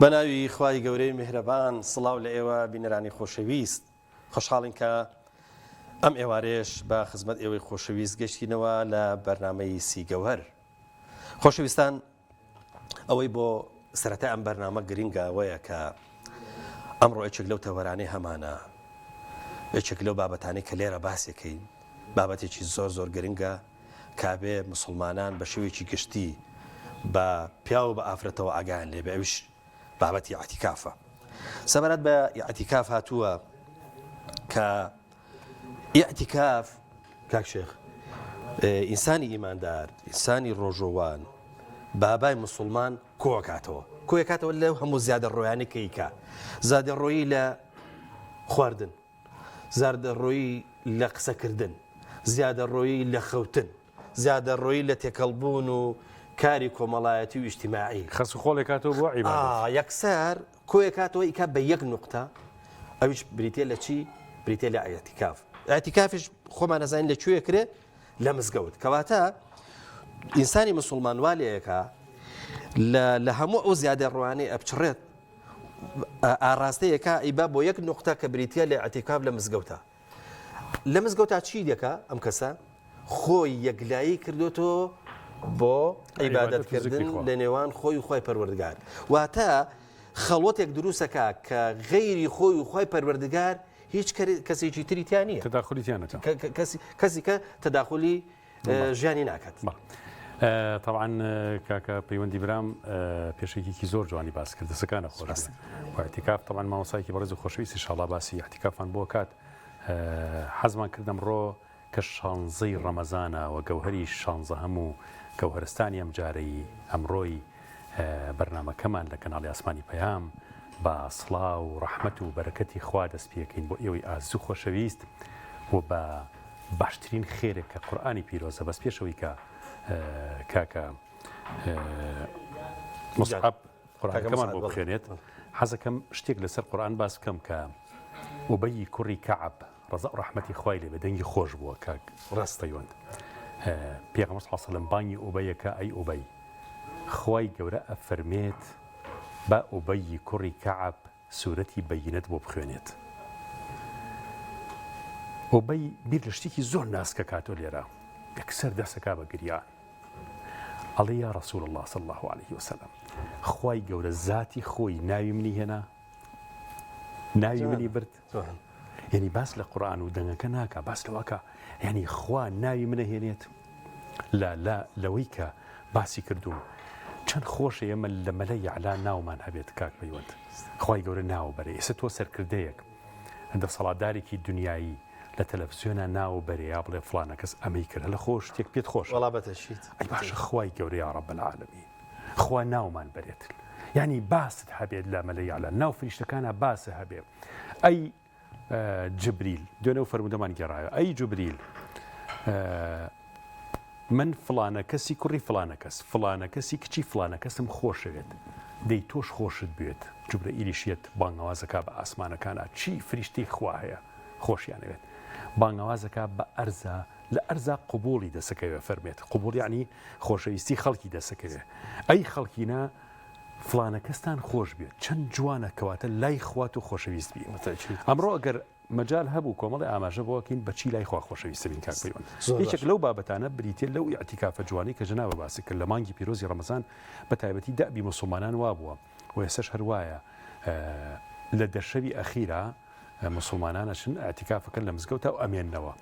بە ناوی خوای گەورەی میهرەبان سڵاو لە ئێوە بینەرانی خۆشەویست خۆشحاڵین کە ئەم ئێوارەیەش بە خزمەت ئێوەی خۆشەویست گەشتینەوە لە بەرنامەی سیگەوەر خۆشەویستان ئەوەی بۆ سەرەتای ئەم بەرنامە گرنگە ئەوەیە کە ئەمڕۆ یەکێک لەو تەوەرانەی هەمانە یەکێک لەو بابەتانەی کە لێرە باسێکەین بابەتێکی زۆر زۆر گرنگە کابێ مسلمانان بە شێوەیەکی گشتی بە پیاو بە ئافرەتەوە ئاگایان لێبێ ئەویش بابەتی ئیعتیکافە سەبارەت بە ئیعتیکاف هاتووە کە ئیعتیکاف کاک شێخ ئینسانی ئیماندار ئینسانی ڕۆژۆوان بابای مسلمان کۆکاتەوە کۆیکاتەوە لەو هەموو زیادە ڕۆیانی کەیکا زادە ڕۆیی لە خواردن زاردە ڕۆیی لە قسەکردن زیادە ڕۆیی لە خەوتن زیادە ڕۆیی لە تێکەڵبوون و کاری کۆمەڵایەتی و ئیجتیماعی. خەس و خۆڵێکاتەوە بۆ عیبادەت. یەکسەر کۆیەکاتەوە ئیکا بە یەک نوقتە ئەویش بریتیە لە چی؟ بریتیە لە ئیعتیکاف. ئیعتیکافیش خۆمان ئەزانین لە کوێ کرێ؟ لە مزگەوت. کەواتە ئینسانی مسوڵمان وا لێیەکا لە لە هەموو ئەو زیادە ڕوانەی ئەپچڕێت ئاڕاستەیەکا ئیبا بۆ یەک نوقتە کە بریتیە لە ئیعتیکاف لە مزگەوتە. لە مزگەوتا چی دەکا ئەم کەسە؟ خۆی یەکلایی کردوێتەوە بۆ عیبادەتکردن لە نێوان خۆی و خوای پەروەردگار واتە خەڵوەتێک دروستەکە کە غەیری خۆی و خوای پەروەردگار هیچ کەسێکی تری تیا نییە تەداخلی تیا نەکا کەسی کە تەداخلی ژیانی ناکات. تەبعەن کاکە پەیوەندی برام پێشەکیکی زۆر جوانی باس کرد دەسەکانە خۆش بێت. و اعتکاف تەبعەن مامۆستایەکی بەڕێز و خۆشەویست ئینشاڵڵا باسی اعتکافمان بۆ کات حەزمان کرد ئەمڕۆ کە شانزەی ڕەمەزانە و گەوهەری شانزەهەم و گەوهەرستانی ئەم جارەی ئەمڕۆی بەرنامەکەمان لە کەناڵی ئاسمانی پەیام بە سڵاو و ڕەحمەت و بەرەکەتی خوا دەست پێکەین بۆ ئێوەی ئازیز و خۆشەویست و بە باشترین خێرێک کە قورئانی پیرۆزە بەس پێشەوەی کە کاکە مصعب قورئانەکەمان بۆ بخوێنێت حەزەکەم شتێک لەسەر قورئان باس بکەم کە ئوبەی کوڕی کەعب ڕەزا و ڕەحمەتی خوای لێ بێ دەنگی خۆش بووە کاک ڕاست پەیوەند پێغەمبەر صلی الله علیه و سلم بانگی ئوبەیەکە ئەی ئوبەی خوای گەورە ئەفەرمێت با ئوبەی کوڕی کەعب سورەتی بەینەت بۆ بخوێنێت. ئوبەی بیر لە شتێکی زۆر ناسکە کاتۆ لێرە یەکسەر دەسەکا بە گریان ئەڵێ یا رسول الله صلی الله علیه وسلم خوای گەورە زاتی خۆی ناوی منی هێنا ناوی منی برد یعنی باس لە قورآن و دەنگەکە ناکا باس لەوەکە یعنی خوا ناوی منە هێنێت لە لە لەوەی کە باسی کردووم چەند خۆشە ئێمە لە مەلە یەعلا ناومان هەبێت کاک پەیوەند خوای گەورە ناوە بەرێ ئێستا تۆ سەرکردەیەک دەسەڵاتدارێکی دنیایی لە تەلەفزیۆنا ناوە بەرێ یا بڵێ فڵانە کەس ئەمەی کرد لە خۆش شتێک پێت خۆش وەڵا بەتەشیت ئەی باشە خوای گەورە یا رب العالمین خوا ناومان بەرێت یعنی باست هەبێت لە مەلە یەعلا ناو فریشتەکانە باسە هەبێ ئەی جبریل دوێنێ و فەرموودەمان گێڕایەوە ئەی جبریل من فڵانە کەسی کوڕی فڵانە کەس فڵانە کەسی کچی فڵانە کەسم خۆشەوێت دەی تۆش خۆشت بوێت جوبرەئیلیش یەت بانگەوازەکە بە ئاسمانەکانە چی فریشتەی خوا هەیە خۆشیانەوێت بانگەوازەکە بە ئەرزا لە ئەرزا قوبوڵی دەسەکەوێ فەرمێت قوبوڵ یعنی خۆشەویستی خەڵکی دەسەکەوێ ئەی خەڵکینە فڵانە کەستان خۆش بێت چەند جوانە کەواتە لای خوا تۆ خۆشەویست بی ئەمڕۆ ئەگەر مەجال هەبوو کۆمەڵی ئاماژە بۆکەین بەچی لای خوا خۆشەویستە بین کاک پەیوەند یەکێک لەو بابەتانە بریتە لەو ئیعتیکافە جوانەی کە جەنابە باسی کرد لە مانگی پیرۆزی ڕەمەزان بە تایبەتی دەئبی موسڵمانان وابووە و ئێستاش هەر وایە لە دەشەوی ئەخیرا موسڵمانان ئەچن ئیعتیکاف ئەکەن لە مزگەوتا و ئەمێننەوە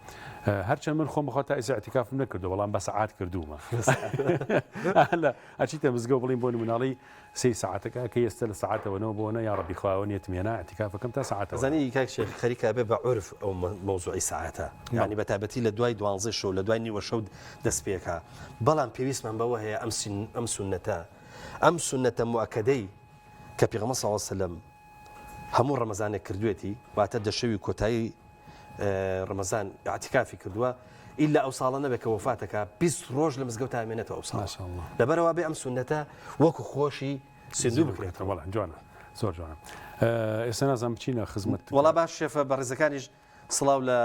هەرچەند من خۆم بەخوا تا ئێستا ئیعتیکافم نەکردووە بەڵام بە سەعات کردوومە لە ئەچیتە مزگەوت بڵین بۆ نموناڵی سەی سەعاتەکە کە ئێستا لە سەعاتەوە نەوە بۆ نە یا ڕەبی خواوە نیەتم هێنا ئیعتیکافەکەم تا سەعاتەوە زانی کاک شێخ خەریکە بێ بە عورف ئەو مەوزوعی سەعاتە یعنی بە تایبەتی لە دوای دوانزەی شەو لە دوای نیوە شەو دەست پێکا بەڵام پێویستمان بەوە هەیە ئەم ئەم سوننەتە ئەم سوننەتە موئەکەدەی کە پێغەمبەر صلی اللە علیه وسلم هەموو ڕەمەزانێک کردوێتی واتە دە شەوی کۆتایی ڕەمەزان ئیعتیکافی کردووە ئیلا ئەو ساڵە نەبێت کە وەفاتەکە 20 ڕۆژ لە مزگەوت ئامێنێتەوە ئەو ساڵ لەبەرەوە بێ ئەم سوننەتە وەکو خۆشی سندوو بکرێتەوە وەڵا جوانە زۆر جوانە ئێستا نازانم بچینە خزمەت وەڵا باش شێفە بەڕێزەکانیش سڵاو لە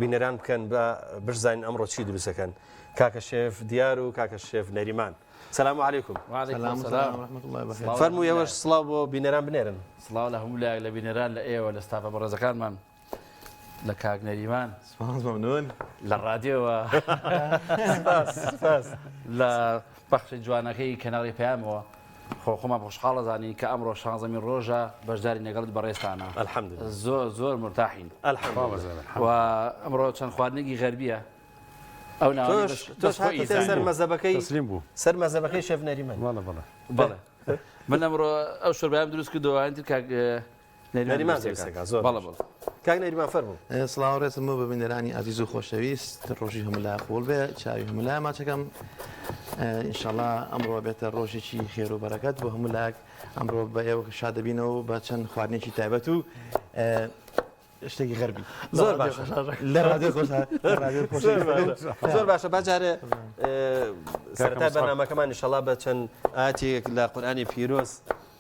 بینەران بکەن بە بشزانین ئەمڕۆ چی دروستەکەن کاکە شێف دیار و کاکە شێف نەریمان. سلام علیکم. وعلیکم سلام ورحمة الله وبرکاته. فەرموو ئێوەش سڵاو بۆ بینەران بنێرن. سڵاو لە هەموو لایەک لە بینەران لە ئێوە لە ستافە بەڕێزەکانمان لە کاک نەریمان. سپاس مەمنون. لە ڕادیۆوە. سپاس سپاس. لە پەخشی جوانەکەی کەناڵی پەیامەوە خۆ خۆمان خۆشحاڵ ئەزانین کە ئەمڕۆ شانزەمین ڕۆژە بەشداری لەگەڵت بەڕێزتانە. الحمدلله. زۆر زۆر مورتاحین. الحمدلله. و ئەمڕۆ چەند خواردنێکی غەربیە ئەو ناوانەی تۆش بەس تۆش بەس خۆی هاتیتە سەر ئیزانی. مەزەبەکەی تەسلیم بوو. سەر مەزەبەکەی شێف نەریمان. بەڵێ بەڵێ. بەڵێ من ئەمڕۆ ئەو شۆربایەم دروست کردەوە ئەوانی تر کاک نەریمان نەریمان دروستی دروست ئەکا. ئەکا، زۆر بەڵێ باش. بەڵێ. کاک نەریمان فەرموو. سڵاو ڕێزم بۆ بە بینەرانی ئازیز و خۆشەویست ڕۆژی هەموو لایە قبوڵ بێ چاوی هەموو لایە ماچەکەم ئینشاڵا ئەمڕۆ بێتە ڕۆژێکی خێر و بەرەکەت بۆ هەموو لایەک ئەمڕۆ بە ئێوە شاد دەبینەوە بە چەند خواردنێکی تایبەت و شتێکی غەربی. زۆر باشە. لە ڕادیۆ خۆش لە ڕادیۆ خۆش زۆر باشە. زۆر باشە با جارێ سەرەتای بەرنامەکەمان ئینشەڵا بە چەند ئایەتێک لە قورئانی پیرۆز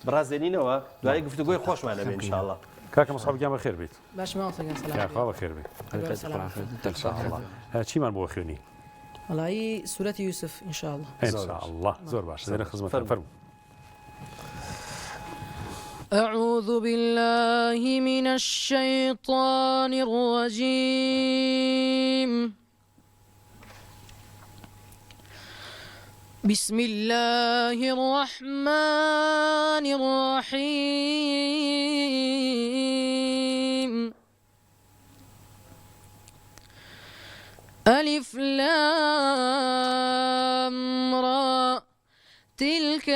بڕازێنینەوە دوای گفتوگۆی خۆشمان ئەبێ ئینشاڵا. کاکە مصعب گیان بەخێر بیت. باش مامۆستا گیان سەلام. یاخوا بەخێر بیت. سەلام. چیمان بۆ خوێنی؟ وەڵایی سورەتی یوسف ان شاء الله. ان شاء الله زۆر باشە دێنە خزمەتان فەرموو. أعوذ بالله من الشيطان الرجيم بسم الله الرحمن الرحيم ألف لام را تلك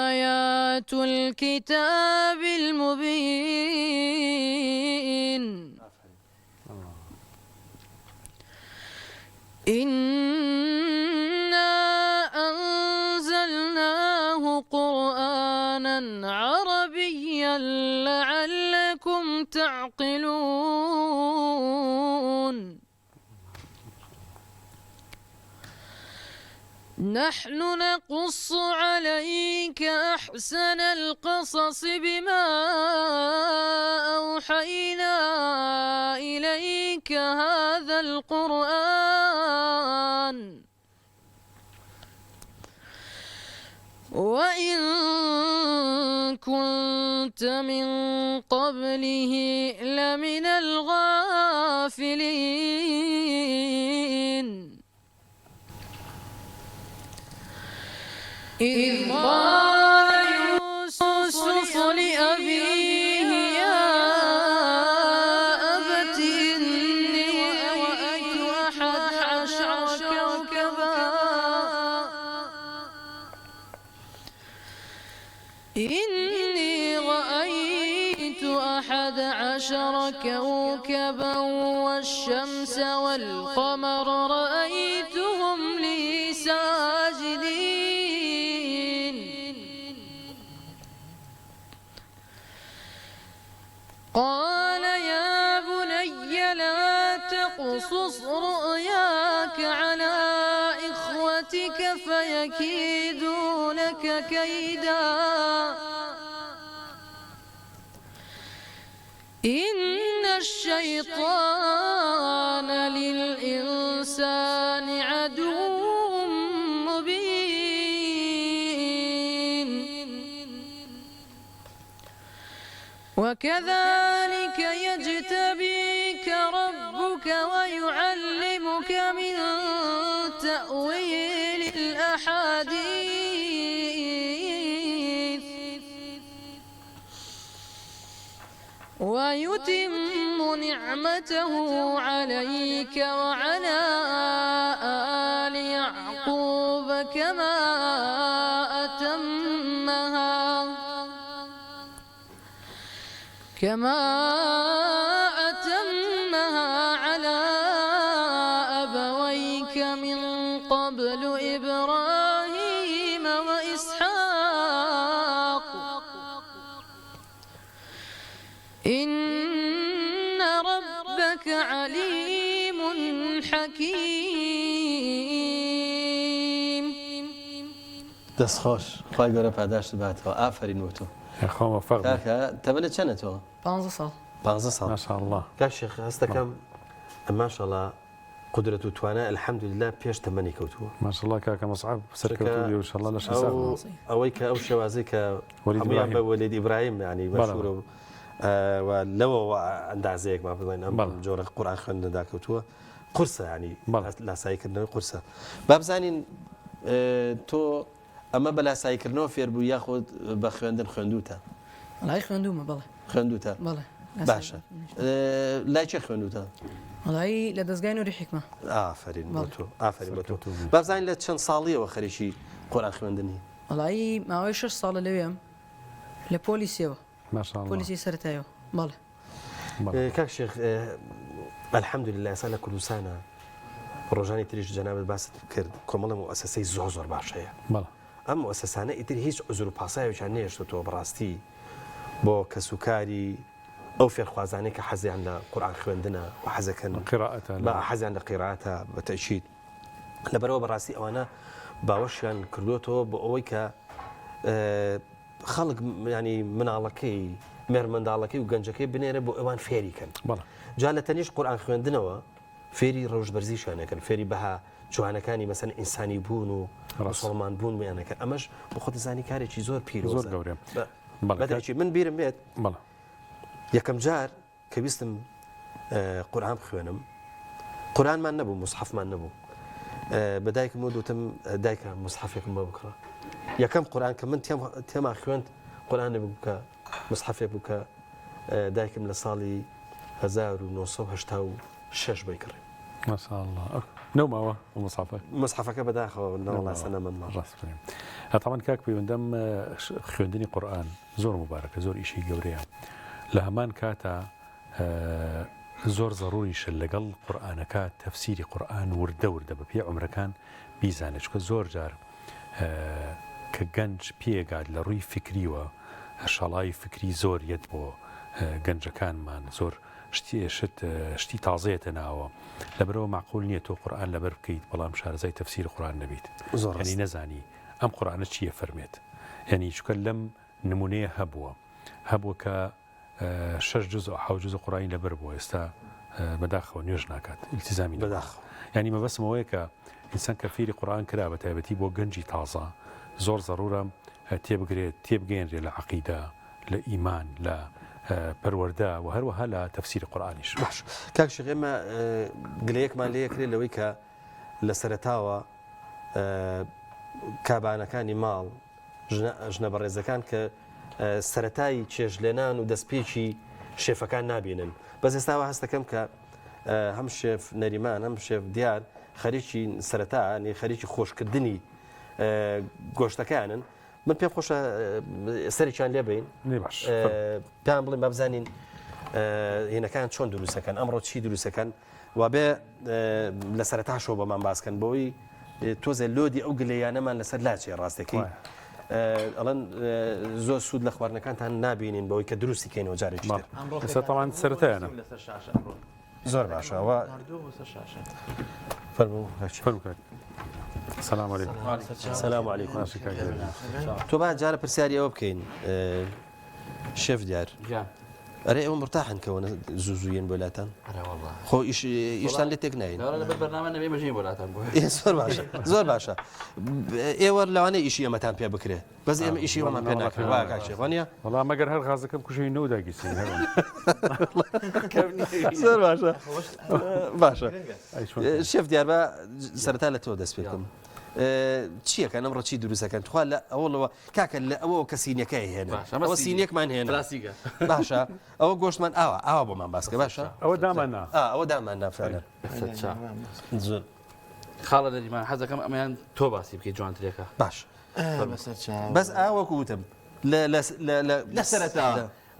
آیات الکتاب المبین. إنا أنزلناه قرآنا عربيا لعلكم تعقلون. نحن نقص عليك أحسن القصص بما أوحينا إليك هذا القرآن وإن كنت من قبله لمن الغافلين. إذ قال يوسف لأبيه يا أبت إني رأيت أحد عشر كوكبا إني رأيت أحد عشر كوكبا والشمس والقمر رأيتهم لي ساجدين. قال يا بني لا تقصص رؤياك على إخوتك فيكيدوا لك كيدا إن الشيطان للإنسان عدو مبين. وكذلك يجتبيك ربك ويعلمك من تأويل الأحاديث ويتم نعمته عليك وعلى آل يعقوب كما أتمها كما أتمها على أبويك من قبل إبراهيم وإسحاق إن ربك عليم حكيم. دەست خۆش خوای گەورە پاداشت باتەوە ئافەرین بۆ تۆ. یاخوا مۆفەق بی. کاکە تەمەنت چەنە تۆ؟ پانزە ساڵ. پانزە ساڵ. ماشاءاللە. کاک شێخ هەست دەکەم ماشاءاللە. قودرەت و توانا الحمدللە پێش تەمەنی کەوتووە. ماشاءاللە کاکە مصعب سەرکەوتوو بی وشاللە لەشی ساغ بی. ئەوەی کە ئەو شێوازەی کە وەلید هەموویان ئیبراهیم. بە وەلید ئیبراهیم یانی بەڵێ مەشهورە و و لەوەوە ئەندازەیەک با بڵێین ئەم بەڵێ. جۆرە قورئان خوێندنەدا کەوتووە قورسە یانی بەڵێ. لاساییکردنەوەی قورسە. با بزانین تۆ ئەمە بە لاساییکردنەوە فێر بووی یاخود بە خوێندن خوێندووتە؟ وەڵایی خوێندوومە بەڵێ. خوێندووتە؟ بەڵێ. باشە لای کێ خوێندووتە؟ وەڵایی لە دەزگای نوری حیکمە. ئافەرین بۆ تۆ ئافەرین بۆ تۆ. با بزانین لە چەند ساڵیەوە خەریکی قورئان خوێندنی؟ وەڵایی ماوەی شەش ساڵە لەوێم لە پۆلی سێوە. ماشاءاللە. پۆلی سێی سەرەتایەوە بەڵێ. کاک شێخ الحمدللە ئێستا لە کوردستانە ڕۆژانی تریش جەنابت باست کرد کۆمەڵە موئەسەسەی زۆر زۆر باش هەیە ئەم موئەسەسانە ئیتر هیچ عوزر و پاساوێکیان نەهێشتۆتەوە بەڕاستی بۆ کەسوکاری ئەو فێرخوازانەی کە حەزیان لە قورئان خوێندنە و حەزەکەن بە حەزیان لە قیرائەتە بە تەئکید لەبەرەوە بەڕاستی ئەوانە باوەشیان کردوێتەوە بۆ ئەوەی کە خەڵک ینی مناڵەکەی مێرمنداڵەکەی و گەنجەکەی بنێرە بۆ ئەوان فێری کەن جا لە تەنیشت قورئان خوێندنەوە فێری ڕەوشت بەرزیشیان ئەکەن فێری بەها جوانەکانی مەسەن ئینسانی بوون و مسوڵمان بوون میان ئەکەن ئەمەش بۆ خۆت دەزانی کارێکی زۆر پیرۆزە زۆر گەورەیە بەدەکی من بیرم بێت بەڵێ یەکەم جار کە ویستم قورئان بخوێنم قورئانمان نەبوو موسحەفمان نەبوو بە دایکم وت وتم دایکە موسحەفێکم بۆ بکڕە یەکەم قورئان کە من تێما خوێند قورئانێک بوو کە مسحەفێک بوو کە دایکم لە ساڵی 1986 بۆی کڕیم. ماشاءاللە نەوماوە ئەو مصحفە؟ مصحفەکە بەداخەوە نەوەڵا سەنەمەن ماوە. ڕاست بکەین. تاوان کاک پەیوەندەم خوێندنی قورئان زۆر موبارەکە زۆر ئیشی گەورەیە لە هەمان کاتا زۆر زەڕوریشە لەگەڵ قورئانەکە تەفسیری قورئان وردە وردە بە پێی عومرەکان بیزانێت چونکە زۆر جار کە گەنج پێگات لە ڕووی فکریوە شەڵاوی فکری زۆر یەت بۆ گەنجەکانمان زۆر شتی شت شتی تازەیەتە ناوە لەبەرەوە معقول نییە تۆ قورئان لەبەر بکەیت بەڵام شارەزای تەفسیر قورئان نەبیت زۆر یعنی نەزانی ئەم قورئانە چییە فەرمێت یعنی چونکە لەم نمونەیە هەبووە هەبووە کە شەش جوزء حەوت جوزء قورئانی لەبەر بووە ئێستا بەداخەوە نوێژ ناکات ئیلتیزامی نەماوە بەداخەوە. یانی مەبەستم ئەوەیە کە ئینسان کە فێری قورئان کرا بە تایبەتی بۆ گەنجی تازە زۆر زەرورە تێبگرێت تێبگەیەنرێ لە عەقیدە لە ئیمان لە پەروەردە و هەروەها لە تەفسیری قورئانیش. باش کاک شێخ ئێمە گلەیەکمان لێ ئەکرێ لەوەی کە لە سەرەتاوە کابانەکانی ماڵ ژنە بەڕێزەکان کە سەرەتای چێژلێنان و دەستپێکی شێفەکان نابینن بەس ئێستا وا هەستەکەم کە هەم شێف نەریمان هەم شێف دیار خەریکی سەرەتا نی خەریکی خۆشکردنی گۆشتەکانن من پێم خۆشە سەرێکیان لێ بین باش پێیان بڵێن با بزانین هینەکان چۆن دروستەکەن ئەمڕۆ چی دروستەکەن وابێ لە سەرەتاشەوە بۆمان باسکەن بۆی تۆزێ لۆدی ئەو گلەیانەمان لەسەر لاچێ ڕاستەکەی ئەڵەن زۆر سوود لە خواردنەکانتان نابینین بەوەی کە دروستی کەینەوە جارێکی تر ئێستا تەوان سەرەتایانە زۆر باشە ئەوە فەرموو فەرموو کاک سلام علیکم سلام علیکم تۆ با جارە پرسیاری ئەوە بکەین شێف دیار ئەرێ ئێوە مرتاحن کە وەنە زوو زوویەن بۆ لاتان خۆ ئیشتان لێ تێک ناین زۆر باشە زۆر باشە ئێوە لەوانەیە ئیشی ئێمەتان پێ بکرێ بەس ئێمە ئیشی ئەومان پێ ناکرێ وا کاک شێخ وانە وەڵا مەگەر هەر غازەکەم کوژی نەو داگیرسین زۆر باشە باشە شێف دیار بە سەرەتا لە تۆ دەست پێ بکەم چیەکەن ئەمڕۆ چی دروستەکەن تخوا لە ئەوڵەوە کاکە لە ئەوەوە کە سینەکەی هێنا باشە، ئەمە ئەوە سینی. سینێکمان هێنا پلاستیکە. باشە ئەوە گۆشتمان ئاوا ئاوا بۆمان باسکە باشە ئەوە دامان نا ئا ئەوە دامان نا فعلا سەرچا. زۆر خاڵە نەریمان حەزەکەم ئەمەیان تۆ باسی بکەی جوانترێکە باش بەسەر چاو. بەس ئا وەکو وتم لە لە لە لە لە سەرەتا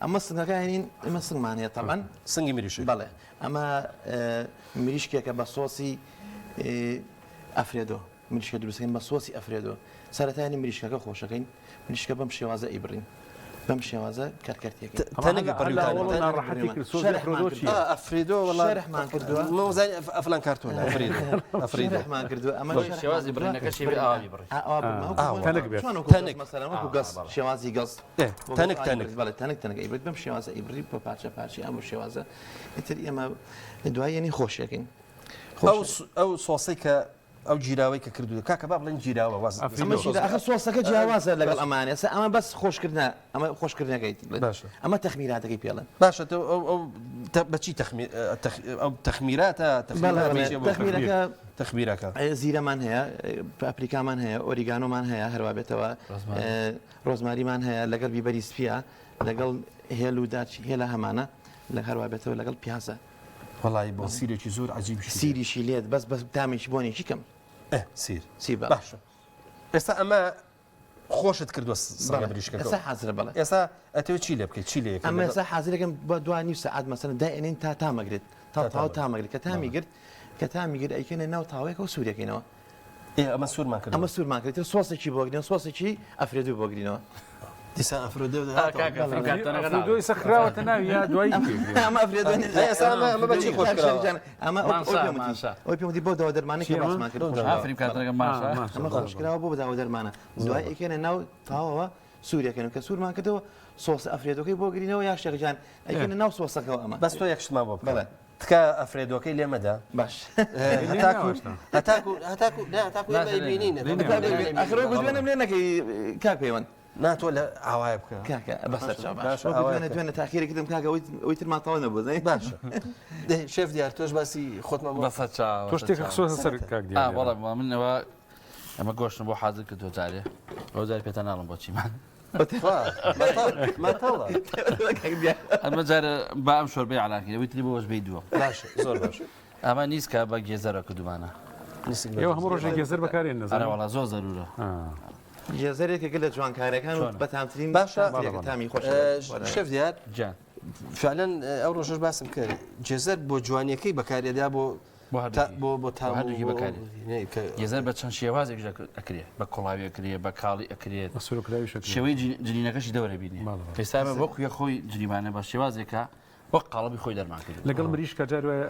ئەمە سنگەکە هێنین ئێمە سنگمان هەیە تەبعەن سنگی مریشک بەڵێ ئەمە مریشکێکە بە سۆسی ئەفرێدۆ مریشکە دروستەکەین بە سۆسی ئەفرێدۆ سەرەتانی مریشکەکە خۆشەکەین مریشکە بەم شێوازە ئەیبڕین بەم شێوازە کەرکەرتێکەکەین تەنک ناڕەحەتی کرد سۆسی ئەفرێدۆ چییە؟ ئەفرێدۆ وەڵا شەرحمان کردووە مۆزای ئەفلان کارتۆن ئەفریدۆ ئەفریدۆ شەرحمان کردووە ئەمە شێوازی بڕینەکەشی بێ ئاوا بیبڕی ئاوا بڕین تەنک بێت تەنک مەسەلەن وەکو گەس شێوازی گەس تەنک تەنک بەڵێ تەنک تەنک ئەیبڕیت بەم شێوازە ئەیبڕی بە پارچە پارچەی ئەم شێوازە ئیتر ئێمە دوای یەنی خۆشیەکەین. ئەو سۆسەی کە ئەو گیراوەی کە کردووە کاکە با بڵێن گیراوە واز ئەمە گیرا ئەخە سۆسەکە جیاوازە لەگەڵ ئەمانە ئێستا ئەمە بەس خۆشکردنە ئەمە خۆشکردنەکەی باشە ئەمە تەخمیراتەکەی پێڵن باشە تۆ ئەو ئەو بەچی تەخمیر ئەو تەخمیراتە تەخمیرەکە تەخمیرەکە زیرەمان هەیە پاپریکامان هەیە ئۆریگانۆمان هەیە هەروا بێتەوە ڕۆزماریمان هەیە لەگەڵ بیبەری سپیە لەگەڵ هێل و داچ هێلە هەمانە لە هەروا بێتەوە لەگەڵ پیازە وەڵایی بۆ سیرێکی زۆر عەجیبیشی لێت. سیریشی لێت بەس بەس تامێکی بۆنێکی کەم. ئێ سیر. سیر بەڵێ. باشە ئێستا ئەمە خۆشت کردووە سڕە بەڵێ مریشکەکە ئێستا حازرە بەڵێ. ئێستا ئەتەوێت چی لێ بکەیت چی لێ یەکەی ئەمە لەگەڵ ئێستا حازرەکەم بە دوا نیو سەعات مەسەلەن دایئەنێین تا تامەگرێت تا تا تەواو تامەگرێت. تامەگرێت کە تامی بەڵێ. گرت کە تامی گرت ئەیکەینە ناو تاوەیەکەوە سوورێکەینەوە. ئێ ئەمە سوورمان کردووە. ئەمە سوورمان کرد ئیتر سۆسێکی بۆ گرین سۆسێکی ئەفرێدوو بۆ گرینەوە. دیسان ئەفرۆدۆ آه، کاکە بەڵێ. کارتۆنەکە ئەفرۆدۆ ئێستا خراوەتە ناوی یا دوایی پێ ئەمە ئەفرێدۆ نییە. ئێستا ئەمە ئەمە بە چی خۆش کاک کراوە؟ شەریف جان، ئەمە ئەو- ئەو مانسا، پێم وتی. مانسا. ئەوی پێم وتی بۆ دەوا دەرمانەی کە چی ئەمە؟ باسمان کرد خۆش کراوە. ئافرین کارتۆنەکە ماشا ئەمە خۆش کراوە بۆ داوە دەرمانە دوای ئەیکەنە ناو تاوەوە سوورەکەن کە سوورمان کردەوە سۆس ئەفرێدۆکەی بۆ گرینەوە یا شێخ جان ئەیکەنە ناو سۆسەکەوە ئەمە بەس تۆ یەک شتمان بۆ بکە بەڵێ. تکایە ئەفرێدۆکەی لێ مەدە. باش. هەتاکو هەتاکو هەتاکو نا هەتاکو ئێمە ئەیبینین. ئەخر وەکو دوێنێم لێ نەکەی کاک پەیوەند. نا تۆ لە ئاوایە بکە. کاکە بەسەر چاو باش. باشە وەکو ئاوایە دوێنێ بکە. دوێنێ تاخیرێک کردم کاکە ئەوەی ئەوەی ترمان تەواو نەبوو زانی. باشە. دەی شێف دیار تۆش باسی خۆتمان بۆ بەسەر چاو تۆ شتێکە خستۆتە سەر کاک دیار. ئا بەڵێ من ئەوە ئەمە گۆشتم بۆ حازر کردووە جارێ ئەو جارێ پێتان ناڵم بۆچیمان. مەتەڵە. ئەمە جارە با ئەم شۆربەی علاکەین ئەوەی تری بۆ وەجبەی دووەم. باشە زۆر باش. ئەمە نیسکە بە گێزەرە کردومانە. ئێوە هەموو ڕۆژێک گێزەر بەکارێن ئەرێ نەزانم. وەڵا زۆر زەرورە. گێزەر یەکێکە لە جوانکاریەکان و بەتامترین باشە تامترێکە تامی خۆشە. شێف دیار گیان. فعلا ئەو ڕۆژەش باسم کرد گێزەر بۆ جوانیەکەی بەکارێدا بۆ بۆ هەردووکی. بۆ بۆ تام بۆ هەردووکی و بۆ بەکارێت. نەی کە گێزەر بە چەند شێوازێکیش ئەکرێ بە کوڵاوی ئەکرێ بە کاڵی ئەکرێت بە سوورەکراویش ئەکرێت. شێوەی جنینەکەشی دەورە بینێ بەڵێ، بەڵێ. ئێستا ئێمە وەکو یەک خۆی جنیمانە بە شێوازێکە وەک قاڵبی خۆی دەرمان کردووە. لەگەڵ مریشکا جار وایە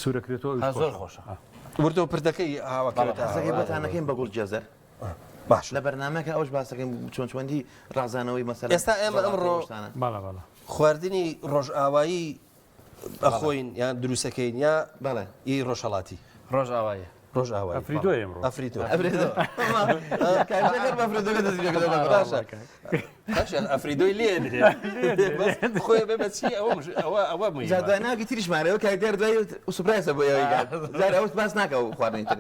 سوورەکرێتەوە ئەویش ها زۆر خۆشە. خۆشە. وردە و پردەکەی ئاوەکەوێتە حەزەکەی بۆتان نەکەین بە گوڵ گێزەر. باشە. لە بەرنامەکە ئەوش باسەکەین چۆن چۆندی ڕازانەوەی مەسەلەن ئێستا ئێمە ئەمڕۆ بەڵێ، بەڵێ. خواردنی ڕۆژئاوایی ئەخۆین یان دروستەکەین یا بەڵێ ئی ڕۆژهەڵاتی ڕۆژئاوایە ڕۆژئاوایی ئەفریدۆ ئێمڕۆ ئەفریدۆ ئەفریدۆ کاژێر بە ئەفریدۆکە دەست پێ کردەوە. باشە باشە ئەفریدۆی لێ درێ خۆی بێ بە چی ئەوە ئەوە ئەوە جا مهمە دوای ناوێکی تریشمان هەیە کاک دیار دوای surprise ە بۆ ئێوەی کاک جار ئەوت باس ناکە ئەو خواردنی تر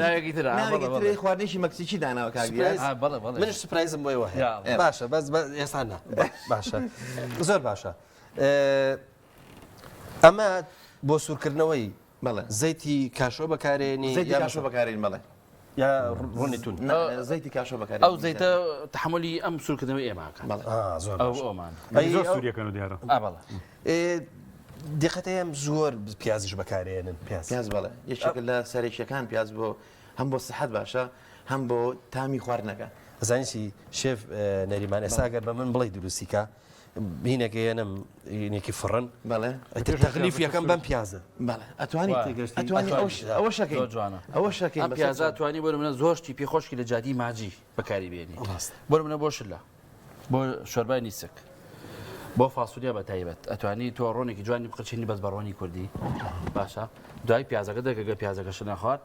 ناوێکی ترە ناوێکی تر خواردنێکی مەکسیکی داناوە کاک دیار surprise آه، بەڵێ بەڵێ منش surprise م بۆ ئێوە هەیە یا الله. باشە بەس بەس ئێستا نا باشە زۆر باشە ئەمە بۆ سوورکردنەوەی بەڵێ زەیتی کاشۆ بەکارێنی زەیتی کاشۆ بەکارێن بەڵێ یا ڕۆنی تون زەیتی کاشۆ بەکارێن ئەو زەیتە تەحملی ئەم سوورکردنەوەی ئێمە ئەکات بەڵێ زۆر ئەو ئەومان زۆر سووریەکەن و دیارە ئا بەڵێ دیقەتە هەم زۆر پیازیش بەکارێنن پیاز پیاز بەڵێ یەکێکە لە سەرەکیەکان پیاز بۆ هەم بۆ سەحەت باشە هەم بۆ تامی خواردنەکە ئەزانی چی شێف نەریمان ئێستا گەر بە من بڵێی دروستی کە هینێک هێنم هینێکی فڕن بەڵێ ئیتر تەغلیف یەکەم بەم پیازە بەڵێ ئەتوانی ئەتوانی ئەو ئەوە شەکەین زۆر جوانە ئەوە شەکەین ئەم پیازە توانی بۆ منە زۆر شتی پێ خۆشکی لە جادی ماجی بەکاری بێنی ڕاست بۆ منە بۆ شلە بۆ شۆربای نیسک بۆ فاسولیا بە تایبەت ئەتوانی تۆ ڕۆنێکی جوانی بقرچێنی بەس بە ڕۆنی کوردی باشە دوای پیازەکە دەگەگە پیازەکەش نەخوارد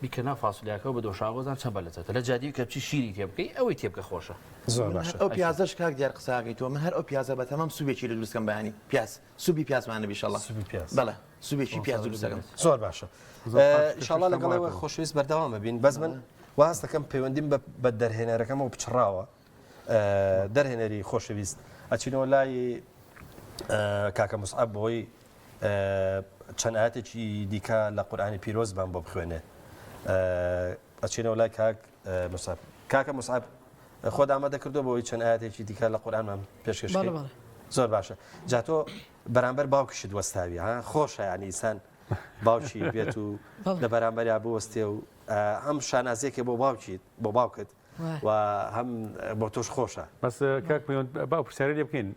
بیکە ناو فاسولیاکەوە بە دۆشاوەزان چەند بەلەزەتە لە جادی کە بچی شیری تێ بکەی ئەوەی تێ بکە خۆشە. زۆر باشە. ئەو پیازەش کاک دیار قساکەی تۆ من هەر ئەو پیازە بە تەمام سوبێکی لە دروست کەم بەیانی پیاز سوبی پیازمان نەبی ئیشەڵا سوبی پیاز بەڵێ سوبێکی پیاز دروست دەکەم. زۆر باشە ئیشەڵا لەگەڵ ئێوە خۆشەویست بەردەوام بین بەس من وا هەست دەکەم پەیوەندیم بە دەرهێنەرەکەمەوە پچڕاوە دەرهێنەری خۆشەویست ئەچینەوە لای کاکە مسعب بۆی چەند ئایەتێکی دیکە لە قورئانی پیرۆزمان بۆ بخوێنێ ئەچینەوە لای کاک مسعب کاکە مسعب خۆت ئامادە کردو بۆی چەند ئایەتێکی دیکە لە قورئانمان پێشکەش بەڵێ بەڵێ زۆر باشە جا تۆ بەرامبەر باوکیشت وەستاوی ها خۆشە یعنی ئینسان باوکی بێت و لە بەرامبەریا بوەستێ و هەم شانازیەکێ بۆ باوکیت بۆ باوکت و هەم بۆ تۆش خۆشە. بەس کاک پەیوەند با ئەو پرسیارە لێ بکەین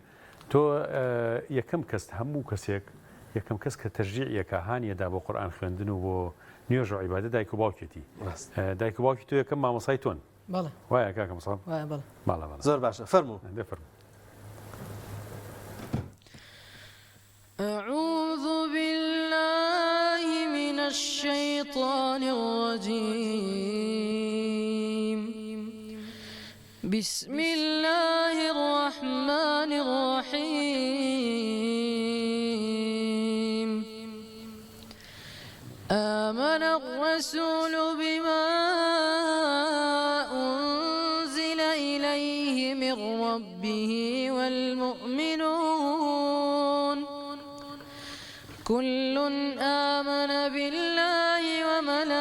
تۆ یەکەم کەس هەموو کەسێک یەکەم کەس کە تەشجیع یەکە هانی ئەدا بۆ قورئان خوێندن و بۆ نوێژ و عیبادە دایک و باوکێتی دایک و باوکی تۆ یەکەم مامۆسای تۆن بەڵێ وایە کاکە مصعب وایە بەڵێ بەڵێ بەڵێ زۆر باشە فەرموو دێ فەرموو أعوذ بالله من الشيطان. الشیطان الرجیم بسم اللە الرحمن الرحیم آمن الرسول بما أنزل إليه من ربه والمؤمنون كل آمن بالله وملائكته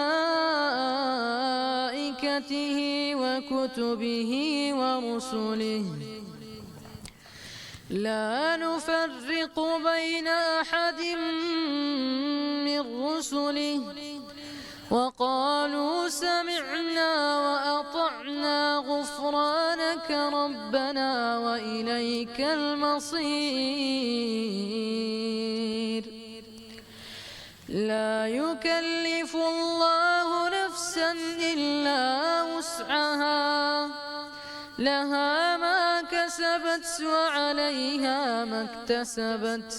وكتبه ورسله لا نفرق بين أحد من رسله وقالوا سمعنا وأطعنا غفرانك ربنا وإليك المصير لا يكلف الله نفسا إلا وسعها لها ما كسبت وعليها ما اكتسبت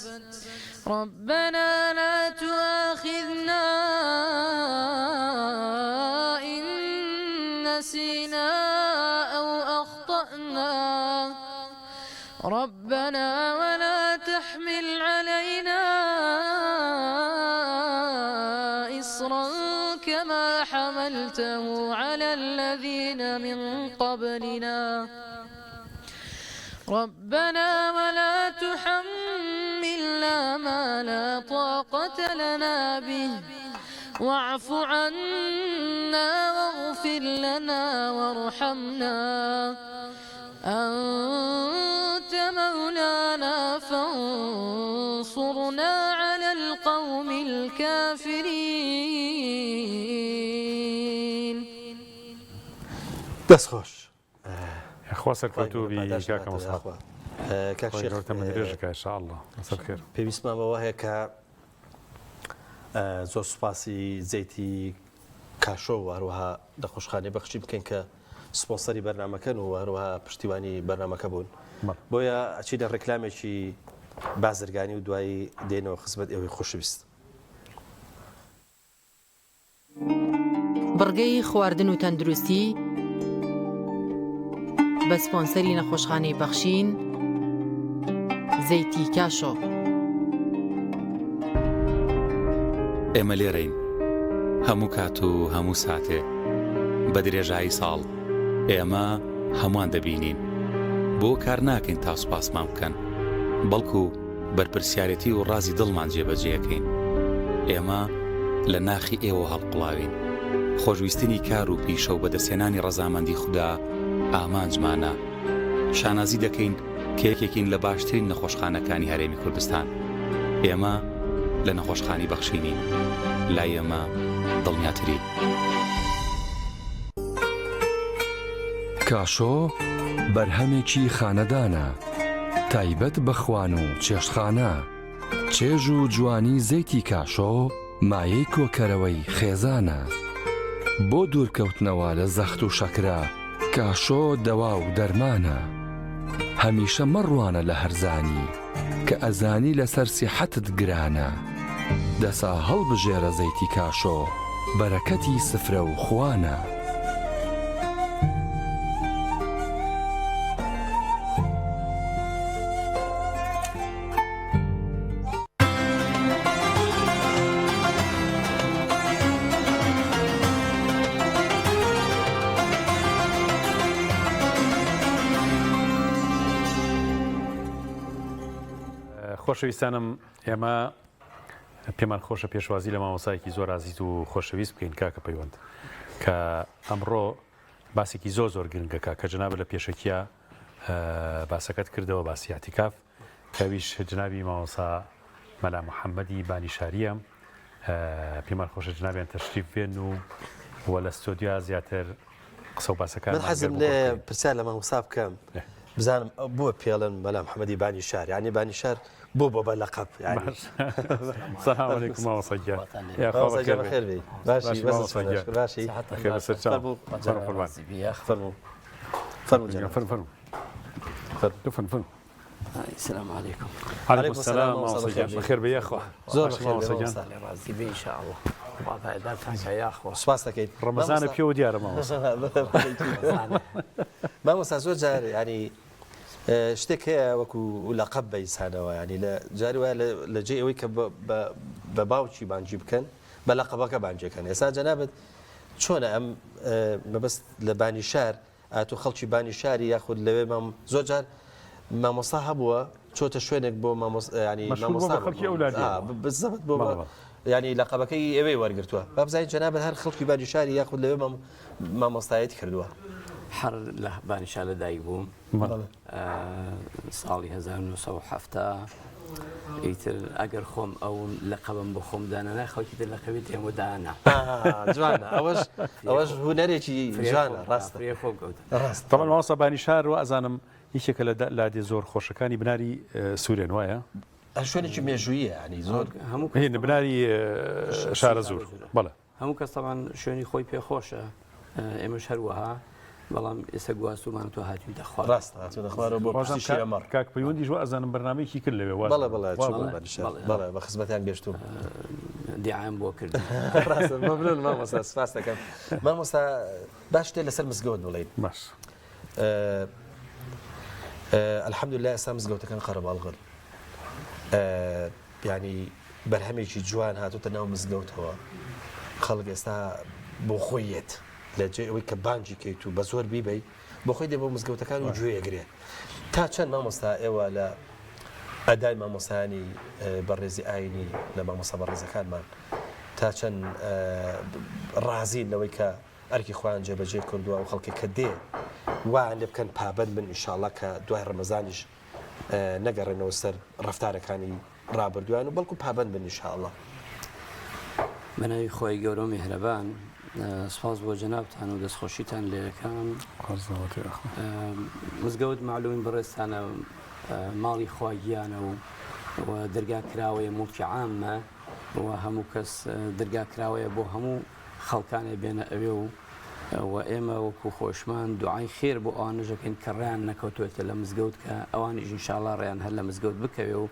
ربنا لا تؤاخذنا إن نسينا أو أخطأنا ربنا ولا تحمل علينا إصرا كما حملته على الذين من قبلنا ربنا ولا تحملنا ما لا طاقة لنا به واعف عنا واغفر لنا وارحمنا أنت مولانا فانصرنا على القوم الكافرين. دەست خۆش. یاخوا سەرکەوتوو بی کاکە مەسعەد. کاک خوای شێخ گەورە تەمەن درێژت کا ان شاء اللە لەسەر خێر. پێویستمان بەوە هەیە کە زۆر سوپاسی زەیتی کاشۆ و هەروەها نەخۆشخانەی بەخشی بکەین کە سپۆنسەری بەرنامەکەن و هەروەها پشتیوانی بەرنامەکە بوون. بۆیە ئەچینە ڕێکلامێکی بازرگانی و دوایی دێنەوە خزمەت ئێوەی خۆشەویست. بڕگەی خواردن و تەندروستی بە سپۆنسەری نەخۆشخانەی بەخشین زەیتی کاشۆ. ئێمە لێرەین هەموو کات و هەموو ساتێ بە درێژایی ساڵ ئێمە هەمووان دەبینین بۆ کار ناکەین تا سوپاسمان بکەن بەڵکو بەرپرسیارێتی و ڕازی دڵمان جێبەجێەکەین ئێمە لە ناخی ئێوە هەڵقوڵاوین خۆشویستنی کار و پیشە و بەدەستهێنانی ڕەزامەندی خودا ئامانجمانە شانازی دەکەین کە یەکێکین لە باشترین نەخۆشخانەکانی هەرێمی کوردستان. ئێمە لە نەخۆشخانەی بەخشینین، لای ئێمە دڵنیاتری. کاشۆ بەرهەمێکی خانەدانە، تایبەت بە خوان و چێشتخانە. چێژ و جوانی زەیتی کاشۆ مایەی کۆکەرەوەی خێزانە. بۆ دوورکەوتنەوە لە زەخت و شەکرە کاشۆ دەوا و دەرمانە. هەمیشە مەڕوانە لە هەرزانی کە ئەزانی لەسەر سیحەتت گرانە. دەسا هەڵبژێرە زەیتی کاشۆ بەرەکەتی سفرە و خوانە. خۆشەویستانم ئێمە پێمان خۆشە پێشوازی لە مامۆسایەکی زۆر ئازیز و خۆشەویست بکەین کاکە پەیوەند کە ئەمڕۆ باسێکی زۆر زۆر گرنگەکە کە جەنابە لە پێشەکیە باسەکەت کردەوە باسی اعتکاف کە ئەویش جنابی مامۆستا مەلا محەممەدی بانیشارییە پێمان خۆشە جنابیان تەشریف بێن و و لە ستۆدیۆ زیاتر قسە و باسەکان من حەزم لێ پرسیار لە مامۆستا بکەم بزانم ئەو بۆ پێڵن مەلا محەممەدی بانی شار یعنی بانی شار بۆ بۆ بە لەقەب یعنی سلام علیکم مامۆستا گیان یاخوا بەخێر بێی. بەخێر بێی باشی باشی بەس مامۆستا گیان. باشی بەخێر بەسەر چاو. فەرموو فەرموو قوربان. فەرموو فەرموو جەناب. فەرموو فەرموو. فەرموو فەرموو. السلام علیکم. علیکم السلام مامۆستا گیان بەخێر بێی یاخوا. زۆر باشی بەخێر بێی مامۆستا گیان. مامۆستا. ڕازی بێ ان شاء الله. خوا پایەدارتان کا یاخوا. سوپاس دەکەین. ڕەمەزانە پێوە دیارە مامۆستا. مامۆستا زۆر جار یانی شتێک هەیە وەکو لەقەب بە ئینسانەوە ینی لە جاری وایە لە جێ ئەوەی کە بە باوکی بانگی بکەن بە لەقەبەکە بانگێکەن ئێستا جەنابت چۆنە ئەم مەبەست لە بانی شار ئاتۆ خەڵکی بانی شاری یاخود لەوێ مام زۆر جار مامۆستا هەبووە چۆتە شوێنێک بۆ ینی مامۆستا خەڵکی ئەو لادێ بزەبت بۆ ینی لەقەبەکەی ئێوەی وەرگرتووە با بزانین جەنابت هەر خەڵکی بانی شاری یاخود لەوێ مامۆستایەت کردووە. هەر لە بانی شار لەدایک بووم ساڵی 1970 ئیتر ئەگەر خۆم ئەو لەقەبم بۆ خۆم دانانا خەڵکی تر لەقەبی تێم و دانا جوانە ئەوەش ئەوەش هونەرێکی جوانە ڕاستە خۆم کەوت ڕاست طبعا مامۆستا بانی شار وا ئەزانم یەکێکە لە لادێ زۆر خۆشەکانی بناری سوورێن وایە؟ شوێنێکی مێژوویە ینی زۆر هەموو بناری شارە زۆر بەڵێ هەموو کەس تەبعەن شوێنی خۆی پێ خۆشە ئێمەش هەروەها بەڵام ئێستا گواستومانەتەوە هاتووینتە خوار. ڕاستە هاتوونە خوارەوە بۆ وازم پرسی شیرەمەڕ. کاک پەیوەندیش وا ئەزانم بەرنامەیەکی کرد لەوێ وا بەڵێ بەڵێ چووم بە نیشان بەڵێ بە خزمەتیان گەشتووم. دیعایم بۆ کرد. ڕاستە مەمنون مامۆستا سپاس دەکەم. مامۆستا با شتێ لەسەر مزگەوت بڵێین. باش. الحمدلله ئێستا مزگەوتەکان قەرەباڵغن. یانی بەرهەمێکی جوان هاتۆتە ناو مزگەوتەوە خەڵک ئێستا بۆ خۆی یەت لە جێ ئەوەی کە بانگی کەیت و بە زۆر بیبەی بۆ خۆی دێ بۆ مزگەوتەکان و گوێ ئەگرێ تا چەند مامۆستا ئێوە لە ئەدای مامۆستایانی بەڕێزی ئاینی لە مامۆستا بەڕێزەکانمان تا چەند ڕازین لەوەی کە ئەرکی خۆیان جێبەجێ کردووە و خەڵکی کە دێ وایان لێ بکەن پابند بن ئینشاءاللە کە دوای ڕەمەزانیش نەگەڕێنەوە سەر ڕەفتارەکانی ڕابردوویان و بەڵکو پابەند بن ان شاء اللە. بەناوی خوای گەورە و میهرەبان سوپاس بۆ جەنابتان و دەستخۆشیتان لێدەکەم. مزگەوت مەعلومی بەڕێزتانە ماڵی خوا گیانە و و دەرگا کراوەیە موڵکی عامە و هەموو کەس دەرگا کراوەیە بۆ هەموو خەڵکانێ بێنە ئەوێ و و ئێمە وەکو خۆشمان دوعای خێر بۆ ئەوانەش ئەکەین کە ڕێیان نەکەوتوێتە لە مزگەوت کە ئەوانیش ان شاء اللە ڕێیان هەر لە مزگەوت بکەوێ و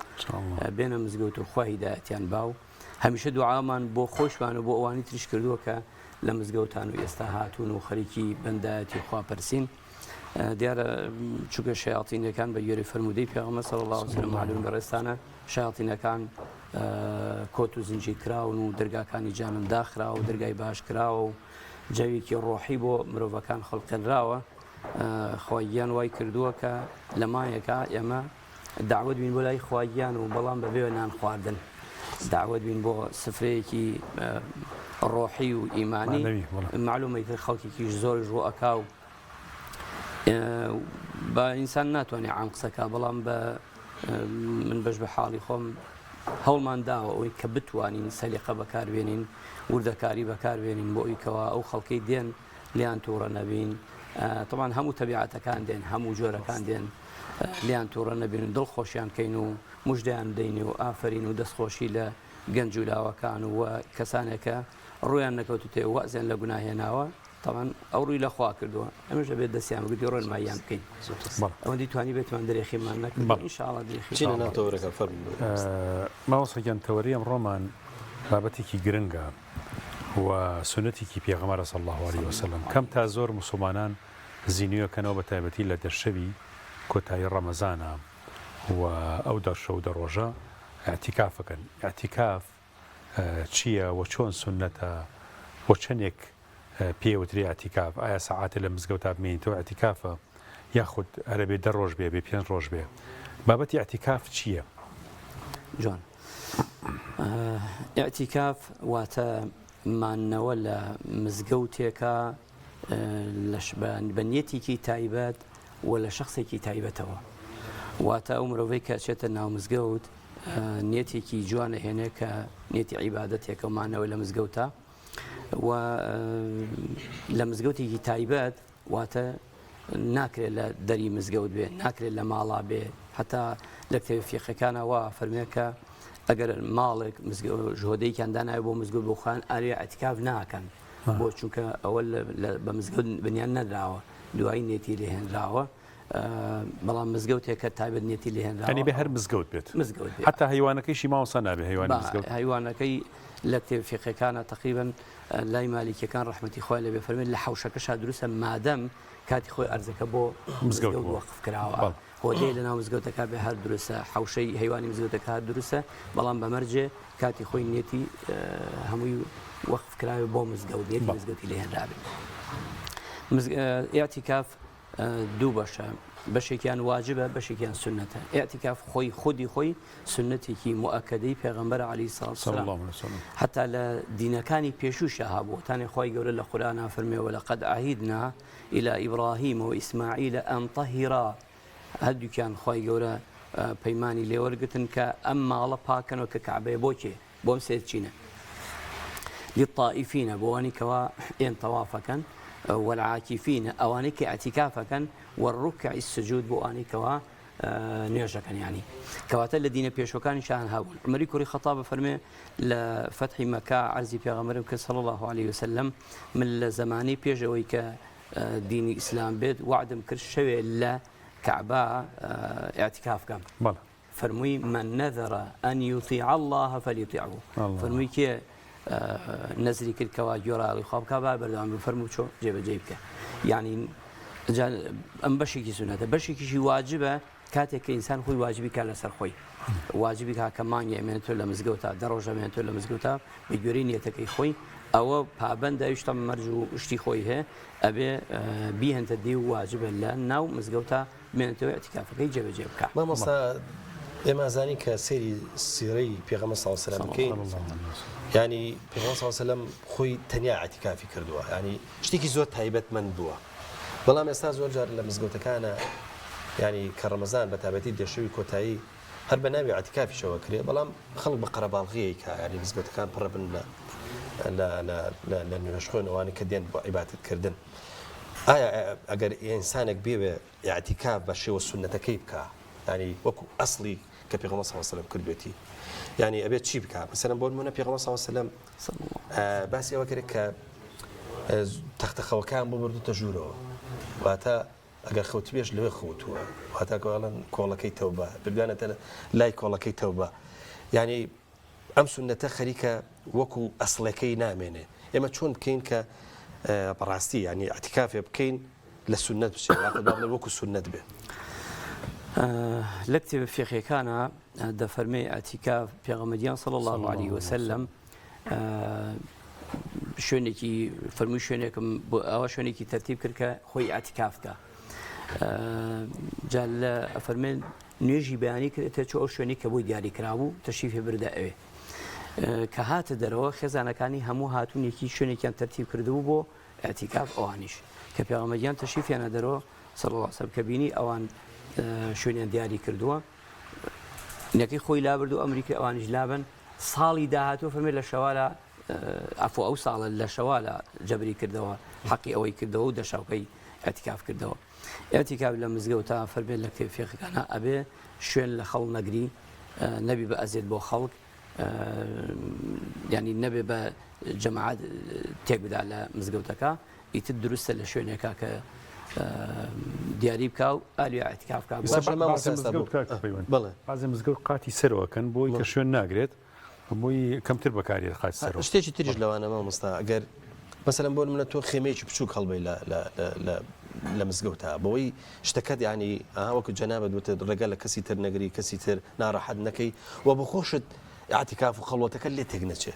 بێنە مزگەوت و خوا هیدایەتیان با و هەمیشە دوعامان بۆ خۆشمان و بۆ ئەوانی تریش کردووە کە لە مزگەوتان و ئێستا هاتوون و خەریکی بەندایەتی خوا پەرسین دیارە چونکە شەیاطینەکان بە گوێرەی فەرموودەی پێغەمبەر صلی الله علیه وسلم معلوم بەڕێزتانە شەیاطینەکان کۆت و زنجیر کراون و دەرگاکانی جانم داخراوە و دەرگای باش کراوە و جەوێکی ڕۆحی بۆ مرۆڤەکان خڵقێنراوە خوای گیان وای کردووە کە لە مایەکە ئێمە داوت بین بۆ لای خوای گیان و بەڵام بەبێ نان خواردن داوت بین بۆ سفرەیەکی ڕۆحی و ئیمانی معلومەی تر خەڵکێکیش زۆر ڕوو ئەکا و با ئینسان ناتوانێت عام قسەکە بەڵام بە من بەش بە حاڵی خۆم هەوڵمان داوە ئەوەی کە بتوانین سەلیقە بەکاربێنین وردەکاری بەکاربێنین بۆ ئەوی کەوا ئەو خەڵکەی دێن لیان تووڕە نەبین تەبعەن هەموو تەبیعەتەکان دێن هەموو جۆرەکان دێن لیان تووڕە نەبین و دڵ خۆشیان کەین و مژدەیان بدەین و ئافرین و دەستخۆشی لە گەنج و لاوەکان و کەسانێکە ڕویان نەکەوتوتێ وازیان لە گوناه هێناوە تەبعەن ئەو ڕووی لە خوا کردووە ئەمەش ئەبێت دەستیان بگرین ڕێنماییان بکەین ئەوەندی توانی بێتمان درێخیمان نەکرد ان شاء الله درێخی چینە ناو تەوەرەکە فەرموو. مامۆستا گیان تەوەرەی ئەمڕۆمان بابەتێکی گرنگە و سوننەتێکی پێغەمبەرە صلی اللە علیە وسلم کەم تا زۆر موسڵمانان زینویەکەنەوە بە تایبەتی لە دەرشەوی کۆتایی ڕەمەزانە و ئەو دەرشەو دە ڕۆژە ئیعتیکافەکەن ئیعتیکاف چییە و چۆن سوننەتە و چەنێک پێی ئەوترێ ئیعتیکاف؟ ئایا سەعاتێ لە مزگەوتا بمێنیتەوە ئیعتیکافە یاخود هەر ئەبێ دە ڕۆژ بێ ئەبێ پێنج ڕۆژ بێ؟ بابەتی ئیعتیکاف چییە؟ جوان ئیعتیکاف واتە مانەوە لە مزگەوتێکا لەش بە نیەتێکی تایبەت و لە شخصێکی تایبەتەوە واتە ئەو مرۆڤەی کە چێتە ناو مزگەوت نیەتێکی جوان ئەهێنێ کە نیەتی عیبادەتێکە و مانەوە لە مزگەوتە و لە مزگەوتێکی تایبەت واتە ناکرێت لە دەری مزگەوت بێ ناکرێت لە ماڵا بێ هەتا لە کتێبی فیقەکانەوە فەرمێ کە ئەگەر ماڵێک ژهۆدەیەکیان دانایە بۆ مزگەوت بۆ خۆیان ئارێ ئەتکاف ناکەن بۆ چونکە ئەوە بە مزگەوت بنیان نەدراوە دوایی نێتی لێهێنراوە. بەڵام مزگەوتێک کە تایبەت نیەتی لێ هێنراوە. یانی بێ هەر مزگەوت بێت. مزگەوت بێت. حەتا هەیوانەکەیشی مامۆستا نابێ هەیوانی مزگەوت. هەیوانەکەی لە کتێبە فیقهیەکانا تەقریبەن لای مالیکیەکان ڕەحمەتی خوای لێ بێ فەرمووی لە حەوشەکەشا دروستە مادەم کاتی خۆی ئەرزەکە بۆ مزگەوت وەقف کراوە. هۆدەی لە ناو مزگەوتەکە بێ هەر دروستە حەوشەی هەیوانی مزگەوتەکە هەر دروستە بەڵام بە مەرجێ کاتی خۆی نیەتی هەمووی وەقف کراوێ بۆ مزگەوت نیەتی مزگەوتی لێ هێنرابێ. ئیعتیکاف دوو بەشە بەشێکیان واجبە بەشێکیان سونەتە ئیعتیکاف خۆی خودی خۆی سونەتێکی موئەکەدەی پێغەمبەرە عەلەیهی سڵات وسلام حتا لە دینەکانی پێشووشا هەبوو تانێ خوای گەورە لە قورئانا فەرمێ ولقد عهدنا إلى إبراهيم وإسماعيل أن طهرا هەردووکیان خوای گەورە پەیمانی لێوەرگتن کە ئەم ماڵە پاکەنەوە کە کەعبەیە بۆ کێ بۆم سێ چینە للطائفین بۆ ئەوانەی کەوا ئێن تەوافەکەن والعاکفین ئەوانەی کە ئیعتیکافەکەن والرکع السجود بۆ ئەوانەی کەوا نوێژەکەن یانی کەواتە لە دینە پێشوەکانیشان هەبوون عومەری کوڕی خەتاب فەرمێ لە فەتحی مەکە عەرزی پێغەمبەرم کرد صلی الله علیه وسلم من لە زەمانی پێش ئەوەی کە دینی ئیسلام بێت وعدم کرد شەوێ لە کەعبە ئیعتیکاف بکەم بەڵێ فەرمووی، من نذر ان یطیع اللە فلیطعه، فەرمووی کێ نەزری کرد کەوا گوێڕایەڵی خوا بکا با بەردەوام بێ، فەرموو چۆ جێبەجێی بکە. یعنی جا ئەم بەشێکی سوننەتە، بەشێکیشی واجبە کاتێک کە ئینسان خۆی واجبی کا لەسەر خۆی واجبی کا کە مانگی ئەمێنێتەوە لە مزگەوتا دە ڕۆژ ئەمێنێتەوە لە مزگەوتا بە گوێرەی نیەتەکەی خۆی ئەوە پابەندە ئەویش تەم مەرج و شتی خۆی هەیە ئەبێ بیهێنتە دی و واجبە لە ناو مزگەوتا بمێنێتەوە ئیعتیکافەکەی جێبەجێ بکا. مامۆستا ئێمە ئەزانین کە سەیری سیرەی پێغەمبەر صلی اللە علیە وسلم بکەین یانی پێغەمبەر صلی اللە علیە وسلم خۆی تەنیا ئیعتیکافی کردووە یانی شتێکی زۆر تایبەتمەند بووە بەڵام ئێستا زۆر جار لە مزگەوتەکانە یانی کە ڕەمەزان بە تایبەتی دەشەوی کۆتایی هەر بە ناوی ئیعتیکافیشەوە کرێ بەڵام خەڵک بە قەرەباڵغیی کە یانی مزگەوتەکان پڕە بن لە لە لە لە نوێژخوێن ئەوانەی کە دێن بۆ عیبادەتکردن ئایا ئەگەر ئینسانێک بێوێ ئیعتیکاف بە شێوە سوننەتەکەی بکا یانی وەکو ئەسڵی کە پێغەمبەر صلی اللە علیه و سلم کردوێتی یانی ئەبێت چی بکا مەسەلەن بۆ نمونە پێغەمبەر صلی اللە علیه و سلم باسی ئەوە کرد کە تەختە خەوەکان بۆ بردوتە ژوورەوە واتە ئەگەر خەوتبێش لەوێ خەوتووە واتە کۆڵەن کۆڵەکەی تەوبە بردوانەتە لای کۆڵەکەی تەوبە یانی ئەم سوننەتە خەریکە وەکو ئەسڵەکەی نامێنێ ئێمە چۆن بکەین کە بەڕاستی ینی ئەتیکافێ بکەین لە سوننەت بچێت یاخود با بڵێ وەکو سوننەت بێ. لە کتێبە فیقهیەکانا دەفەرمێ ئیعتیکاف پێغەمبەر گیان صلی اللە علیه وسلم شوێنێکی فەرمووی شوێنێکم بۆ ئەوە شوێنێکی تەرتیب کرد کە خۆی ئیعتیکاف کە جا لە ئەفەرمێن نوێژی بەیانی کرد تێ چوو ئەو شوێنەی کە بۆی دیاری کرابوو تەشریفی بردە ئەوێ. کە هاتە دەرەوە خێزانەکانی هەموو هاتوون یەکی شوێنێکیان تەرتیب کردبوو بۆ ئیعتیکاف ئەوانیش کە پێغەمبەر گیان تەشریفیانە دەرەوە صلی اللە علیه وسلم کە بینی ئەوان شوێنیان دیاری کردووە نەکەی خۆی لابرد و ئەمری کرد ئەوانیش لابن ساڵی داهاتوو فەرمی لە شەوالە عەفو ئەو ساڵە لە شەوالە جەبری کردەوە حەقی ئەوەی کردەوە و دەشاوکەی ئیعتیکاف کردەوە. ئیعتیکاف لە مزگەوتا فەرمێ لە کتێب فیقەکانا ئەبێ شوێن لە خەڵ نەگری نەبی بە ئەزێت بۆ خەڵک ینی نەبێ بە جەماعەت تێک بدا لە مزگەوتەکە ئیتر دروستە لە شوێنێکا کە دیاری بکا و ئالی ئیعتیکاف بکا بەڵێ مزگەوت قاتی سەرەوەکەن بۆی کە شوێن ناگرێت بۆی کەمتر بەکاری دەخات سەرەوە. شتێکی تریش لەوانە مامۆستا ئەگەر مەسەلەن بۆ نمونە تۆ خێمەیەکی بچووک هەڵبەی لە لە لە لە مزگەوتا بەوەی شتەکەت یانی ئەها وەکو جەنابت وتت ڕێگە لە کەسی تر نەگری کەسی تر ناڕەحەت نەکەی و بە خۆشت ئیعتیکاف و خەڵوەتەکەت لێ تێک نەچێ.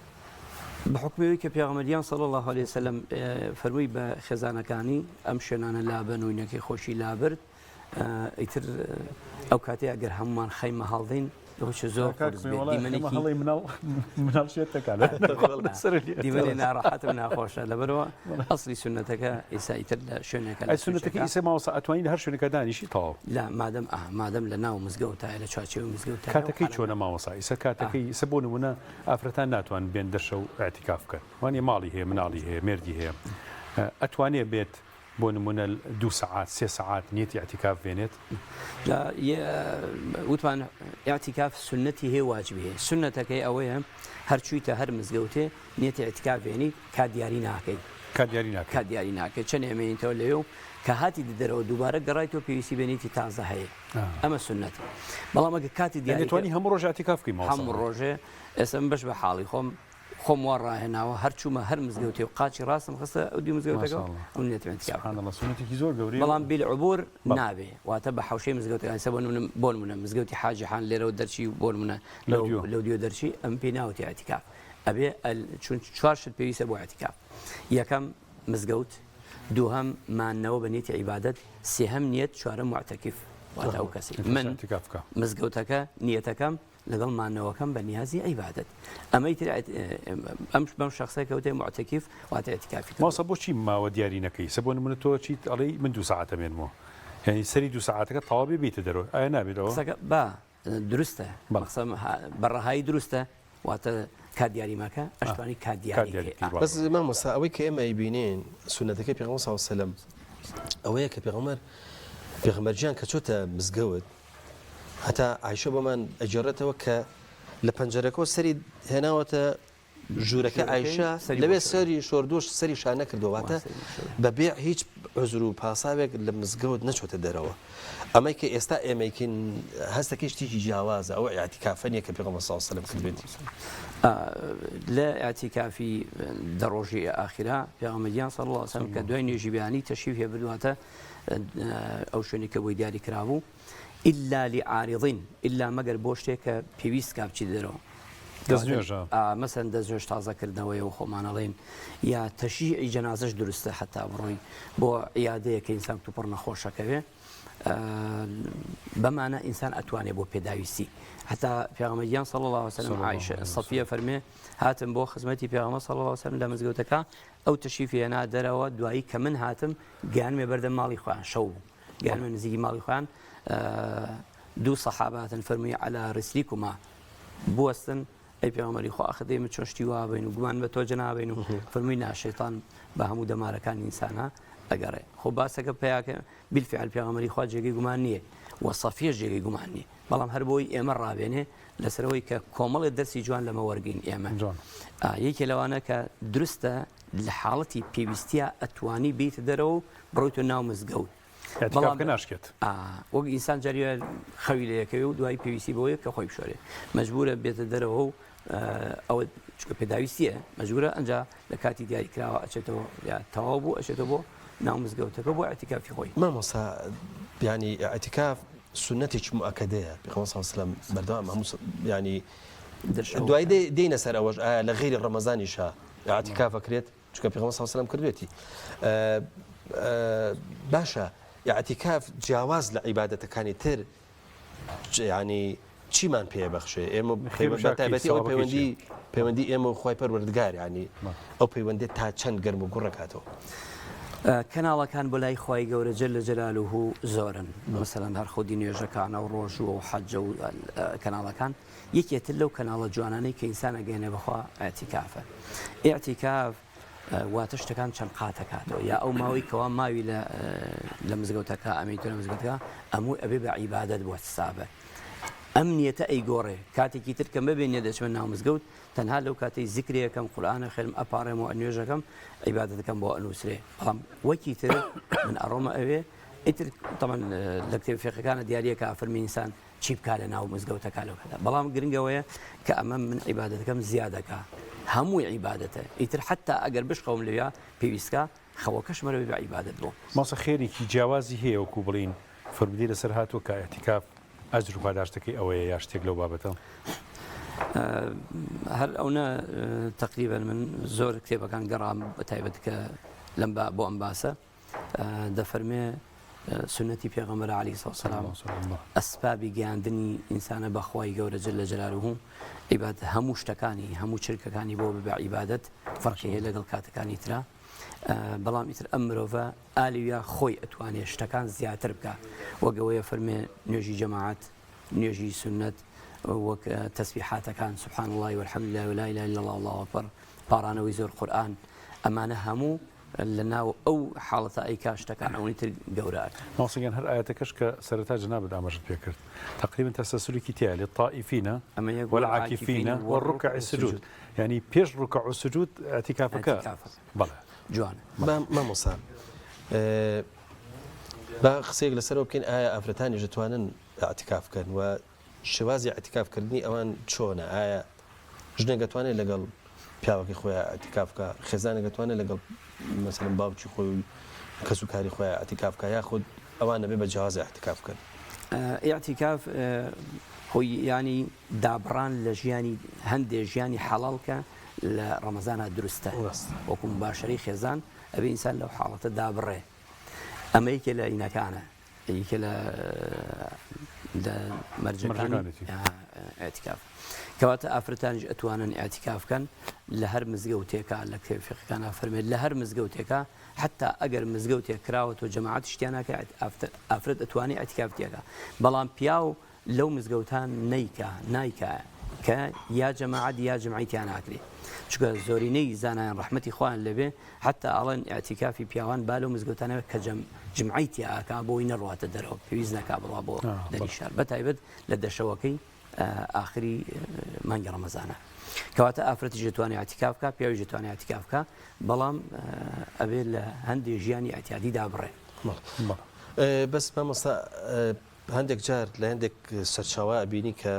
بە حوکمی ئەوەی کە پێغەمبەر گیان صلی اللە علیە وسلم فەرمووی بە خێزانەکانی ئەم شوێنانە لابەن و نەکەی خۆشی لابرد ئیتر ئەو کاتەی ئەگەر هەمومان خەیمە هەڵدەین زۆر دیمەنی ناڕەحەتم ناخۆشە لەبەرەوە ئەسلی سونەتەکە ئیسا ئیتر لە شوێنێکە لە سونەتەکە ئیسا مامۆستا ئەتوانین هەر شوێنەکە دانیشی تەواو لا مادەم ئا مادەم لە ناو مزگەوتایە لە چوارچێوەی مزگەوتایە کاتەکەی چۆنە مامۆستا ئیسا کاتەکەی ئیسا بۆ نمونە ئافرەتان ناتوان بێن دەرشەو ئیعتیکاف بکەن وانیە ماڵی هەیە مناڵی هەیە مێردی هەیە ئەتوانێ بێت بۆ نموونە دوو سەعات سێ سەعات نیەتی ئیعتیکاف بێنێت؟ جا وتمان ئیعتیکاف سوننەتی هەیە و واجبی هەیە، سوننەتەکەی ئەوەیە هەر چوویتە هەر مزگەوتێ نیەتی ئیعتیکاف بێنی کات دیاری ناکەی. کات دیاری ناکەی. کات دیاری ناکەی چەند ئەمێنیتەوە لەوێ و کە هاتی دەرەوە دووبارە گەڕایتەوە پێویستی بە نیەتی تازە هەیە ئەمە سوننەتە بەڵام ئەگە کاتی یانی دیاری توانی هەموو ڕۆژ ئیعتیکاف بکەی مامۆستا هەموو ڕۆژێ ئێستا من بەش بە حاڵی خۆم خۆم وا ڕاهێناوە هەر چوومە هەر مزگەوتێ و قاچی ڕاستم خستە ئەو دوو مزگەوتەکە ماشاءاللە ئەو نیەتم ئیعتیکاف سبحان کرد اللە سوننەتێکی زۆر گەورەیە و بەڵام بیلعبور بەڵێ نابێ واتە بە حەوشەی مزگەوتەکان ئێستا بۆ نمونە بۆ نمونە مزگەوتی حاجی حان لێرەوە دەرچی بۆ نمونە لەو لەو دیو لەو دیو دەرچی ئەم پێی ناوتی ئیعتیکاف ئەبێ ئەل چون چوار شت پێویستە بۆ ئیعتیکاف یەکەم مزگەوت دووهەم مانەوە بە نیەتی عیبادەت سێهەم نیەت چوارەم موعتەکیف واتە ئەو کەسەی کەس من ئیعتیکاف بکا. مزگەوتەکە نیەتەکەم لەگەڵ مانەوەکەم بە نیازی عیبادەت ئەمەی تر ئەم بەم شەخسە کەوتێ موعتەکیف واتە ئیعتیکافی کردووە. مامۆستا بۆچی ماوە دیاری نەکەی سە بۆ نمونە تۆ چیت ئەڵێی من دوو سەعات ئەمێنمەوە یانی سەری دوو سەعاتەکە تەواو بێ بێیتە دەرەوە ئایا نابێت ئەوە؟ قسەکە با دروستە بەڵێ. قسەم بە ڕەهایی دروستە واتە کات دیاری مەکە ئەشتوانی کات کات دیاری دیاری کەی. بکەی بەڵێ. بەس مامۆستا ئەوەی کە ئێمە ئەیبینین سوننەتەکەی پێغەمبەر صلی اللە علیە وسلم ئەوەیە کە پێغەمبەر پێغەمبەر گیان کە چۆتە مزگەوت هەتا عایشە بۆمان ئەگێڕێتەوە کە لە پەنجەرەکەوە سەری هێناوەتە ژوورەکە ئایشە لەوێ سەری شۆردوش سەری شانە کردووە واتە بەبێ هیچ عزر و پاساوێک لە مزگەوت نەچۆتە دەرەوە ئەمەی کە ئێستا ئێمەیکن هەستەکەی شتێکی جیاوازە ئەوە ئیعتیکافە نییە کە پێغەمبەر صلی الله علیه و سلم کردوێتی. لە ئیعتیکافی دە ڕۆژی ئاخیرا پێغەمبەر گیان صلی الله علیه و سلم کە دوای نوێژی بەیانی تەشریف هێبردووەتە ئەو شوێنی کە بۆی دیاری کرابوو إلا لعارض إلا مەگەر بۆ شتێک کە پێویست کا بچیت دەرەوە. دەستنوێژە. مەسەن دەستنوێژ تازەکردنەوەیە و خۆمان ئەڵێین یا تەشیعی جەنازەش دروستە حەتا بڕۆی بۆ عیادەیە کە ئینسان کتوپڕ نەخۆشەکەوێ بەمانە ئینسان ئەتوانێ بۆ پێداویستی حتا پێغەمبەر گیان صلی الله علیه وسلم عایشە سەفیە فەرمێ هاتم بۆ خزمەتی پێغەمبەر صلی الله علیه وسلم لە مزگەوتەکە ئەو تەشریفی هێنا دەرەوە دوایی کە من هاتم گەیانمێ بەردەم ماڵی خۆیان شەو بوو گەیانمە نزیکی ماڵی خۆیان دوو سەحابە هاتن فەرمووی علی رسلکما بوەستن ئەی پێغەمبەری خوا ئاخر دەی من چۆن شتی وا بین و گومان بە تۆ جەنابین و فەرمووی نا شەیتان بە هەموو دەمارەکانی ئینسانە ئەگەڕێ خۆ باسەکە پیاکە بالفعل پێغەمبەری خوا جێگەی گومان نییە و سەفیەش جێگەی گومان نییە بەڵام هەر بۆی ئێمە ڕابێنێ لەسەرەوەی کە کۆمەڵێ دەرسی جوان لەمە وەرگین ئێمە یەکێ لەوانە کە دروستە لە حاڵەتی پێویستیا ئەتوانی بیت دەرەوە و بڕۆیتە ناو مزگەوت بەڵام ناشکێت وەک ئینسان جاریە خەوی لەکەوێ و دوای پێویستی بۆیە کە خۆی بشۆرێ مەجبورە بێتە دەرەوە و ئەوە چکە پێداویستیە مەجبورە ئەنجا لە کاتی دیاری کراوە ئەچێتەوە یا تەواو بوو ئەچێتەوە بۆ ناو مزگەوتەکە بۆ ئیعتیکافی خۆی. مامۆستا یانی ئیعتیکاف سوننەتێکی موئەکەدەیە پێغەمبەر صلی اللە علیه و سلم بەردەوام هەموو یانی دوای دێینە سەر ئەوەش ئایا لە غەیری ڕەمەزانیشا ئیعتیکاف ئەکرێت چونکە پێغەمبەر صلی اللە علیه و سلم کردوێتی باشە ئیعتیکاف جیاواز لە عیبادەتەکانی تر یانی چیمان پێ بەخشێ ئێمە بە تایبەتی ئەو پەیوەندی پەیوەندی ئێمە و خوای پەروەردگار ینی ئەو پەیوەندی تا چەند گەرم و گوڕەکاتەوە. کەناڵەکان بۆ لای خوای گەورە جل جلاله زۆرن مەسەلەن هەر خودی نوێژەکانە و ڕۆژووە و حەجە و کەناڵەکان یەکێتر لەو کەناڵە جوانانەی کە ئینسان ئەگەیەنێ بەخوا ئیعتیکافە ئیعتیکاف واتە شتەکان چەند قاتەکاتەوە یا ئەو ماوەی کەوا ماوی لە لە مزگەوتەکە ئەمەی تۆ لە مزگەوتەکە ئەموو ئەبێ بە عیبادەت بۆ حسابە ئەم نیەتە ئەیگۆڕێ کاتێکی تر کە مەبێنێ دەچمە ناو مزگەوت تەنها لەو کاتەی زیکرێکەم قورئانە خوێنم ئەپاڕێم و نوێژەکەم عیبادەتەکەم بۆ ئەنووسرێ بەڵام وەکی تر من ئەڕۆمە ئەوێ ئیتر تەمان لە کتێب فێقەکانە دیاریە کە ئەفەرمی ئینسان چی بکا لە ناو مزگەوتەکە لەو کاتە بەڵام گرنگەوەیە کە ئەمە من عیبادەتەکەم زیادەکە هەمووی عیبادەتە ئیتر حتا ئەگەر بشخەوم لەویا پێویستکە خەوەکەش مەرەوی بە عیبادەت بۆ. مامۆستا خێرێکی جیاوازی هەیە وەکو بڵێین فەرموودەی لەسەر هاتووە کە ئیعتیکاف ئەجر و پاداشتەکەی ئەوەیە یا شتێک لەو بابەتە؟ هەر ئەونە تەقریبەن من زۆر کتێبەکان گەڕام بە تایبەت کە لەم با بۆ ئەم باسە دەفەرمێ سنەتی پێغەمبەر علی سلام ئەسپابی گەیاندنی ئینسانە بەخوای گەورە جل لە جلاله عیباد هەموو شتەکانی هەموو چرکەکانی بۆ بە عیبادەت فەرقی هەیە لەگەڵ کاتەکانی ترا بەڵام ئیتر ئەم مرۆڤە ئالیویا خۆی ئەتوانێ شتەکان زیاتر بکا وەک ئەوەیە فەرمێ نوێژی جەماعەت نوێژی سوننەت وەک تەسبیحاتەکان سبحان اللە والحمد لله ولا اله الا الله والله اکبر پاڕانەوەی زۆر قورئان ئەمانە هەموو لە ناو ئەو حاڵەتە ئەیکا شتەکان ئەوەی تر گەورە ئەکا. مامۆستا گیان هەر ئایەتەکەش کە سەرەتا جەنابت ئاماژەت پێ کرد تەقریبا تەسەلسولێکی تیایە للطائفین ئەمە یەک والعاکفین والعاکفین والرکع السجود یانی پێش ڕکع و سجود ئیعتیکافەکە ئیعتیکافەکە. بەڵێ. جوانە. مامۆستا با قسەیەک لەسەرەوە بکەین ئایا ئافرەتانیش دەتوانن ئیعتیکاف بکەن و شێوازی ئیعتیکاف کردنی ئەوان چۆنە ئایا ژنێک دەتوانێت لەگەڵ پیاوەکەی خۆیان ئیعتیکاف بکا خێزانێک دەتوانێت لەگەڵ مەسەلەن باوکی خۆی و کەس و کاری خۆیان ئیعتیکاف بکا یاخود ئەوان ئەبێ بە جیاواز ئیعتیکاف بکەن؟ ئیعتیکاف خۆی یانی دابڕان لە ژیانی هەندێ ژیانی حەڵاڵ کە لە ڕەمەزانا دروستە وەکو مباشەرەی خێزان ئەبێ ئینسان لەو حاڵەتە دابڕێ ئەمە یەکێ لە ئینەکانە یەکێ لە لە مەرجەکانی ئیعتیکاف کەواتە ئافرەتانیش ئەتوانن ئیعتیکاف بکەن لە هەر مزگەوتێکا لە کتێب فیقەکانا فەرمێت لە هەر مزگەوتێکا حتا ئەگەر مزگەوتێک کراوەتەوە جەماعەتیش تیا ناکرێ ئافرەت ئەتوانێ ئیعتیکاف تێکا بەڵام پیاو لەو مزگەوتان نەیکا نایکا کە یا جەماعەت یا جمعەی تیا ناکرێ چونکە زۆرینەی زانایان ڕەحمەتی خوایان لێبێ حتا ئەڵێن ئیعتیکافی پیاوان با لەو مزگەوتانە کە جەم جمعەی تیا ئەکا بۆی نەڕواتە دەرەوە پێویست نەکا بڕوا بۆ دەری شار بەتایبەت لە دەشەوەکەی ئاخری مانگی ڕەمەزانە کەواتە ئافرەتیش دەتوانێت ئیعتیکاف بکا پیاویش دەتوانێت ئیعتیکاف بکا بەڵام ئەبێ لە هەندێ ژیانی ئیعتیادی دابڕێ. بەس مامۆستا هەندێک جار لە هەندێک سەرچاوە ئەبینی کە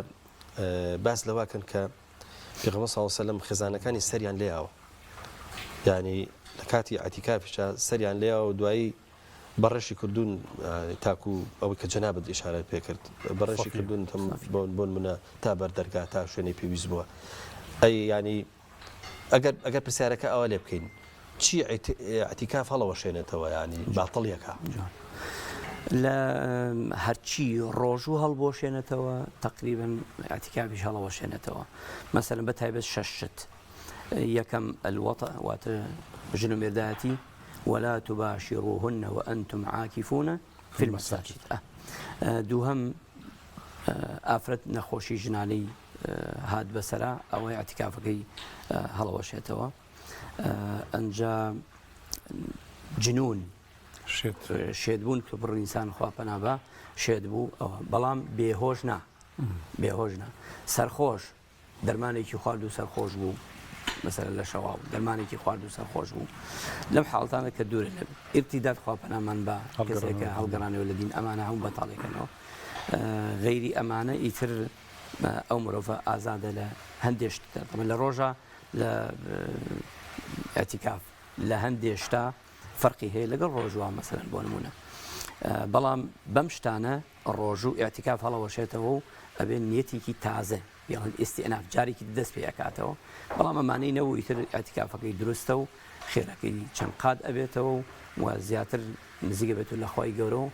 باس لەوە کەن کە پێغەمبەر صلی اللە علیه و سلم خێزانەکانی سەریان لێیاوە یعنی لە کاتی ئیعتیکافیشا سەریان لێیاوە و دوایی بەڕێشی کردوون تاکو ئەوەی کە جەنابت ئیشارەت پێ کرد بەڕێشی کردوون بۆ نمونە تا بەر دەرگا تا شوێنی پێویست بووە ئەی ینی ئەگەر ئەگەر پرسیارەکە ئەوە لێ بکەین چی ئیعتیکاف هەڵەوەشێنێتەوە ینی باتڵیەکە لە هەرچی ڕۆژوو هەڵبۆشێنێتەوە تقریبن ئیعتیکافیش هەڵەوەشێنێتەوە مەسەلەن بە تایبەت شەش شت یەکەم الوطء واتە ژن و مێردایەتی ولا تباشروهن وأنتم عاکفون في المساجد دووهەم ئافرەت نەخۆشی ژنانەی هات بەسەرا ئەوەی ئیعتیکافەکەی هەڵەوەشێتەوە ئەنجا جنون شێت بوون کە بڕ ئینسان خوا پەنا بە شێت بوو ئەوە بەڵام بێهۆش نا بێهۆش نا سەرخۆش دەرمانێکی خوارد و سەرخۆش بوو مەسەلەن لە شەوا و دەرمانێکی خوارد و سەرخۆش بوو لەم حاڵتانە کە دوورە لە ئیرتیداد خوا پەنامان بە کەسێکە هەڵگەڕانەوە لە دین ئەمانە هەموو بەتاڵێکەنەوە غەیری ئەمانە ئیتر ئەو مرۆڤە ئازادە لە هەندێک شت لە ڕۆژە لە ئەتیکاف لە هەندێ شتا فەرقی هەیە لەگەڵ ڕۆژوە مەسەلەن بۆ نمونە بەڵام بەم شتانە ڕۆژوو ئیعتیکاف هەڵەوەشێتەوە و ئەبێ نیەتێکی تازە پێڵێن ئیستئناف جارێکی دی دەست پێ ئەکاتەوە بەڵام ئەمانەی نەبوو ئیتر ئیعتیکافەکەی دروستە و خێرەکەی چەند قات ئەبێتەوە و و زیاتر نزیک ئەبێت لە خوای گەورە و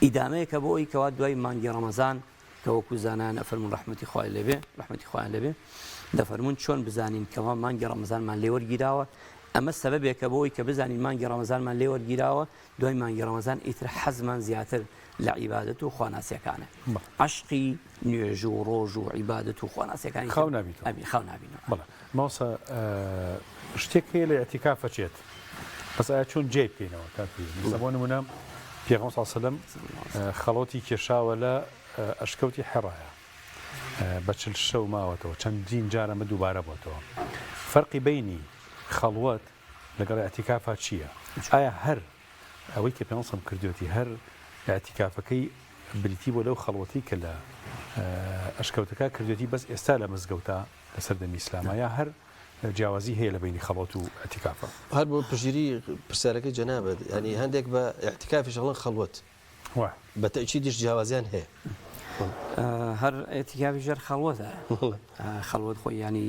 ئیدامەیەکە بۆ ئەوی کەوا دوای مانگی ڕەمەزان کە وەکو زانایان ئەفەرموون ڕەحمەتی خوای لێبێ ڕەحمەتی خوایان لێبێ دەفەرموون چۆن بزانین کەوا مانگی ڕەمەزانمان لێ وەرگیراوە ئەمە سەبەبێکە بۆ ئەوی کە بزانین مانگی ڕەمەزانمان لێ وەرگیراوە دوای مانگی ڕەمەزان ئیتر حەزمان زیاتر لە عیبادەت و خواناسیەکانە عەشقی نوێژ و ڕۆژ و عیبادەت و خواناسیەکانی خاو نابیتەوە ئەبی خاو نابینەوە. بەڵێ مامۆستا شتێک هەیە لە ئیعتیکاف ئەچێت بەس ئایا چۆن جێی بکەینەوە کاک فیروز مەسەلەن بۆ نمونە پێغەمبەر صلی اللە علیە وسلم خەڵوەتی کێشاوە لە ئەشکەوتی حەرایە بە چل شەو ماوەتەوە چەندین جار ئەمە دووبارە بۆتەوە فەرقی بەینی خەڵوەت لەگەڵ ئیعتیکافا چییە؟ ئایا هەر ئەوەی کە پێغەمبەر صلی کردوێتی هەر ئیعتیکافەکەی بریتی بووە لەو خەڵوەتەی کە لە ئەشکەوتەکە کردوێتی بەس ئێستا لە مزگەوتا لە سەردەمی ئیسلاما یا هەر جیاوازی هەیە لە بەینی خەڵوەت و ئیعتیکافا؟ هەر بۆ پشتگیری پرسیارەکەی جەنابت یانی هەندێک بە ئیعتیکافیش ئەڵێن خەڵوەت. بە تەئکیدیش جیاوازیان هەیە. هەر ئیعتیکافیش هەر خەڵوەتە. خەڵوەت خۆی یانی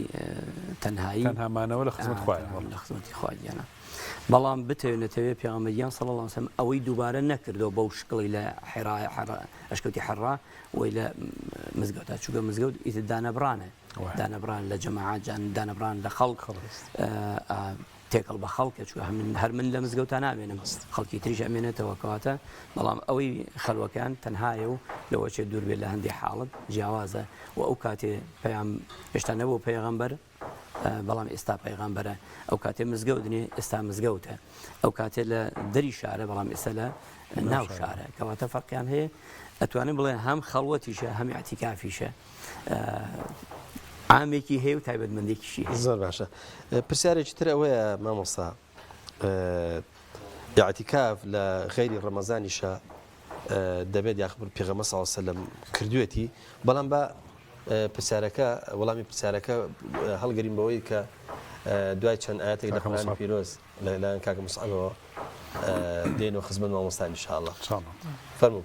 تەنهایی. تەنها مانەوە لە خزمەت خوایە. لە خزمەتی خوا گیانە. بەڵام بتەوێ نەتەوێ پێغەمبەر گیان صلی اللە علیه وسلم ئەوەی دووبارە نەکردەوە بەو شکڵی لە حرا ئەشکەوتی حەرا وەی لە مزگەوتا چونکە مزگەوت ئیتر دانەبڕانە دانەبڕان لە جەماعەت دانەبڕان لە خەڵک تێکەڵ بە خەڵکە چونکە من هەر من لە مزگەوتا نامێنم خەڵکی تریش ئەمێنێتەوە کەواتە بەڵام ئەوەی خەلوەکان تەنهایە و لەوەچێ دوور بێت لە هەندێ حاڵەت جیاوازە و ئەو کاتێ پەیام هێشتا نەبوو پێغەمبەر بەڵام ئێستا پەیغەمبەرە ئەو کاتێ مزگەوت نیە ئێستا مزگەوتە ئەو کاتێ لە دەری شارە بەڵام ئێستا لە ناو شارە کەواتە فەرقیان هەیە ئەتوانم بڵێ هەم خەڵوەتیشە هەم ئیعتیکافیشە عامێکی هەیە و تایبەتمەندێکیشی هەیە. زۆر باشە پرسیارێکی تر ئەوەیە مامۆستا. ئیعتیکاف لە غەیری ڕەمەزانیشا دەبێت یاخود پێغەمبەر صلی اللە علیە وسلم کردوێتی بەڵام با پرسیارەکە وەڵامی پرسیارەکە هەڵگرین بەوەی کە دوای چەند ئاەتێک لە قورئانی پیرۆز لەلایەن کاکە مصعبەوە دێن و خزمەت مامۆستا ان شاء الله فەرموو.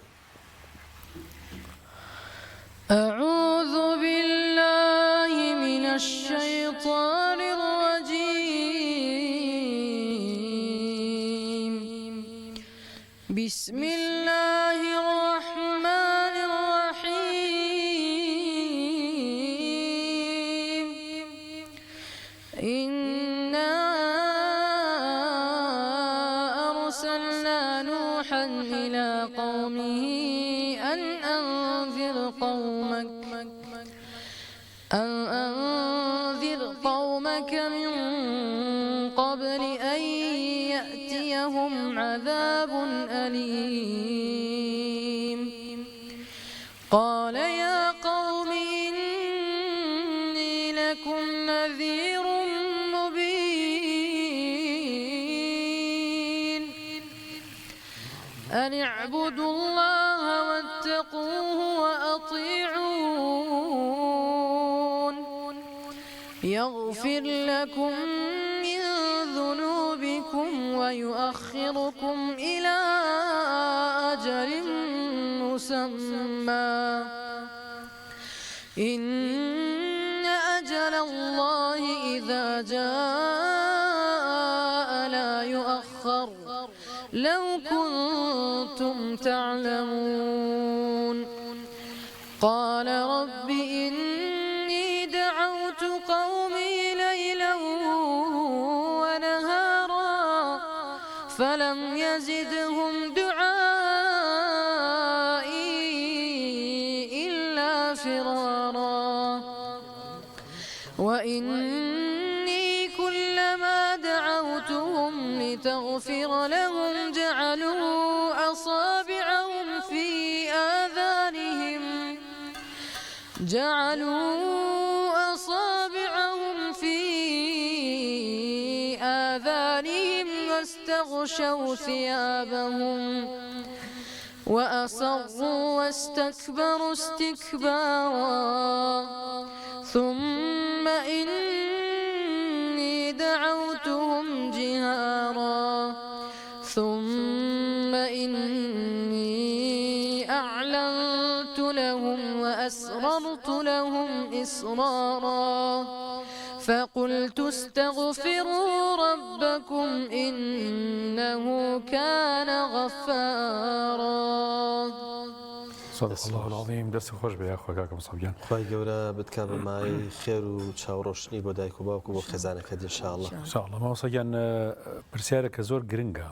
أعوذ بالله من الشیطان الرجیم بسم اللە الرحمن الرحیم إنا أرسلنا نوحا إلى قومه أن أنذر قومك أن أنذر قومك من قبل أن يأتيهم عذاب أليم قال یا قوم إنی لکم نذیر مبین أن اعبدوا الله واتقوه وأطیعون یغفر لکم من ذنوبکم ویؤخرکم الی اجل مسمى ان اجل الله اذا جاء لا یؤخر لو کنتم تعلمون قال رب إني دعوت قومي ليلا ونهارا فلم يزدهم دعائي إلا فرارا وإني كلما دعوتهم لتغفر لهم جعلوا أصابعهم في آذانهم جعلوا أصابعهم في آذانهم واستغشوا ثيابهم وأصروا واستكبروا استكبارا ثم إني دعوتهم جهارا ثم إني أعلنت لهم وأسررت لهم إسرارا فقلت استغفروا ربكم إنه كان غفارا. صدق الله العظیم دەست خۆش بێ یاخوا کاکە مصعب گیان. خوای گەورە بتکا بە مایەی خێر و چاوڕۆشنی بۆ دایک و باوک و بۆ خێزانەکەت ان شاء اللە. ان شاء اللە مامۆستا گیان پرسیارێکە زۆر گرنگە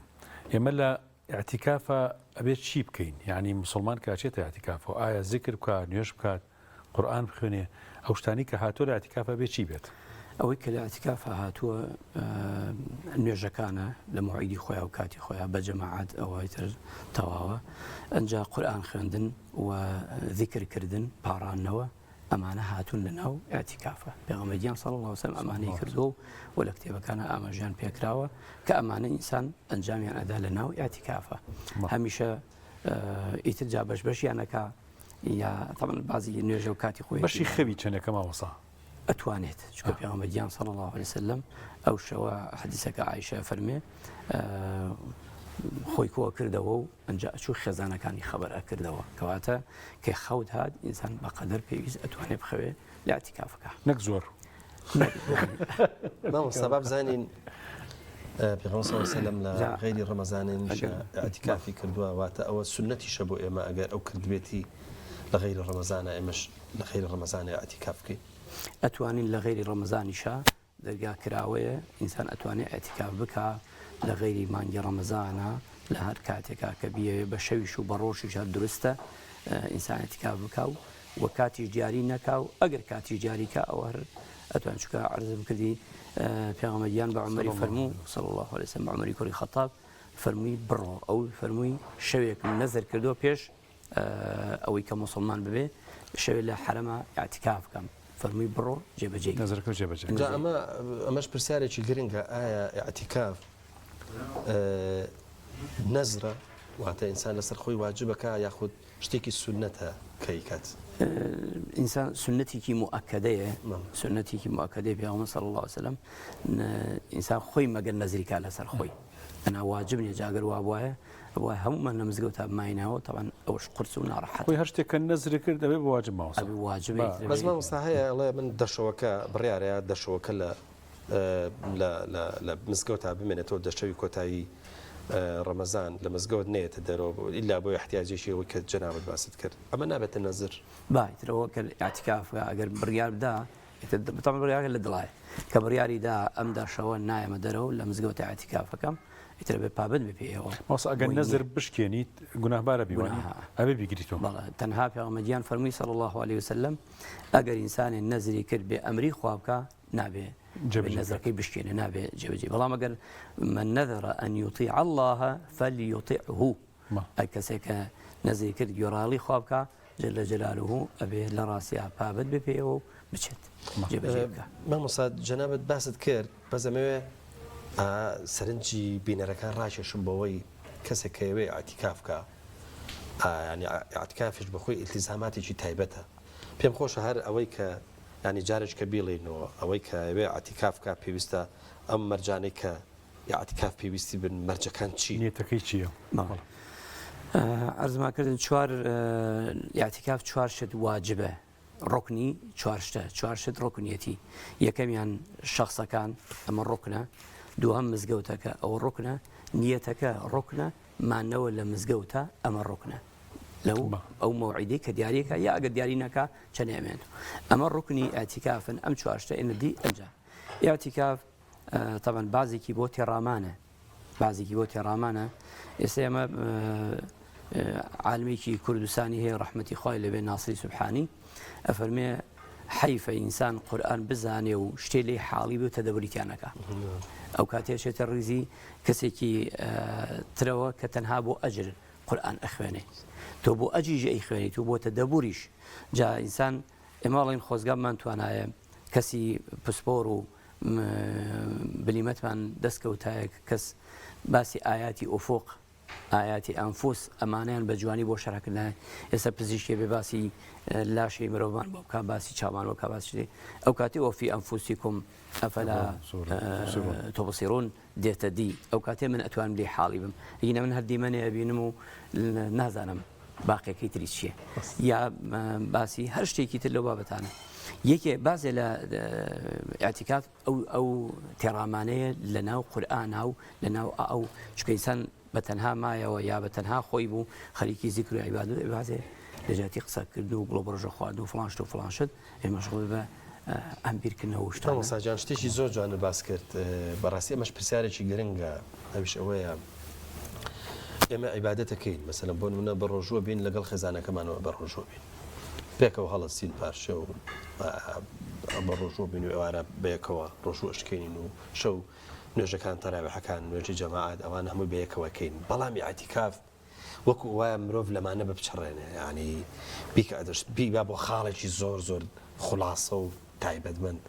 ئێمە لە ئیعتیکافا ئەبێت چی بکەین یانی موسڵمان کە ئەچێتە ئیعتیکافەوە ئایا زیکر بکات نوێژ بکات قورئان بخوێنێ ئەو شتانی کە هاتووە لە ئیعتیکافا بێ چی بێت؟ ئەوەی کە لە ئیعتیکافا هاتووە نوێژەکانە لە مەوعیدی خۆیا و کاتی خۆیا بە جەماعەت ئەوەی تر تەواوە ئەنجا قورئان خوێندن و زیکر کردن پاڕانەوە ئەمانە هاتوون لە ناو ئیعتیکافە پێغەمبەر گیان صلی اللە علیه وسلم ئەمانەی کردووە و لە کتێبەکانە ئاماژەیان پێکراوە کە ئەمانە ئینسان ئەنجامیان ئەدا لە ناو ئیعتیکافە هەمیشە ئیتر جا بەش بەشیان ئەکا یا طبعا بازی نوێژە و کاتی خۆی بەشی خەوی چەندێکە مامۆستا؟ ئەتوانێت چونکە پێغەمبەر گیان صلی اللە علیه وسلم ئەو شەوە حەدیسەکە عایشە فەرمێ خۆی کۆ کردەوە و ئەنجا ئەچوو خێزانەکانی خەبەر ئەکردەوە کەواتە کە خەوت هات ئینسان بەقەدەر پێویست ئەتوانێ بخەوێ لە ئیعتیکافەکە نەک زۆر مامۆستا با بزانین پێغەمبەر صلی الله علیه وسلم لە غەیری ڕەمەزانێنیش ئیعتیکافی کردووە واتە ئەوە سوننەتیشە بۆ ئێمە ئەگەر ئەو کردبێتی لە غەیری ڕەمەزانە ئێمەش لە غەیری ڕەمەزانە ئیعتیکاف بکەین. ئەتوانین لە غەیری ڕەمەزانیشا دەرگا کراوەیە ئینسان ئەتوانێ ئیعتیکاف بکا لە غەیری مانگی ڕەمەزانا لە هەر کاتێکا کە بیەوێ بە شەویش و بە ڕۆژیش هەر دروستە ئینسان ئیعتیکاف بکا و وە کاتیش دیاری نەکا و ئەگەر کاتیش دیاری کا ئەوە هەر ئەتوان چونکە عەرزم کردی پێغەمبەر گیان بە عومەری فەرموو صلی الله علیه وسلم بە عومەری کوڕی خەتاب فەرمووی بڕۆ ئەو فەرمووی شەوێکم نەزر کردووە پێش ئەوەی کە موسڵمان ببێ شەوێ لە حەرەما ئیعتیکاف بکەم فەرمووی بڕۆ جێبەجێی کە. نەزرەکەو جێبەجێ کە. جا ئەمە ئەمەش پرسیارێکی گرنگە ئایا ئیعتیکاف. نەزرە واتە ئینسان لەسەر خۆی واجبەکە یاخود شتێکی سوننەتە کە ئیکات. ئینسان سوننەتێکی موئەکەدەیە، سوننەتێکی موئەکەدەیە پێغەمبەر صلی اللە علیه وسلم ئینسان خۆی مەگەر نەزری کا لەسەر خۆی ئەنا واجب نییە جا گەر وابوایە ئەبوایە هەموومان لە مزگەوتا بماینەوە تەبعەن ئەوەش قورس و ناڕەحەتە. خۆی هەر شتێک کە نەزری کرد ئەبێ بە واجب مامۆستا. ئەبێ واجب ئیتر بەس مامۆستا هەیە ئەڵێ من دەشەوەکە بڕیارە دەشەوەکە لە لە لە لە مزگەوتا بمێنێتەوە دەشەوی کۆتایی ڕەمەزان لە مزگەوت نەیەتە دەرەوە ئیلا بۆ ئیحتیاجێکی ئەوەی کە جەنابت باست کرد ئەمە نابێتە نەزر؟ با ئیتر ئەوە کە ئیعتیکاف ئەگەر بڕیار بدا ئیتر تەبعەن بڕیارەکە لە دڵایە کە بڕیاری دا ئەم دا شەوە نایەمە دەرەوە لە مزگەوت ئیعتیکافەکەم ئیتر ئەبێ پابەند بێ پێیەوە مامۆستا ئەگەر بۆی نەزر نییە. بشکێنیت گوناهبارە بی وانیە؟ گوناهە. ئەبێ بیگریتەوە. بەڵێ تەنها پێغەمبەر گیان فەرمووی صلی اللە علیە وسلم ئەگەر ئینسانێ نەزری کرد بێ ئەمری خوا بکا نابێ نەزرەکەی بشکێنێ نابێ جێبەجێ بەڵام ئەگەر من نذر أن يطيع الله فليطعه ئەر کەسێک کە نەزری کرد گوێڕایەڵی خوا بکا جل جلاله ئەبێ لە ڕاستیا پابەند بێ پێیەوە و بچێت جێبەجێ بکا. مامۆستا جەنابت باست کرد بەس ئەمەوێ سەرنجی بینەرەکان ڕاکێشم بەوەی کەسێک کە ئەیەوێ ئیعتیکاف بکا یانی ئیعتیکافیش بەخۆی ئیلتیزاماتێکی تایبەتە پێم خۆشە هەر ئەوەی کە یانی جارێک کە بیڵێینەوە ئەوەی کە ئەیەوێ ئیعتیکاف بکا پێویستە ئەم مەرجانەی کە ئیعتیکاف پێویستی بن مەرجەکان چین؟ نیەتەکەی چییە؟ بەڵێ عەرزمان کردن چوار ئیعتیکاف چوار شت واجبە ڕوکنی چوار شتە چوار شت ڕوکنیەتی یەکەمیان شەخسەکان ئەمە ڕوکنە دووهەم مزگەوتەکە ئەوە ڕوکنە نیەتەکە ڕوکنە مانەوە لە مزگەوتە ئەمە ڕوکنە لەو ئەو مەوعیدەی کە دیاریەکە یا ئەگەر دیاری نەکا چەند ئەمێن ئەمە ڕوکنی ئیعتیکافن ئەم چوار شتە ئێمە دی ئەنجا ئیعتیکاف تەبعەن بازێکی بۆ تێڕامانە بازێکی بۆ تێڕامانە ئێستا ئێمە عالمێکی کوردستانی هەیە ڕەحمەتی خوای لەبێ ناسری سوبحانی ئەفەرمێ حەیفە ئینسان قورئان بزانێ و شتێ لێی حاڵی بێ و تەدەبوری تیا نەکا ئەو کاتێ ئەچێتە ڕیزی کەسێکی ترەوە کە تەنها بۆ ئەجر قورئان ئەخوێنێ تۆ بۆ ئەجریش ئەیخوێنیت و بۆ تەدەبوریش جا ئینسان ئێمە ئەڵێن خۆزگا بمانتوانایە کەسی پسپۆر و بلیمەتمان دەست کەوتایە کەس باسی ئایاتی ئوفوق ئایاتی ئەنفوس ئەمانەیان بە جوانی بۆ شەرح کردنایە ئێستا پزیشکێ بێ باسی لاشەی مرۆڤمان بۆ بکا باسی چاومان بۆ بکا باسی شتێ ئەو کاتی وفی ئەنفوسیکم ئەفەلا تبصرون دێتە دی ئەو کاتێ من ئەتوانم لێی حاڵی بم ئەگینا من هەر دیمەنێ ئەبینم و نازانم باقیەکەی تری چییە یا باسی هەر شتێکی تر لەو بابەتانە یەکێ بازێ لە ئاعتیکاف ئەو ئەو تێڕامانەیە لە ناو قورئانا و لە ناو ئەو چونکە ئینسان بە تەنها مایەوە یا بە تەنها خۆی بوو خەریکی زیکر و عیبادەت و بازێ لە جیاتی قسەکردن و گوڵە بڕژە خواردن و فڵان شت و فڵان شت ئێ مەشغوڵ بە ئەم بیرکردنەوە و شتانە. مامۆستا گیان شتێکی زۆر جوانت باس کرد بەڕاستی ئەمەش پرسیارێکی گرنگە ئەویش ئەوەیە ئێمە عیبادەتەکەین مەسەلەن بۆ نمونە بە ڕۆژووە بین لەگەڵ خێزانەکەمانەوە بە ڕۆژووە بین پێکەوە هەڵەسین پارشێو بە ڕۆژوو بین و ئێوارە بەیەکەوە ڕۆژوو ئەشکێنین و شەو نوێژەکان تەراویحەکان نوێژی جەماعەت ئەوان هەمووی بەیەکەوە کەین بەڵام ئیعتیکاف وەکو وایە مرۆڤ لەمانە بپچڕێنێ یعنی بیکە بیبا بۆ خاڵێکی زۆر زۆر خولاصە و تایبەتمەند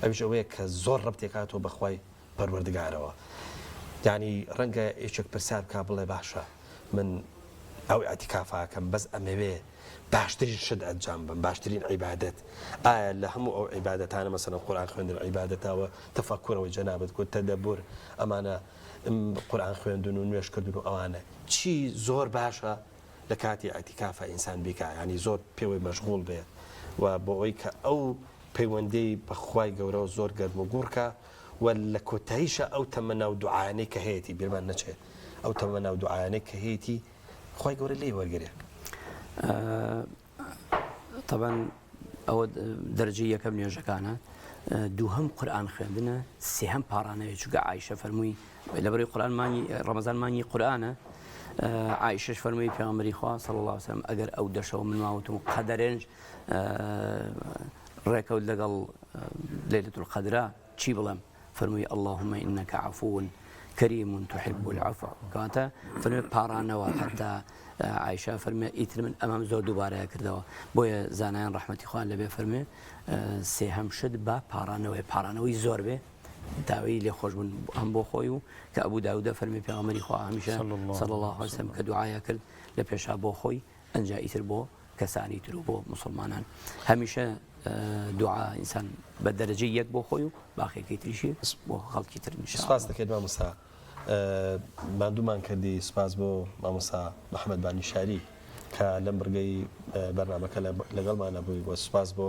ئەویش ئەوەیە کە زۆر ڕەبتێکاتەوە بەخوای پەروەردگارەوە یانی ڕەنگە یەکێک پرسیار بکا بڵێ باشە من ئەو ئیعتیکافە ئەکەم بەس ئەمەوێ باشترین شت ئەنجام بەم باشترین عیبادەت ئایا لە هەموو ئەو عیبادەتانە مەسەلەن قورئان خوێندن عیبادەتە و تەفەکور ئەوەی جەنابت گوت تەدەبور ئەمانە قورئان خوێندن و نوێژ کردن و ئەوانە چی زۆر باشە لە کاتی ئیعتیکافە ئینسان بیکا یانی زۆر پێوەی مەشغوڵ بێ و بۆ ئەوەی کە ئەو پەیوەندی بە خوای گەورەوە زۆر گەرم و گوڕ کا و لە کۆتاییشا ئەو تەمەنا و دوعایانەی کە هەیەتی بیرمان نەچێ ئەو تەمەنا و دوعایانەی کە هەیەتی خوای گەورە لێی وەرگرێ. تەبەن ئەوە دەرەجەی یەکەم نوێژەکانە دووهەم قورئان خوێندنە سێهەم پاڕانەوەی چونکە عایشە فەرمووی لەبەرەی قورئان مانگی ڕەمەزان مانگی قورئانە عایشەش فەرمووی پێغەمبەری خوا صلی الله علیه وسلم ئەگەر ئەو دەشەوە من ماوتم قەدەرێنج ڕێکەوت لەگەڵ لەیلەت القەدرا چی بڵێم فەرمووی اللهم انک عفو کریم تحب العفو کەواتە فەرمووی پاڕانەوە حتا عایشە فەرمووی ئیتر من ئەمەم زۆر دووبارە کردەوە بۆیە زانایان ڕەحمەتی خوان لەبێ فەرموێ سێهەم شت با پاڕانەوەی پاڕانەوەی زۆر بێ. داوی لێخۆشبوون هەم بۆ خۆی و کە ئەبوو داودە فەرمی پێغەمبەری خوا هەمیشە صلی الله علیه وسلم کە دوعایا کرد لە پێشا بۆ خۆی ئەنجا ئیتر بۆ کەسانی تر و بۆ موسڵمانان هەمیشە دوعا ئینسان بە دەرەجەی یەک بۆ خۆی و باقیەکەی تریشی بۆ خەڵکی تر ان شاء سپاس الله. دەکەین مامۆستا ماندوومان کردی سپاس بۆ مامۆستا محەمەد بانیشاری کە لەم بڕگەی بەرنامەکە لەگەڵمانە بووی و سپاس بۆ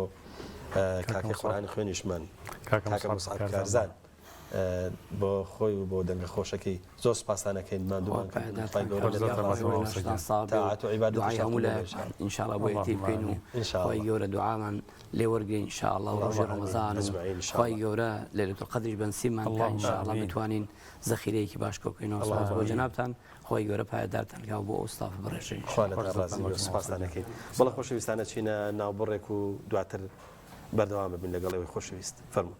کاکەی قورئانی خوێنیشمان کاکە موسعەب کارزان. بۆ خۆی و بۆ دەنگە خۆشەکەی زۆر سوپاستان ئەکەین ماندوومان کردن خوای گەورە لێتان ڕازی بێت تاعەت و عیبادەتیشتان قبوڵ بێت ان شاء الله. ان شاء الله بۆ یەکتری بکەین و خوای گەورە دوعامان لێ وەرگرێ ان شاء الله و ڕۆژی ڕەمەزان و خوای گەورە لەیلەت القەدریش بەنسیبمان کا ان شاء الله بتوانین زەخیرەیەکی باش کۆ بکەینەوە سوپاس بۆ جەنابتان خوای گەورە پایەدارتان کا و بۆ ئەو ستافە بەڕێزەی ان شاء خوا لێتان ڕازی بێ و سوپاستان ئەکەین بەڵێ خۆشەویستان ئەچینە ناو بڕێک و دواتر بەردەوام ئەبین لەگەڵ ئێوەی خۆشەویست فەرموون.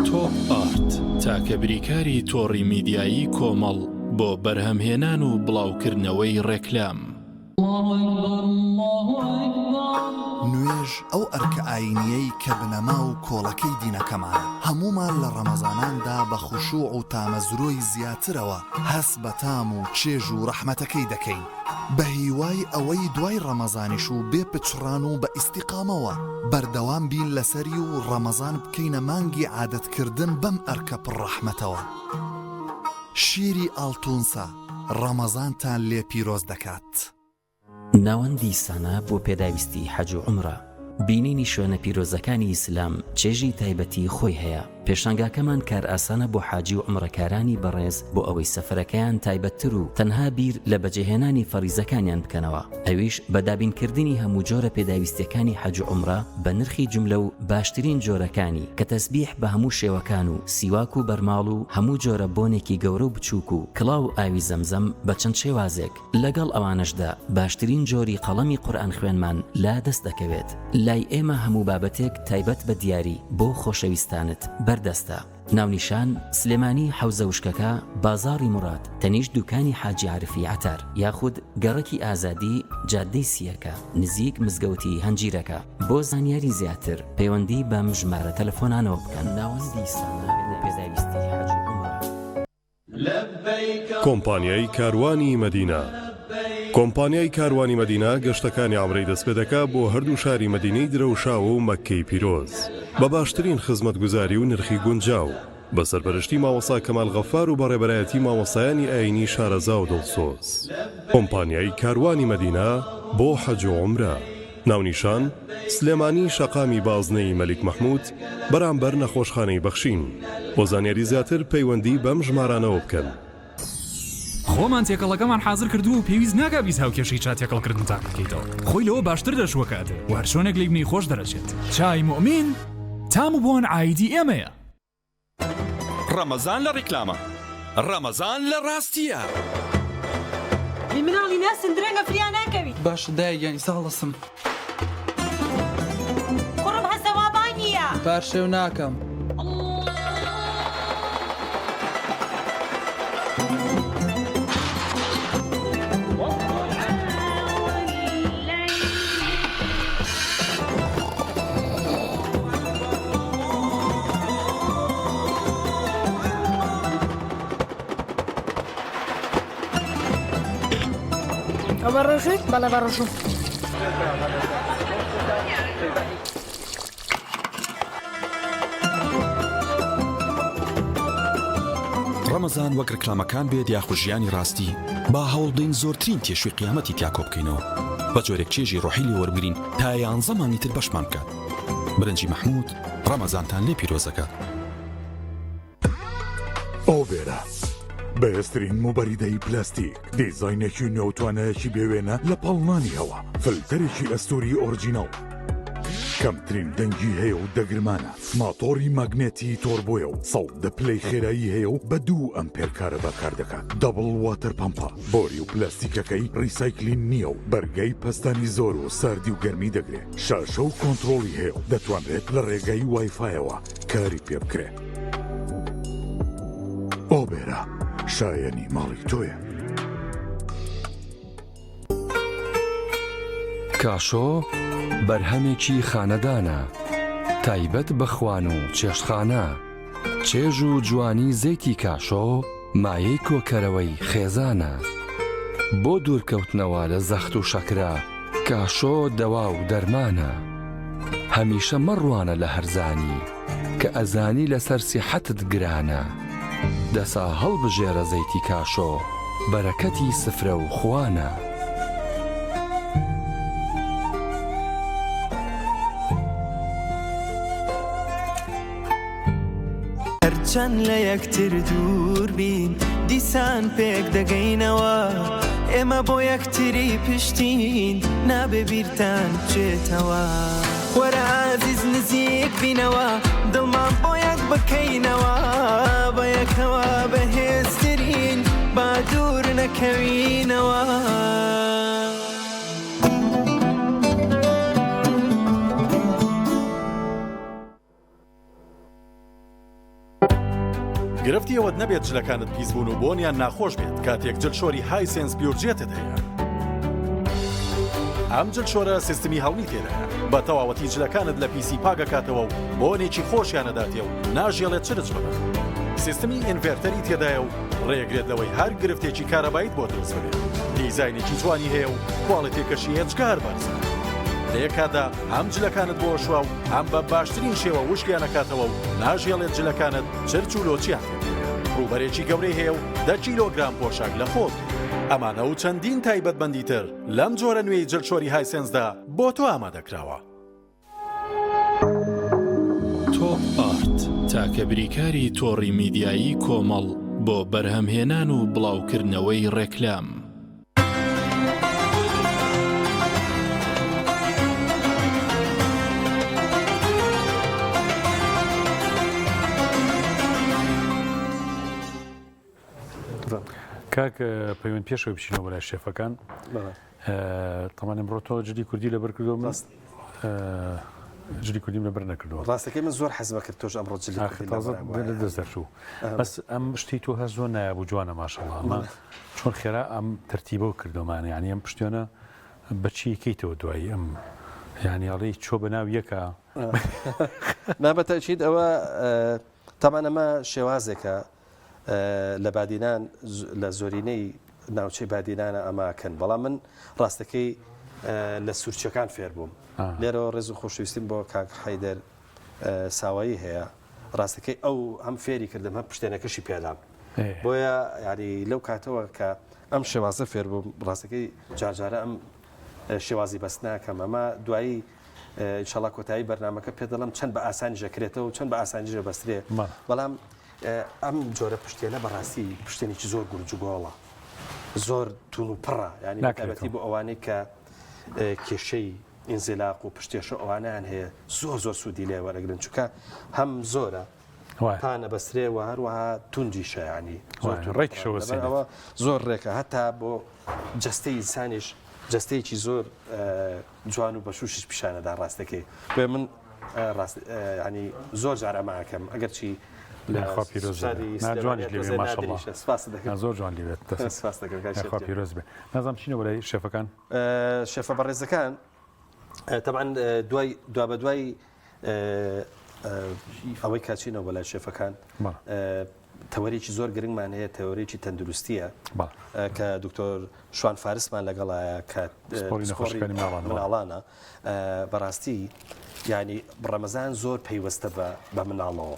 تۆپ ئارت تاکە بریکاری تۆڕی میدیایی کۆمەڵ بۆ بەرهەمهێنان و بڵاوکردنەوەی ڕێکلام. نوێژ ئەو ئەرکە ئایینییەی کە بنەما و کۆڵەکەی دینەکەمانە، هەموومان لە ڕەمەزاناندا بە خشوع و تامەزرۆی زیاترەوە هەست بە تام و چێژ و ڕەحمەتەکەی دەکەین، بە هیوای ئەوەی دوای ڕەمەزانیش و بێ پچڕان و بە ئیستیقامەوە بەردەوام بین لەسەری و ڕەمەزان بکەینە مانگی عادەتکردن بەم ئەرکە پڕ ڕەحمەتەوە. شیری ئاڵتونسا ڕەمەزانتان لێ پیرۆز دەکات. ناوەندی سانا بۆ پێداویستی حەج و عومرە. بینینی شوێنە پیرۆزەکانی ئیسلام چێژی تایبەتی خۆی هەیە، پێشانگاکەمان کارئاسانە بۆ حاجی و عومرەکارانی بەڕێز بۆ ئەوەی سەفەرەکەیان تایبەتتر و تەنها بیر لە بەجێهێنانی فەریزەکانیان بکەنەوە، ئەویش بە دابینکردنی هەموو جۆرە پێداویستیەکانی حەج و عومرە بە نرخی جوملە و باشترین جۆرەکانی کە تەسبیح بە هەموو شێوەکان و سیواک و بەرماڵ و هەموو جۆرە بۆنێکی گەورە و بچووک و کڵاو و ئاوی زەمزەم بە چەند شێوازێک، لەگەڵ ئەوانەشدا باشترین جۆری قەڵەمی قورئان خوێنمان لا دەست دەکەوێت، لای ئێمە هەموو بابەتێک تایبەت بە دیاری بۆ خۆشەویستانت بەردەستە. ناونیشان، سلێمانی حەوزە وشکەکە، بازاڕی موڕاد، تەنیشت دوکانی حاجی عارفی عەتار، یاخود گەڕەکی ئازادی، جادەی سییەکە، نزیک مزگەوتی هەنجیرەکە. بۆ زانیاری زیاتر پەیوەندی بەم ژمارە تەلەفۆنانەوە بکەن. ناوەندی سانا بۆ پێداویستی حەج و عومرە. کۆمپانیای کاروانی مەدینە کۆمپانیای کاروانی مەدینە گەشتەکانی عەمرەی دەستپێدەکا بۆ هەردوو شاری مەدینەی درەوشاوە و مەککەی پیرۆز بە باشترین خزمەتگوزاری و نرخی گونجاو بە سەرپەرشتی مامۆستا کەمال غەفار و بەڕێبەرایەتی مامۆستایانی ئایینی شارەزا و دڵسۆز. کۆمپانیای کاروانی مەدینە بۆ حەج و عومرە. ناونیشان، سلێمانی شەقامی بازنەی مەلیک مەحمود بەرامبەر نەخۆشخانەی بەخشین. بۆ زانیاری زیاتر پەیوەندی بەم ژمارانەوە بکەن. خۆمان تێکەڵەکەمان حازر کردووە و پێویست ناکا 20 هاوکێشەی چا تێکەڵکردن تاقی بکەیتەوە خۆی لەوە باشتر دەشوەکات و هەرچۆنێک لێی بنێی خۆش دەرەچێت چای موئمین تام و بۆن عایدی ئێمەیە. ڕەمەزان لە ڕیکلامە ڕەمەزان لە ڕاستیە. ئەی مناڵی ناسن درەنگە فریا ناکەوی. باشە دایە گیان ئیستا هەڵەسم. کوڕم هەسە وا بانگیە. پارشێو ناکەم. ئەوە ڕۆژووی؟ بەڵێ بە ڕۆژوو. ڕەمەزان وەک ڕیکلامەکان بێت یاخود ژیانی ڕاستی با هەوڵبدەین زۆرترین تێشوی قیامەتی تیا کۆبکەینەوە بە جۆرێک چێژی ڕۆحی لێ وەربگرین تا یانزە مانگی تر بەشمان بکات برنجی مەحمود ڕەمەزانتان لێ پیرۆزەکات. ئۆڤێرا بەهێزترین موبەریدەی پلاستیک، دیزاینێکی نوێ و توانایەکی بێوێنە لە پاڵنانی هەوا، فلتەرێکی ئەستووری ئۆرجیناڵ، کەمترین دەنگی هەیە و دەگرمانە، ماتۆڕی ماگنێتی تۆربۆیە و 110 پلەی خێرایی هەیە و بە دوو ئەمپێر کارەبا کار دەکات، double water pump ە، بۆری و پلاستیکەکەی recycling نییە و بەرگەی پەستانی زۆر و ساردی و گەرمی دەگرێت. شاشە و کۆنتڕۆڵی هەیە و دەتوانرێت لە ڕێگای وایفایەوە کاری پێ بکرێت. هەڵبژێرە، شایەنی ماڵی تۆیە. کاشۆ بەرهەمێکی خانەدانە، تایبەت بە خوان و چێشتخانە، چێژ و جوانی زەیتی کاشۆ مایەی کۆکەرەوەی خێزانە. بۆ دوورکەوتنەوە لە زەخت و شەکرە، کاشۆ دەوا و دەرمانە. هەمیشە مەڕوانە لە هەرزانی، کە ئەزانی لەسەر سیحەتت گرانە. دەسا هەڵبژێرە زەیتی کاشۆ، بەرەکەتی سفرە و خوانە. هەرچەند لە یەکتر دوور بین دیسان پێک دەگەینەوە ئێمە بۆ یەکتری پشتین نابێ بیرتان بچێتەوە وەرە ئازیز نزیک بینەوە دڵمان بۆ یەک بکەینەوە بە یەکەوە بەهێزترین با دوور نەکەوینەوە. گرفتی ئەوەت نەبێت جلەکانت پیس بوون و بۆنیان ناخۆش بێت کاتێک جلشۆری هایسێنس پیورجێتت هەیە. ئەم جلشۆرە سیستمی هەڵمی تێدایە بە تەواوەتی جلەکانت لە پیسی پاکەکاتەوە و بۆنێکی خۆشیان ئەداتێ و ناژێڵێت چرچ ببن. سیستمی inverter ی تێدایە و ڕێگرێت لەوەی هەر گرفتێکی کارەباییت بۆ دروست ببێت. دیزاینێکی جوانی هەیە و کواڵێتیەکەشی ئێجگار بەرزە. لە یەک کاتدا هەم جلەکانت بۆ ئەشوا و هەم بە باشترین شێوە وشکیان ئەکاتەوە و ناژێڵێت جلەکانت چرچ و لۆچیان تێ بکەوێت. ڕووبەرێکی گەورەی هەیە و دە کیلۆگرام پۆشاک لە خۆ گرێت. ئەمانە و چەندین تایبەتمەندی تر لەم جۆرە نوێی جلشۆری هایسێنسدا بۆ تۆ ئامادەکراوە. تۆپ ئارت، تاکە بریکاری تۆڕی میدیایی کۆمەڵ بۆ بەرهەمهێنان و بڵاوکردنەوەی ڕێکلام. کاک پەیوەند پێشەوە بچینەوە بەلای شێفەکان تەمان ئەمڕۆ تۆ جلی کوردی لەبەر کردو من جلی کوردیم لەبەر نەکردووە ڕاستەکەی من زۆر حەزمە کرد تۆش ئەمڕۆ جلی تازە لە دەست دەرچوو بەس ئەم شتی تۆ هەر زۆر نایاب و جوانە ماشەڵا ئەمە چۆن خێرا ئەم تەرتیبە و کردۆمانە یعنی ئەم پشتێنە بەچی کەیتەوە دوایی ئەم یعنی ئەڵێی چۆ بە ناو یەکە نا بە تەئکید ئەوە تەمان ئەمە شێوازێکە لە بادینان لە زۆرینەی ناوچەی بادینانە ئەماکەن بەڵام من ڕاستەکەی لە سوورچەکان فێر بووم لێرەوە ڕێز و خۆشەویستیم بۆ کاک حەیدەر ساوایی هەیە ڕاستەکەی ئەو هەم فێری کردم هەم پشتێنەکەشی پێدام بۆیە یاری لەو کاتەوە کە ئەم شێوازە فێر بووم ڕاستەکەی جارجارە ئەم شێوازی بەس ناکەم ئەمە دوایی ئینشاڵا کۆتایی بەرنامەکە پێ دەڵم چەند بە ئاسانی ژەکرێتەوە چەند بە ئاسانی ژە بەسترێ بەڵام ئەم جۆرە پشتێنە بەڕاستی پشتێنێکی زۆر گورج و گۆڵە زۆر تون و پڕە ینی ناکرێتی بۆ ئەوانەی کە کێشەی ئینزیلاق و پشتێشە ئەوانیان هەیە زۆر زۆر سوودی لێ وەرەگرن چونکە هەم زۆرە پانە بەسرێ و هەروەها توندیشە ینی زۆر ڕێکشەوە زۆر ڕێکە هەتا بۆ جستەی ئینسانیش جستەیەکی زۆر جوان و بەشوشیش پیشانەدا ڕاستەکەی بۆیە من ڕاست ینی زۆر جار ئەمە ئەکەم ئەگەرچی لە خوا پیرۆز بێ جوانیش لێ بێ ماشەڵڵا سپاس دەکەم زۆر جوان لێ بێت سپاس دەکەم کاک خوا پیرۆز بێ نازانم چینە بەلای شێفەکان شێفە بەڕێزەکان تەبعەن دوای دوابەدوای ئەوەی کاچینەوە بەلای شێفەکان تەوەرێکی زۆر گرنگمان هەیە تەوەرێکی تەندروستیە کە دکتۆر شوان فارسمان لەگەڵایە کە پسپۆڕی مناڵانە بەڕاستی ینی ڕەمەزان زۆر پەیوەستە بە بە مناڵەوە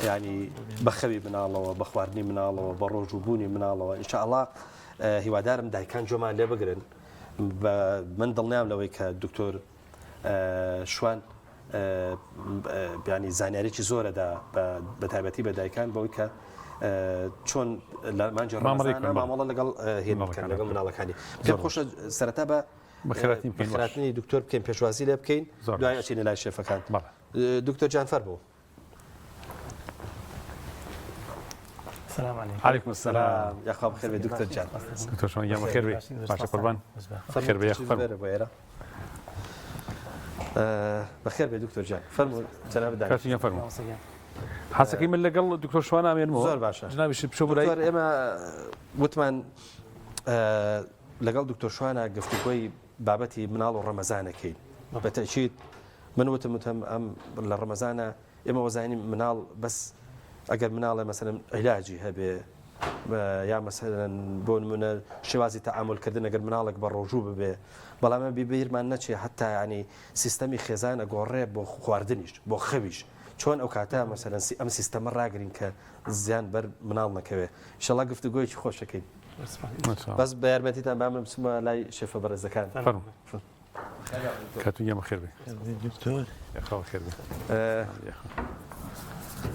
ینی بە خەوی مناڵەوە بە خواردنی مناڵەوە بە ڕۆژ و بوونی مناڵەوە ئینشاءڵا هیوادارم دایکان جۆمان لێ بگرن بە من دڵنیام لەوەی کە دکتۆر شوان ینی زانیاریی زۆرەدا بە تایبەتی بە دایکان بەوەی کە چۆن لە مانجی ڕەمەزانە مامەڵە لەگەڵ هێن بکەن لەگەڵ مناڵەکانی پێم خۆشە سەرەتا بە بەخێرهاتنی دکتۆر بکەین پێشوازی لێ بکەین دوای ئەچینە لای شێفەکان دکتۆر جان فەرموو. سلام علیکم. علیکم السلام. یاخوا بەخێر بێ دکتۆر جان. دکتۆر شوان گیان بەخێر بێ. باشە قوربان. بەخێر بێ یاخوا فەرموو. بەخێر بێ دکتۆر جان. فەرموو جەناب دانیش. کاک گیان فەرموو. حەسەکەی من لەگەڵ دکتۆر شوان ئامێنمەوە. زۆر باشە. جنابیشت بچۆ بۆ لای. دکتۆر ئێمە وتمان لەگەڵ دکتۆر شوانە گفتوگۆی بابەتی مناڵ و ڕەمەزانەکەین. بە تەئکید من وتم وتم ئەم لە ڕەمەزانە ئێمە وەزانین مناڵ بەس ئەگەر مناڵێ مەسەلەن عیلاجی هەبێ یا مەسەلەن بۆ نمونە شێوازی تەعامول کردن ئەگەر مناڵێک بە ڕۆژوو ببێ بەڵام ئەمە بیرمان نەچێ حتا ینی سیستەمی خێزان ئەگۆڕێ بۆ خواردنیش بۆ خەویش چۆن ئەو کاتە مەسەلەن ئەم سیستەمە ڕاگرین کە زیان بەر مناڵ نەکەوێ ئیشەڵا گفتوگۆیەکی خۆشەکەین بەس بە یارمەتیتان با من بچمە لای شێفە بەڕێزەکان. فەرموو. کاتون گیان بەخێر بێ. دکتۆر. یاخوا بەخێر بێ.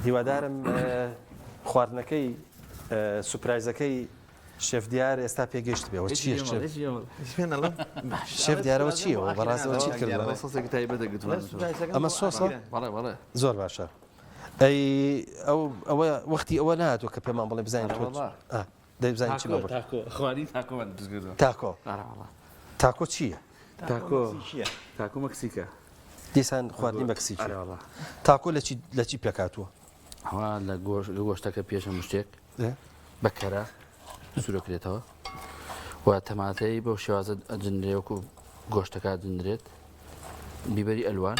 هیوادارم خواردنەکەی سوپرایزەکەی شێف دیار ئێستا پێگەشت بێەوە چیە شێف دیارەوە چیەوە بەڕاستەوە چیت کردووە سۆسێکی تایبەتە گوتمان ئەمە سۆسە بەڵێ بەڵێ زۆر باشە ئەی ئەو ئەوە وەختی ئەوە نهاتوە کە پێمان بڵێ بزانین تۆ دەی بزانین چی بڕ تاکۆ خوانی تاکۆمان دروست کردووە تاکۆ تاکۆ چییە؟ تاکۆ تاکۆ مەکسیکە دیسان خواردنی مەکسیکی تاکۆ لە چی لە چی پێکاتوە؟ ئەوە لە گۆش لە گۆشتەکە پێش هەموو شتێک بە کەرە سوورەکرێتەوە و تەماتەی بەو شێوازە ئەجنرێ وەکو گۆشتەکە ئەجنرێت بیبەری ئەلوان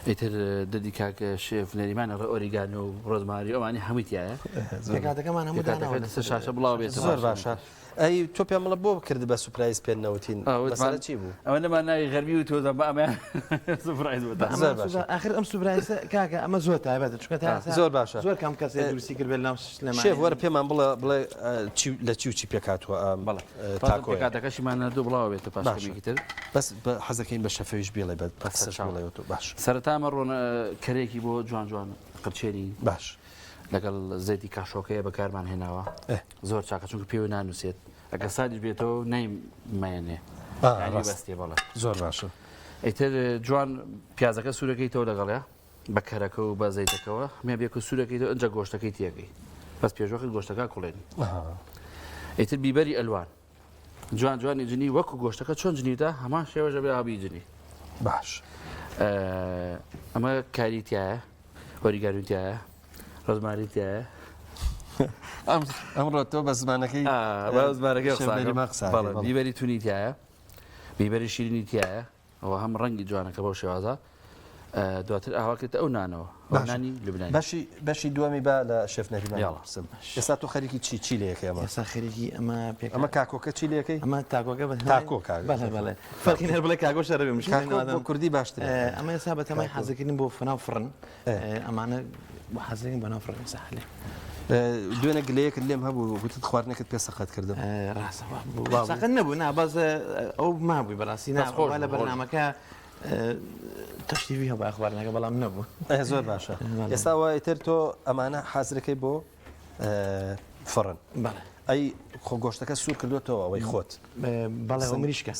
ئیتر دەدی کاک شێف نەریمان ڕێ ئۆریگانۆ و ڕۆزماری ئەوانی هەمووی تایە پێکهاتەکەمان هەموو داناوە لەسەر شاشە بڵاو بێت زۆر باشە ئەی تۆ پێم بڵێ بۆ کرد بە surprise پێ نەوتین مەسەلە چی بوو ئەوە نەمان ناوی غەربی و تۆزە بە ئەمە surprise بوو زۆر باشە ئاخر ئەم surprise ە کاکە ئەمە زۆر تایبەتە چونکە تا ئێستا زۆر باشە زۆر کەم کەسێ دروستی کرد بێت لەناو سلێمانی شێف وەرە پێمان بڵێ بڵێ چی لە چی و چی پێکهاتووە ئەم بەڵێ تاکۆیە پێکهاتەکەشیمان نردوو بڵاو بێتە پاش باشە کەمێکی تر بەس حەزەکەین بە شەفەویش بیڵێ بە قسەش بڵێ تۆ باش سەرەتا ئەمە ڕۆنە کەرێکی بۆ جوان جوان قرچێنی باش لەگەڵ زەیتی کاشۆکەیە بەکارمان هێناوە زۆر چاکە چونکە پێوە نانووسێت ئەگە سادیش بێتەوە نەیمایێنێ بەستێ بەڵێ زۆر باشە ئیتر جوان پیازەکە سوورەکەیتەوە لەگەڵیا بە کەرەکە و بە زەیتەکەوە مێ بێک و سوورەکەیتەوە ئەجا گۆشتەکەی تێگەی بەس پێشوەخت گۆشتەکە کوڵێنی ئیتر بیبەری ئەلوان جوان جوانی جنی وەکو گۆشتەکە چۆن جنیدا هەمان شێوەژە بێ ئابی جنی باش ئەمە کاری تایە ئۆریگانوی تایە ڕۆزماری تایە ئەمڕۆ تۆ بە زمانەکەی زمانەکەی بیبەری تونی تایە بیبەری شیرینی تایە ئەوە هەم ڕەنگی جوانەکە بەو شێوازە دواتر ئاوا کرد ئەو نانەوە نانی لوبنانی بەشی بەشی دووەمی با لە شێف نەریمان بپرسم ئێستا تۆ خەریکی چی چی لەکەی ئەمە ئێستا خەریکی ئەمە پێک ئەمە کاکۆکە چی لەکەی ئەمە تاکۆکە بە تاکۆ کاک بەڵێ بەڵێ فەرقی هەر بڵێ کاکۆ شەرەبێ مشکلە کاکۆ بۆ کوردی باشترە ئەمە ئێستا بە تەمای حەزەکردن بۆ فناو فڕن ئەمانە بۆ حەزەکەن بۆ ناو فڕن ئێستا هەلێ دوێنێ گلەیەکت لێم هەبوو گوتت خواردنێکت پێ سەقەت کردم ڕاستە سەقەت نەبوو نا بەس ئەو مابووی بەڕاستی نا لە بەرنامەکە تەشتیوی هەبوو خواردنەکە بەڵام نەبوو زۆر باشە ئێستا وە ئیتر تۆ ئەمانە حازرەکەی بۆ فڕن ئەی خۆ گۆشتەکە سوور کردوێتەوە ئەوەی خۆت بەڵێ ئەو مریشکە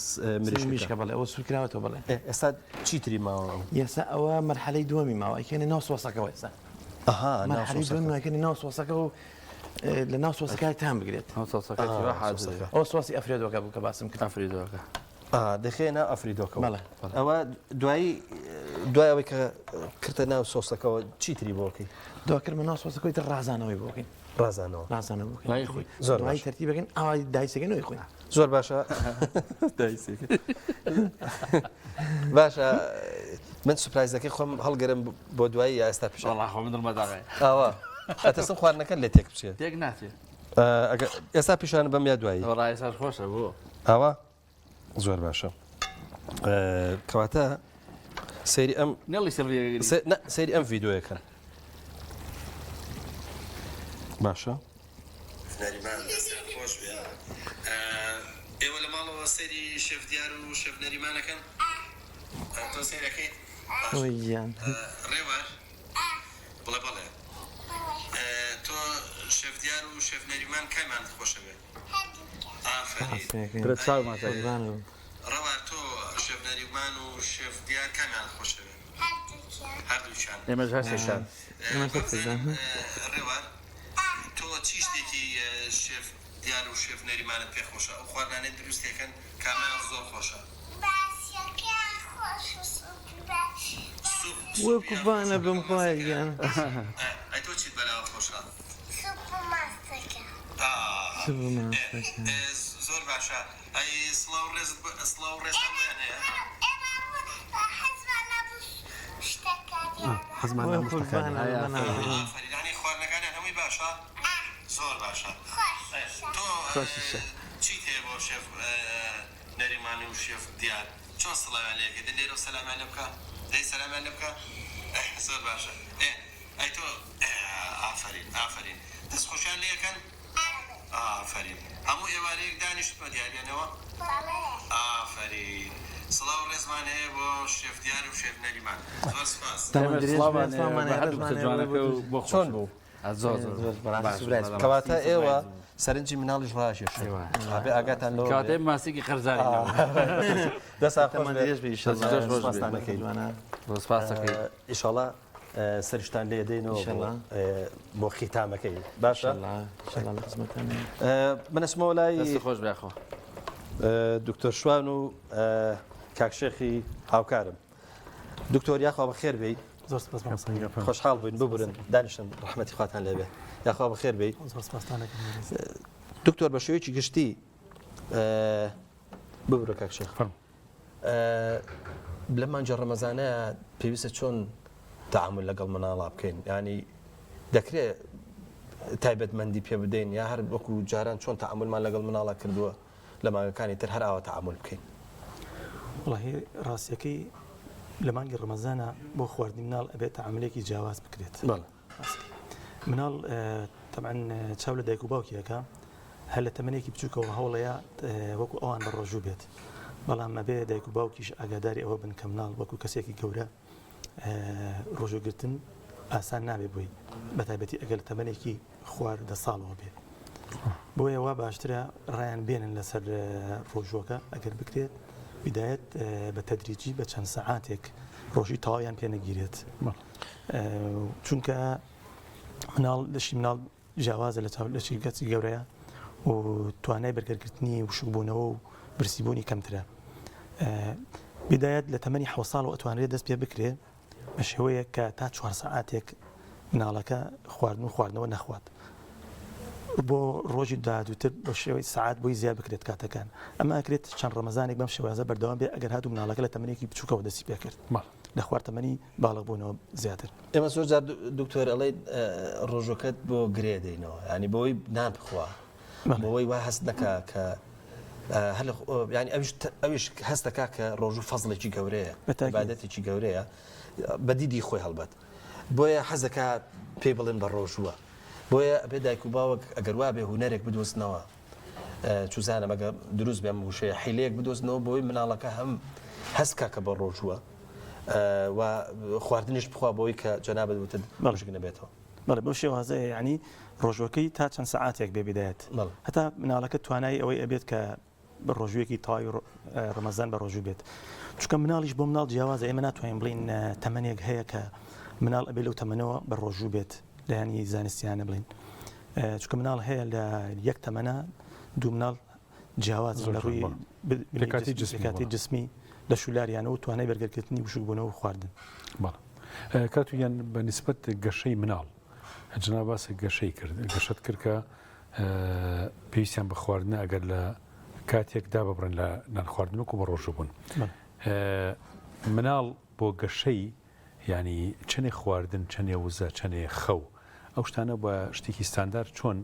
مریشکە بەڵێ ئەوە سوور کراوەتەوە بەڵێ ئێستا چیتری ماوە ئێستا ئەوە مەرحەلەی دووەمی ماوە ئەیکەینە ناو سۆسەکەوە ئێستا ئەها مەرحەلەی دووەمی ئەیکەینە ناو سۆسەکە و لە ناو سۆسەکە تام بگرێت سۆسەکە ئەو سۆسی ئەفرێدۆکە بوو کە باسم کرد ئەفریدۆکە دەخێ ناو ئەفریدۆکە ئەوە دوایی دوای ئەوەی کە کردە ناو سۆسەکەەوە چیتری بۆکەی دواکردمە ناو سۆسەکەی تر ڕازانەوەی بۆکەین ڕازانەوە ڕازانەوە خۆی زۆر دوای تەرتیبەکەین ئاوای دایسەکەنەوەی خۆی زۆر باشە باشە من سوپرایزەکەی خۆم هەڵگرم بۆ دوایی یا ئێستا پیش وەڵا خۆ من دڵمەداغێ ئاوا ئەتەسم خواردنەکە لێ تێک بچێت تێک ناچێت ئەگەر ئێستا پیشان بەم یا دوایی وەڵا ئێستا خۆشە بۆ ئاوا زۆر باشە کەواتە سەیری ئەم نەڵی سەیری ئەم ڤیددیوەکەن باشە نەریمان دەستیان خۆش بێ ئێوە لە ماڵەوە سەیری شێف دیار و شێف نەریمانەکەن تۆ سەیرەکەیت ڕێوار بڵێ بەڵێ تۆ شێف دیار و شێف نەریمان کامیانت خۆشەوێت ئافەرین ڕەوار تۆ شێف نەریمان و شێف دیار کامیانت خۆشەوێت هەردووکیان ئێمەش هەرسێکیان ڕێوار تۆ چی شتێکی شێف دیار و شێف نەریمانت پێ خۆشە ئەو خواردنانەی دروستیەکەن کامیان زۆر خۆشە؟ وەکو بانە بم خوایە گیان. چیت بەلاوە خۆشە؟ سوپ و ماستەکە. سوپ و ماستەکە. ئێ زۆر باشە ئەی سڵاو ڕێزت بۆ سڵاو ڕێزتان بۆیان هەیە؟ ئێمە حەزمان لە هەموو شتەکانیانە. حەزمان لە هەموو شتەکانیانە. ئافەرین یانی خواردنەکانیان هەمووی باشە؟ زۆر باشە. تۆ چیت هەیە بۆ شێف نەریمان و شێف دیار؟ چۆن سڵاویان لێ ئەکەی؟ دە لێرەوە سەلامیان لێ بکە. دەی سەلامیان لێ بکە. زۆر باشە. ئێ ئەی تۆ ئافەرین ئافەرین. دەست خۆشیان لێ ئەکەن؟ ئافەرین. هەموو ئێوارەیەک دانیشتن بە دیاریانەوە؟ ئافەرین. سڵاو و ڕێزمان هەیە بۆ شێف دیار و شێف نەریمان. زۆر سپاس. سڵاومان هەیە بە هەردوو کچە جوانەکە و بۆ چۆن بوو؟ زۆر زۆر کەواتە ئێوە سەرنجی مناڵیش ڕاکێشن ئەبێ ئاگاتان لەوە کەواتە ماسیکی قەرزاری دەسا خۆش بێ سپاسەکەی ئیشەڵا سەرشتان لێ دێنەوە بۆ خیتامەکەی باشە من ئەچمەوە لای خۆش بێخۆ دکتۆر شوان و کاک شێخی هاوکارم دکتۆر یاخوا بەخێر بێی. زۆر سپاس مامۆستا گیان. خۆشحاڵ بووین ببورن دانیشن ڕەحمەتی خواتان لێبێ یاخوا بەخێر بێی. زۆر سپاستان دەکەم بەڕێز. دکتۆر بە شێوەیەکی گشتی ببورە کاک شێخ لە مانگی ڕەمەزانە پێویستە چۆن تەعامول لەگەڵ مناڵا بکەین ینی دەکرێت تایبەتمەندی پێ بدەین یا هەر وەکو جاران چۆن تەعامولمان لەگەڵ مناڵا کردووە لە مانگەکانی تر هەر ئاوا تەعامول بکەین. وەڵاهی ڕاستیەکەی لە مانگی ڕەمەزانا بۆ خواردنی مناڵ ئەبێت تەعامولێکی جیاواز بکرێت. بەڵێ. مناڵ تەبعەن چاو لە دایک و باوکی ئەکا هەر لە تەمەنێکی بچووکەوە هەوڵەیە وەکو ئەوان بە ڕۆژوو بێت بەڵام ئەبێ دایک و باوکیش ئاگاداری ئەوە بن کە مناڵ وەکو کەسێکی گەورە ڕۆژووگرتن ئاسان نابێ بۆی بەتایبەتی ئەگەر لە تەمەنێکی خوار دە ساڵەوە بێ بۆیە وا باشترە ڕایان بێنن لەسەر ڕۆژووەکە ئەگەر بکرێت بدایەت بە تەدریجی بە چەند سەعاتێک ڕۆژی تەواویان پێ نەگیرێت چونکە مناڵ لەشی مناڵ جیاوازە لە چاو لەشی کەسی گەورەیە و توانای بەرگەگرتنی وشکبوونەوە و برسیبوونی کەمترە بدایەت لە تەمەنی حەوت ساڵەوە ئەتوانرێت دەست پێ بکرێ بە شێوەیەک کە تا چوار سەعاتێک مناڵەکە خواردن و خواردنەوە نەخوات بۆ ڕۆژی داهاتووتر بە شێوەی سەعات بۆی زیاد بکرێت کاتەکان ئەمە ئەکرێت چەند ڕەمەزانێک بەم شێوازە بەردەوام بێ ئەگەر هاتوو مناڵەکە لە تەمەنێکی بچووکەوە دەستی پێکرد لە خوار تەمەنی باڵغ بوونەوە زیاتر. ئێمە زۆر جار دکتۆر ئەڵێ ڕۆژەکەت بۆ گرێ دەینەوە ینی بۆی نان بخوا بۆی وا هەست نەکا کە ینی ئەویش ئەویش هەست دەکا کە ڕۆژوو فەزڵێکی گەورەیە عیبادەتێکی گەورەیە بە دیدی خۆی هەڵبەت بۆیە حەز دەکا پێی بڵێن بە ڕۆژووە بۆیە ئەبێ دایک و باوک ئەگەر وا بێ هونەرێک بدۆزنەوە چوزانم ئەگەر دروست بێم وشەیە حیلەیەک بدۆزنەوە بۆی مناڵەکە هەم هەست بکا کە بە ڕۆژووە و خواردنیش بخوا بۆی کە جەنابت وتت وشک نەبێتەوە. بەڵێ بەو شێوازەیە یانی ڕۆژوەکەی تا چەند سەعاتێک بێ بدایەت هەتا مناڵەکە توانای ئەوەی ئەبێت کە بە ڕۆژوویەکی تەواوی ڕەمەزان بە ڕۆژوو بێت چونکە مناڵیش بۆ مناڵ جیاوازە ئێمە ناتوانین بڵین تەمەنێک هەیە کە مناڵ ئەبێ لەو تەمەنەوە بە ڕۆژوو بێت لایەنی زانستیانە بڵین چونکە مناڵ هەیە لە یەک تەمەنە دوو مناڵ جیاواز لە ڕووی پێکاتی جسمی لە شولاریانە و توانای بەرگەگرتنی وشکبوونەوە و خواردن. بەڵێ کاتویان بە نیسبەت گەشەی مناڵ جناب باسی گەشەی کرد گەشەت کرد کە پێویستیان بە خواردنە ئەگەر لە کاتێک داببڕن لە نان خواردن وەکو بە ڕۆژوو بوون مناڵ بۆ گەشەی یانی چەنێ خواردن چەنێ وزە چەنێ خەو ئەو شتانە بە شتێکی ستاندار چۆن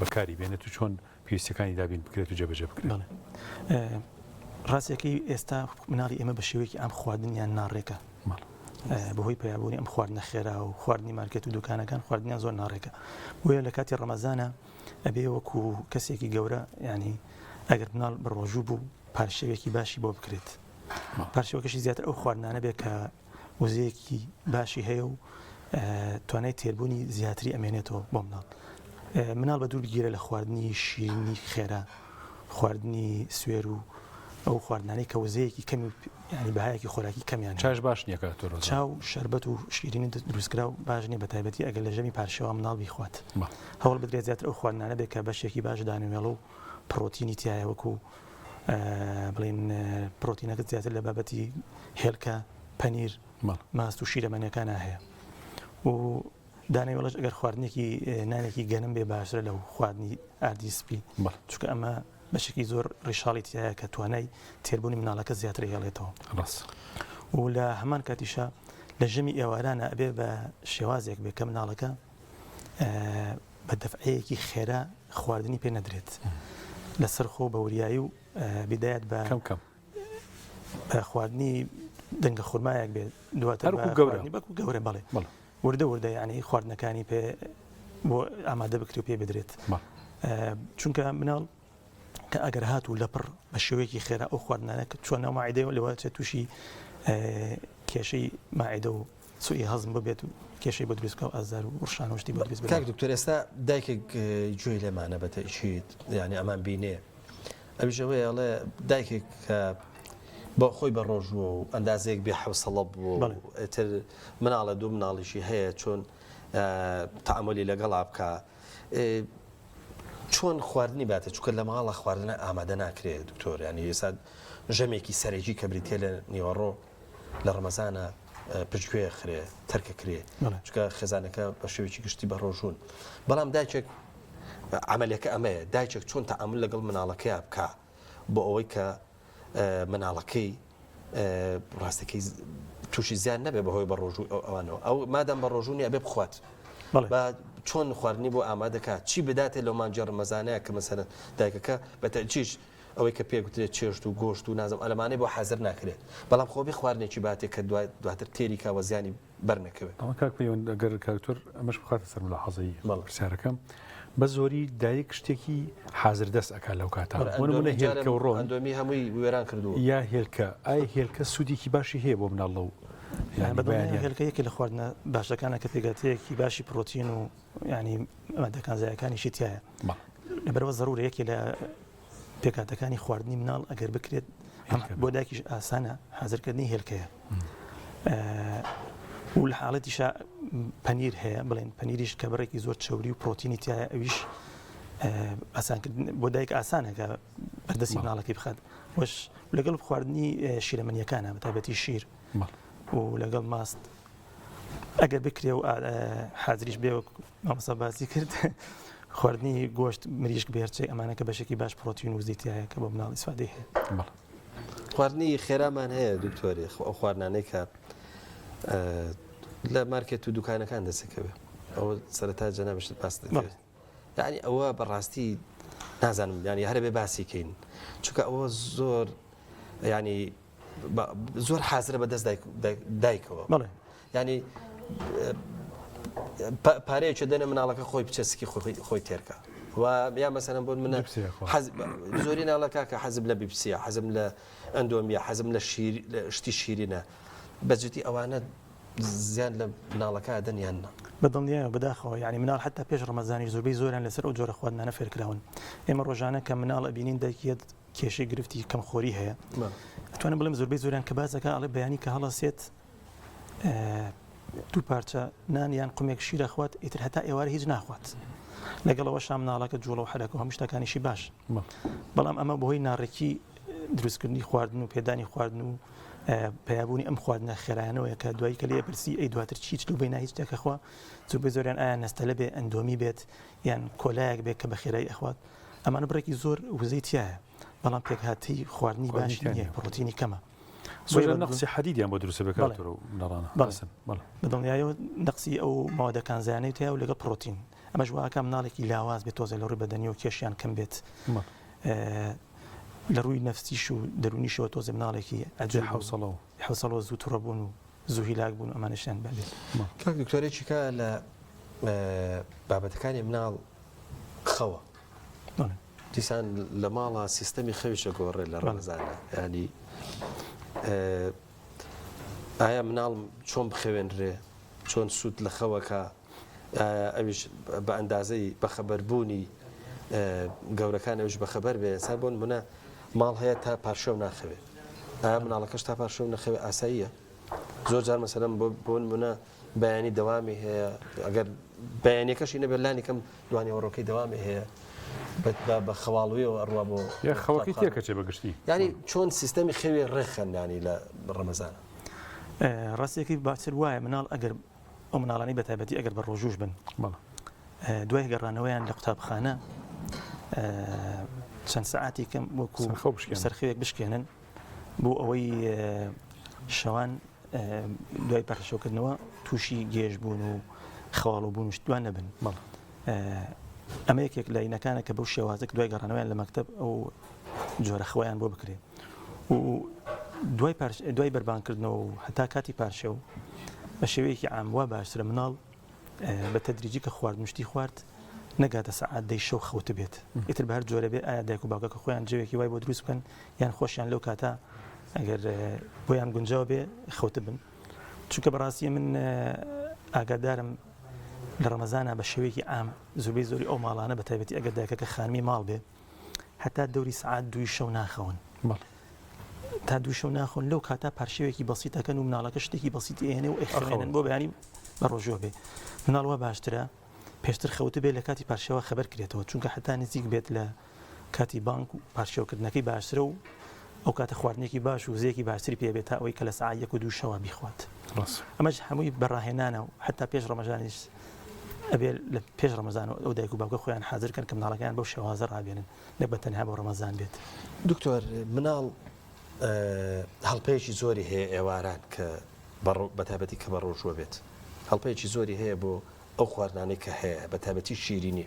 بەکاری بێنێت و چۆن پێویستیەکانی دابین بکرێت و جێبەجێ بکرێت؟ بەڵێ ڕاستیەکەی ئێستا مناڵی ئێمە بە شێوەیەکی ئەم خواردنیان ناڕێکە بەهۆی پەیابوونی ئەم خواردنە خێرا و خواردنی مارکێت و دوکانەکان خواردنیان زۆر ناڕێکە بۆیە لە کاتی ڕەمەزانە ئەبێ وەکو کەسێکی گەورە ینی ئەگەر مناڵ بە ڕۆژوو بوو پارشێوێکی باشی بۆ بکرێت پارشێوەکەشی زیاتر ئەو خواردنانە بێت کە وزەیەکی باشی هەیە و توانای تێربوونی زیاتری ئەمێنێتەوە بۆ مناڵ. مناڵ بە دوور بگیرە لە خواردنی شیرینی خێرا، خواردنی سوێر و ئەو خواردنانەی کە وزەیەکی کەمی و یانی بەهایەکی خۆراکی کەمیان هەیە. چاش باش نییە کاک تۆرۆزا. چا و شەربەت و شیرینی دروستکراو باش نییە بە تایبەتی ئەگەر لە ژەمی پارشێوا مناڵ بیخوات. هەوڵ بدرێت زیاتر ئەو خواردنانە بێت کە بەشێکی باش دانەوێڵە و پڕۆتینی تیایە وەکو بڵێین پڕۆتینەکە زیاتر لە بابەتی هێلکە، پەنیر، ماست و شیرەمەنیەکانا هەیە و. دانەوێڵەش ئەگەر خواردنێکی نانێکی گەنم بێ باشترە لە خواردنی ئاردی سپی چونکە ئەمە بەشێکی زۆر ڕیشاڵی تایە کە توانای تێربوونی مناڵەکە زیاتر هێڵێتەوە ڕاست و لە هەمان کاتیشا لە ژەمی ئێوارانە ئەبێ بە شێوازێک بێ کە مناڵەکە بە دەفعەیەکی خێرا خواردنی پێ نەدرێت لەسەر خۆ بە وریایی و بیدایەت بە کەم کەم خواردنی دەنگە خورمایەک بێت دواتر گەورە بەکو گەورە بەڵێ وردە وردە یعنی خواردنەکانی پێ بۆ ئامادە بکرێت و پێ بدرێت چونکە مناڵ کە ئەگەر هاتوو لەپڕ بە شێوەیەکی خێرا ئەو خواردنانە کە چوە ناو ماعیدەیەوە لەوە چێت تووشی کێشەی ماعیدە و سوئی هەزم ببێت و کێشەی بۆ دروست بکا و ئازار و ڕشان و شتی بۆ دروست ببێت. کاک دکتۆر ئێستا دایکێک گوێی لێمانە بە تەئکید یانی ئەمان بینێ ئەویش ئەوەیە ئەڵێ دایکێک کە بۆ خۆی بە ڕۆژووە و ئەندازەیەک بێ حەوسەڵە بووە و ئیتر مناڵە دوو مناڵیشی هەیە چۆن تەعامولی لەگەڵا بکا چۆن خواردنی باتێ چونکە لە ماڵە خواردنە ئامادە ناکرێت دکتۆر ینی ئێستا ژەمێکی سەرەکی کە بریتە لە نیوەڕۆ لە ڕەمەزانە پشتگوێ خرێ تەرکە کرێ چونکە خێزانەکە بە شێوەیەکی گشتی بە ڕۆژوون بەڵام دایکێک عملەکە ئەمەیە دایکێک چۆن تەعامل لەگەڵ مناڵەکەیا بکا بۆ ئەوەی کە مناڵەکەی ڕاستەکەی تووشی زیان نەبێ بەهۆی بە ڕۆژوو ئەوانەوە ئەو مادەم بە ڕۆژوو نیە بێ بخوات بە چۆن خواردنی بۆ ئامادەکات چی بداتێ لەو مانجە ڕەمەزانەیە کە مەسەرە دایکەکە بە تەچیش ئەوەی کە پێ گوترێت چێشت و گۆشت و نازم ئەلەمانەی بۆ حازر ناکرێت بەڵام خۆ بێ خواردنێکی باتێ کە دواتر تێری کا وە زیانی بەر نەکەوێت. بەڵام کاک پەیوەند ئەگەر کاک دکتۆر ئەمەش بخاتە سەر ملاحەزەی پرسیارەکەم بە زۆری دایک شتێکی حازر دەست ئەکات لەو کاتە بۆ نمونە هێلکە و ڕۆن ئەندۆمی هەمووی وێران کردووە یا هێلکە ئای هێلکە سوودێکی باشی هەیە بۆ مناڵ لەو یانی بەیانیان هێلکە یەکێ لە خواردنە باشەکانە کە پێکهاتەیەکی باشی پرۆتین و ینی مادە کانزایەکانیشی تایە لەبەرەوە زەرورە یەکێ لە پێکهاتەکانی خواردنی مناڵ ئەگەر بکرێت بۆ دایکیش ئاسانە حازرکردنی هێلکەیە و لە حاڵەتیشا پەنیر هەیە بڵێن پەنیریش کە بڕێکی زۆر چەوری و پرۆتینی تایە ئەویش ئاسانکردن بۆ دایک ئاسانە کە بەردەستی مناڵەکەی بخات وەش لەگەڵ خواردنی شیرەمەنیەکانە بە تایبەتی شیر و لەگەڵ ماست ئەگەر بکرێ و حازریش بێ وەک مامۆستا باسی کرد خواردنی گۆشت مریشک بێرچەی ئەمانە کە بەشێکی باش پرۆتین و زیتیایە کە بۆ مناڵ ئیسفادەی هەیە. خواردنی خێرامان هەیە دکتۆری ئەو خواردنانەی کە لە مارکێت و دوکانەکان دەسەکەوێت ئەوە سەرەتا جەنابشت باس دەکرد یعنی ئەوە بەڕاستی نازانم ینی هەرە بێ باسی کەین چونکە ئەوە زۆر ینی زۆر حازرە بە دەست دایکەوە ینی پارەیەکی دەنە مناڵەکە خۆی بچێت سکی خۆی تێرکە و یا مەسەرم بۆ منە زۆری ناڵەکە کە حەزم لە بیپسیە حەزم لە ئەندۆمیە حەزم لە شتی شیرینە بەجدی ئەوانە زیان لە مناڵەکە دەن یان نا؟ بەدڵنیایەوە بەداخەوە یانی مناڵ حەتا پێش ڕەمەزانیش زۆربەی زۆریان لەسەر ئەو جۆرە خواردنانە فێرکراون ئێمە ڕۆژانە کە مناڵ ئەبینین دایکی یەت کێشەی گرفتی کەمخۆری هەیە ئەتوانم بڵێم زۆربەی زۆریان کە باس دەکا ئەڵێ بەیانی کە هەڵەسێت دوو پارچە نان یان قومێک شیر ئەخوات ئیتر هەتا ئێوارە هیچ ناخوات لەگەڵ ئەوەشا مناڵەکە جوڵە و حەرەکە و هەموو شتەکانیشی باش بەڵام ئەمە بەهۆی ناڕێکی دروستکردنی خواردن و پێدانی خواردن و پیابوونی ئەم خواردنە خێرایانەوەیە کە دوایی کە لێ پرسی ئەی دواتر چیت لەو بەینا هیچ شتێک ئەخوا زۆربەی زۆریان ئایا نەستەلە بێ ئەندۆمی بێت یان کۆلایەک بێت کە بە خێرایی ئەخوات ئەمانە بڕێکی زۆر وزەی تایە بەڵام پێکهاتەی خواردنی باش نییە پرۆتینی کەمە زۆر نەقسی حەدیدیان بۆ دروستە بێت بە دڵنیایەوە نەقسی ئەو مادە کانزایانەی تیا و لەگەڵ پرۆتین ئەمەش واکە مناڵێکی لاواز بێت تۆزێ لە ڕووی بەدەنی و کێشیان کەم بێت لە ڕووی نەفسیش و دەرونیشەوە تۆزێ مناڵێکی ئەجێ حوسەڵەوە حوسەڵەوە زوو توڕەبوون و زوو هیلاک بوون ئەمانەشیان بەبێت. کاک دکتۆر یەکێکە لە بابەتەکانی مناڵ خەوە دیسان لە ماڵە سیستەمی خەویشە گۆڕێ لە ڕەمەزانە ینی ئایا مناڵ چۆن بخەوێنرێ چۆن سوود لە خەوەکە ئەویش بە ئەندازەی بەخەبەربوونی گەورەکان ئەوش بەخەبەر بێ سا بۆن منە ماڵ هەیە تا پارشێو ناخەوێ ئایا مناڵەکەش تا پارشێو نەخەوێ ئاساییە زۆر جار مەسەلەن بۆ نمونە بەیانی دەوامی هەیە ئەگەر بەیانەکەشی نەبێت لانی کەم دوانیوەڕۆکەی دەوامی هەیە بە خەواڵویەوە ئەڕوا بۆ یا خەوەکەی تێکەچێ بە گشتی یعنی چۆن سیستەمی خەوی ڕێکخەن ینی لە ڕەمەزانە ڕاستیەکەی باشتر وایە مناڵ ئەگەر. ئەو مناڵانەی بە تایبەتی ئەگەر بە ڕۆژووش بن دوای گەڕانەوەیان لە قوتابخانە چەند سەعاتی کەم وەکو سەرخەوێک بشکێنن بۆ ئەوەی شەوان دوای پەخشەوکردنەوە تووشی گێژ بوون و خەواڵ و بوون و شتوان نەبن ئەمە یەکێک لە ینەکانە کە بەو شێوازە دوای گەڕانەوەیان لە مەکتب ئەو جۆرە خۆیان بۆ بکرێت و دوای دوای بەربانکردنەوە و هەتا کاتی پارشێو بە شێوەیەکی عام وا باشترە مناڵ بە تەدریجی کە خواردن شتی خوارد نەگاتە سەعات دەی شەو خەوتبێت ئیتر بە هەر جۆرە بێ ئایا دایک و باوکەکە خۆیان جەوێکی وای بۆ دروست بکەن یان خۆشیان لەو کاتە ئەگەر بۆیان گونجاو بێ خەوتبن چونکە بەڕاستی من ئاگادارم لە ڕەمەزانە بە شێوەیەکی عام زۆربەی زۆری ئەو ماڵانە بە تایبەتی ئەگەر دایکەکە خانمی ماڵ بێ هەتا دەوری سەعات دووی شەو ناخەون. بەڵێ. تا دوو شەو ناخۆن لەو کاتە پارشێوێکی بەسیت ئەکەن و مناڵەکە شتێکی بەسیتی ئەهێنێ و ئەیخەوێنن بۆ بەیانی بە ڕۆژوە بێ. مناڵ وا باشترە پێشتر خەوتبێ لە کاتی پارشێوە خەبەر کرێتەوە چونکە هەتا نزیک بێت لە کاتی بانک و پارشێوکردنەکەی باشترە و ئەو کاتە خواردنێکی باش و وزەیەکی باشتری پێ بێت تا ئەوەی کە لە سەعات یەک و دوو شەوە بیخوات. ئەمەش هەمووی بە ڕاهێنانە و حتا پێش ڕەمەزانیش ئەبێ لە پێش ڕەمەزان و ئەو دایک و باوکە خۆیان حازر کەن کە مناڵەکەیان بەو شێوازە ڕابێنن نەک بە تەنها بۆ ڕەمەزان بێت. دکتۆر مناڵ هەڵپەیەکی زۆری هەیە ئێواران کە بە تایبەتی کە بە ڕۆژوە بێت هەڵپەیەکی زۆری هەیە بۆ ئەو خواردنانەی کە هەیە بە تایبەتی شیرینی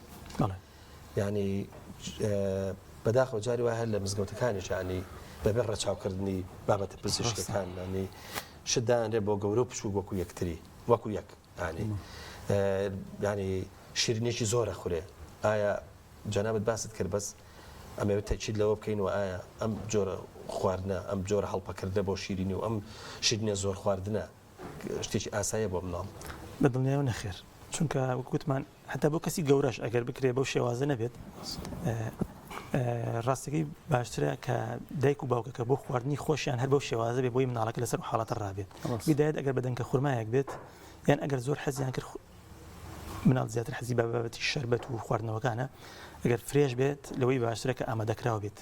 ینی بەداخەوە جاری وایە هەر لە مزگەوتەکانیش ینی بەبێ ڕەچاوکردنی بابەتە پزیشکەکان ینی شت دانرێ بۆ گەورە و بچووک وەکو یەکتری وەکو یەک ینی ینی شیرینێکی زۆرە خورێ ئایا جەنابت باست کرد بەس ئەمەوێت تەکید لەوە بکەین و ئایا ئەم جۆرە خواردنە ئەم جۆرە هەڵپەکردنە بۆ شیرینی و ئەم شیرینە زۆر خواردنە شتێکی ئاساییە بۆ مناڵ؟ بە دڵنیایەوە نەخێر چونکە وەک وتمان هەتا بۆ کەسی گەورەش ئەگەر بکرێ بەو شێوازە نەبێت ڕاستەکەی باشترە کە دایک و باوکەکە بۆ خواردنی خۆشیان هەر بەو شێوازە بێ بۆی مناڵەکە لەسەر حاڵەتە ڕابێت بیدایەت ئەگەر بەدەنکە خورمایەک بێت یان ئەگەر زۆر حەزیان کرد مناڵ زیاتر حەزی بە بابەتی شەربەت و خواردنەوەکانە ئەگەر fresh بێت لەوەی باشترە کە ئامادەکراو بێت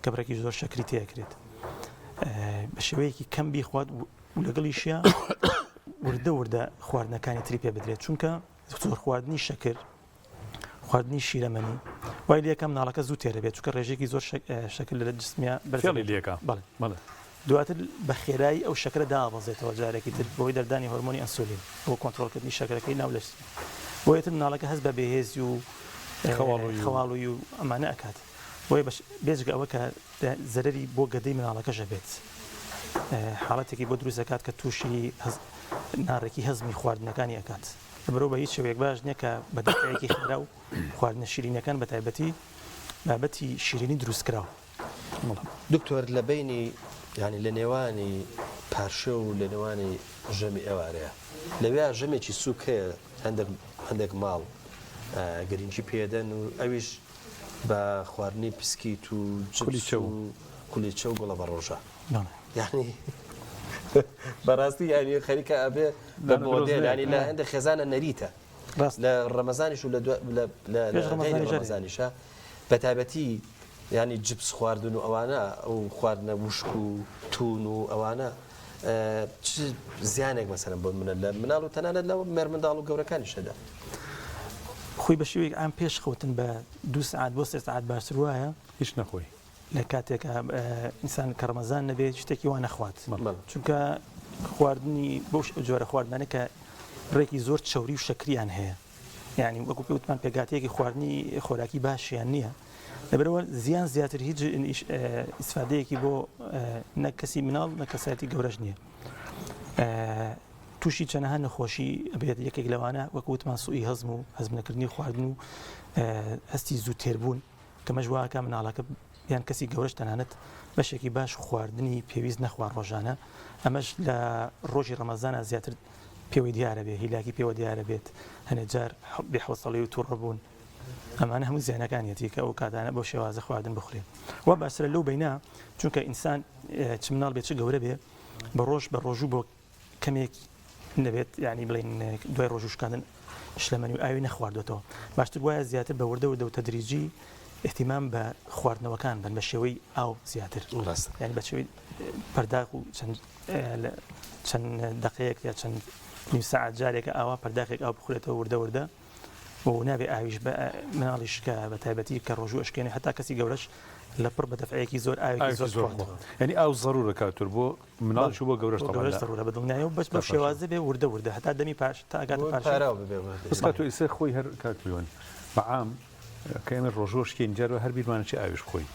کە بڕێکی زۆر شەکری تێکرێت بە شێوەیەکی کەم بیخوات و لەگەڵیشیا وردە وردە خواردنەکانی تری پێ بدرێت چونکە زۆر خواردنی شەکر خواردنی شیرەمەنی وای لەکە مناڵەکە زوو تێرە بێت چونکە ڕێژێکی زۆر شەکر لە جسمیا بەرزی لەکە بەڵێ بەڵێ دواتر بە خێرایی ئەو شەکرە دابەزێتەوە جارێکی تر بۆی دەردانی هۆرمۆنی ئەنسولین بۆ کۆنترۆڵکردنی شەکرەکەی ناو لەش بۆیە تر مناڵەکە هەست بە بێهێزی و خەواڵووی و ئەمانە ئەکات بۆیە بێجگە ئەوە کە زەرەری بۆ گەدەی مناڵەکەش ئەبێت حاڵەتێکی بۆ دروست دەکات کە تووشی ناڕێکی هەزمی خواردنەکانی ئەکات لەبەرئەوە بە هیچ شێوەیەک باش نییە کە بە دەقەیەکی خێرا و خواردنە شیرینەکان بە تایبەتی بابەتی شیرینی دروستکراو. دکتۆر لە بەینی یانی لە نێوانی پارشێو و لە نێوانی ژەمی ئێوارەیە لەویا ژەمێکی سووک هەیە هەندێک هەندێک ماڵ گرنگی پێدەن و ئەویش بە خواردنی پسکیت و جپس و کولیچە و گوڵە بەڕۆژە یعنی بەڕاستی یعنی خەریکە ئەبێ بە مۆدێل یعنی لە هەندێک خێزانە نەریتە لە ڕەمەزانیش و لە ڕەمەزانیشە بە تایبەتی ینی جپس خواردن و ئەوانە ئەو خواردنە وشک و تون و ئەوانە چ زیانێک مەسەلەن بۆ منە لە مناڵ و تەنانەت لە مێرمنداڵ و گەورەکانیشەدا؟ خۆی بە شێوەیەک عام پێش خەوتن بە دوو سەعات بۆ سێ سەعات باشتر وایە هیچ نەخۆی. لە کاتێک ئینسان کە ڕەمەزان نەبێت شتێکی وا نەخوات چونکە خواردنی بەو جۆرە خواردنانە کە ڕێکی زۆر چەوری و شەکریان هەیە یانی وەکو پێ وتمان پێکهاتەیەکی خواردنی خۆراکی باشیان نییە لەبەرەوە زیان زیاتر هیچ ئیسفادەیەکی بۆ نە کەسی مناڵ نە کەسایەتی گەورەش نییە تووشی چەنەها نەخۆشی بێت یەکێک لەوانە وەکو وتمان سوئی هەزم و هەزم نەکردنی خواردن و هەستی زوو تێربوون کەمەش واکە مناڵەکە یان کەسی گەورەش تەنانەت بەشێکی باش خواردنی پێویست نەخوا ڕۆژانە ئەمەش لە ڕۆژی ڕەمەزانە زیاتر پێوەی دیارە بێ هیلاکی پێوە دیارە بێت هەنێ جار بێ حەوسەڵی و توڕە بوون ئەمانە هەموو زیانەکانیەتی کە ئەو کاتانە بەو شێوازە خواردن بخورێ وا باشترە لەو بەینا چونکە ئینسان چ مناڵ بێ چ گەورە بێ بە ڕۆژ بە ڕۆژوو بۆ کەمێک نەبێت یعنی بڵێن دوای ڕۆژوو شکاندن شلەمەنی و ئاوی نەخواردوێتەوە باشتر وایە زیاتر بە وردە وردە و تەدریجی اهتمام بە خواردنەوەکان بن بە شێوەی ئاو زیاتر ڕاست یعنی بە شێوەی پەرداخ و چەند چەند دەقەیەک یا چەند. نیو سەعات جارێکە ئاوا پەرداخێک ئاو بخورێتەوە وردە وردە و نابێ ئاویش بە مناڵیش کە بە تایبەتی کە ڕۆژوو ئەشکێنێ هەتا کەسی گەورەش لە پڕ بە دەفعەیەکی زۆر ئاوێکی زۆر زۆر بخواتەوە. یعنی ئاو زەرورە کاک تۆر بۆ مناڵیش و بۆ گەورەش بۆ تەبعەن گەورەش لە زەرورە بە دڵنیایەوە بەس بەو باشە. شێوازە بێ وردە وردە هەتا دەمی پاش تا ئەگاتە بۆ پارشێو. پاراو ببێ وردە. بەس کاک تۆ ئیسە خۆی هەر کاک پەیوەند بە عام کە ئێمە ڕۆژوو ئەشکێین جار وایە هەر بیرمان ئەچێ ئاویش بخۆین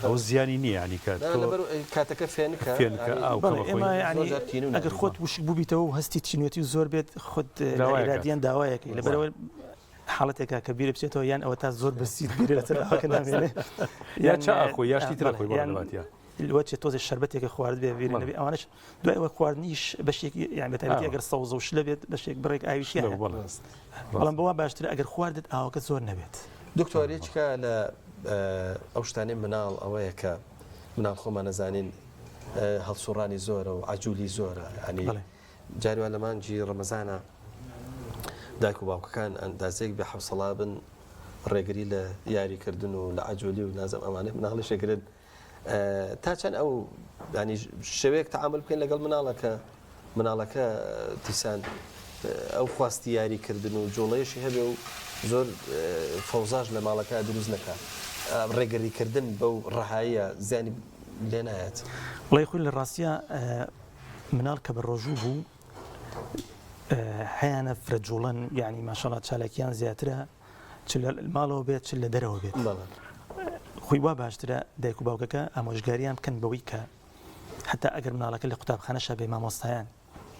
ئەوە زیانی نییە یعنی کە نا تۆ لەبەر کاتەکە فێنکە فێنکە یعنی ئاو کە بەڵێ بەخۆی ئێمە زۆر یعنی جار تینوو ئەگەر نابین. خۆت وشک بووبیتەوە و هەستی تینوێتی زۆر بێت خۆت لا داوایەکات. ئیرادیان داوایەکەی لەبەرئەوە حاڵەتێکە کە بیرە بچێتەوە یان ئەوە تا زۆر برسیت بیرە لەسەر ئاوەکە نامێنێ یا چا ئەخۆی یا شتی تر بەڵێ ئەخۆی بەڵێ یان لەباتیا. لەوە چێ تۆزێ شەربەتێکە خوارد بێ بیرە نەبێ ئەوانەش دوای ئەوە خواردنیش بەشێکی یان بە تایبەتی ئەگەر سەوزە و شلە بێت بەشێک بڕێک ئاوی شلە تیایە بەڵێ بەڵام بەوا باشترە ئەگەر خواردت ئاوەکە زۆر نەبێت. دکتۆر یەکێکە لە ئەو شتانەی مناڵ ئەوەیە کە مناڵ خۆمان ئەزانین هەڵسوڕانی زۆرە و عەجولی زۆرە یانی جاری وا لە مانگی ڕەمەزانە دایک و باوکەکان ئەندازەیەک بێ حەوسەڵا بن ڕێگری لە یاریکردن و لە عەجولی و نازم ئەمانەی مناڵیش ئەگرن تا چەند ئەو ینی شێوەیەک تەعامل بکەین لەگەڵ مناڵەکە مناڵەکە دیسان ئەو خواستی یاریکردن و جوڵەیەشی هەبێ و زۆر فەوزاش لە ماڵەکە دروست نەکات ڕێگریکردن بەو ڕەهاییە زیانی لێ نایەت. وڵی خۆی لە ڕاستیا مناڵ کە بە ڕۆژوو بوو هەیانە فرە جوڵەن یعنی ماشەڵا چالاکیان زیاترە چ لە ماڵەوە بێت چ لە دەرەوە بێت خۆی وا باشترە دایک و باوکەکە ئامۆژگاریان بکەن بەوەی کە حتا ئەگەر مناڵەکە لە قوتابخانەشا بێ مامۆستایان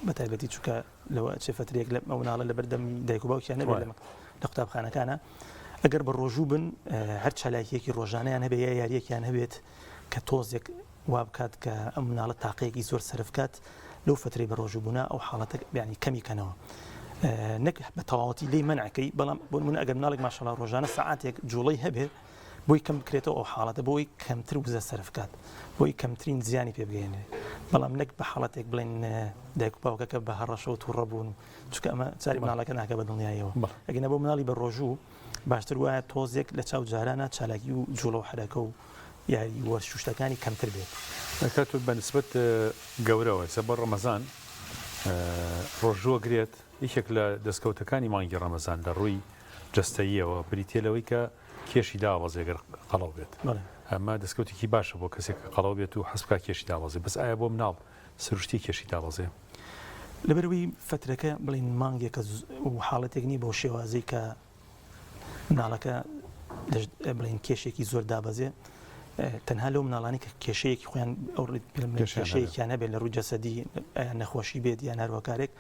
بە تایبەتی چونکە لەوە چێ فترێک لە ئەو مناڵە لە بەردەم دایک و باوکیان نەبێت لە قوتابخانەکانە ئەگەر بە ڕۆژوو بن هەر چالاکیەکی ڕۆژانەیان هەبێ یا یاریەکیان هەبێت کە تۆزێک وا بکات کە ئەم مناڵە تاقەیەکی زۆر سەرف کات لەو فترەی بە ڕۆژوو بوونە ئەو حاڵەتە بیانی کەمی کەنەوە نەک بە تەواوەتی لێی مەنعەکەی بەڵام بۆ نمونە ئەگەر مناڵێک ماشەڵا ڕۆژانە سەعاتێک جوڵەی هەبێ بۆی کەم بکرێتەوە ئەو حاڵەتە بۆی کەمتر وزە سەرف کات بۆی کەمترین زیانی پێ بگەێنێ بەڵام نەک بە حاڵەتێک بڵێن دایک و باوکەکە بە هەڕەشە و تووڕە بوون چونکە ئەمە چاری مناڵەکە ناکە بە دڵنیاییەوە ئەگەنە بۆ مناڵی بە ڕۆژوو باشتر وایە تۆزێک لە چاو جارانە چالاکی و جوڵە و حەرەکە و یاری وەرزش و شتەکانی کەمتر بێت. کاک تۆ بە نسبەت گەورەوە ئێستا بۆ ڕەمەزان ڕۆژوو ئەگرێت یەکێک لە دەستکەوتەکانی مانگی ڕەمەزان لە ڕووی جەستەییەوە بریتیە لەوەی کە کێشی دابەزێ گەر قەڵەو بێت ئەمە دەستکەوتێکی باشە بۆ کەسێک کە قەڵەو بێت و حەز بکات کێشی دابەزێ بەس ئایا بۆ مناڵ سروشتی کێشی دابەزێ؟ لەبەرئەوەی فەترەکە بڵێین مانگێکە و حاڵەتێک نییە بەو شێوازەی کە مناڵەکە بڵێن کێشێکی زۆر دابەزێ تەنها لەو مناڵانی کە کێشەیەکی خۆیان ئەو کێشەیەکیان هەبێت لە ڕووی جەسەدی نەخۆشی بێت یان هەروەکارێک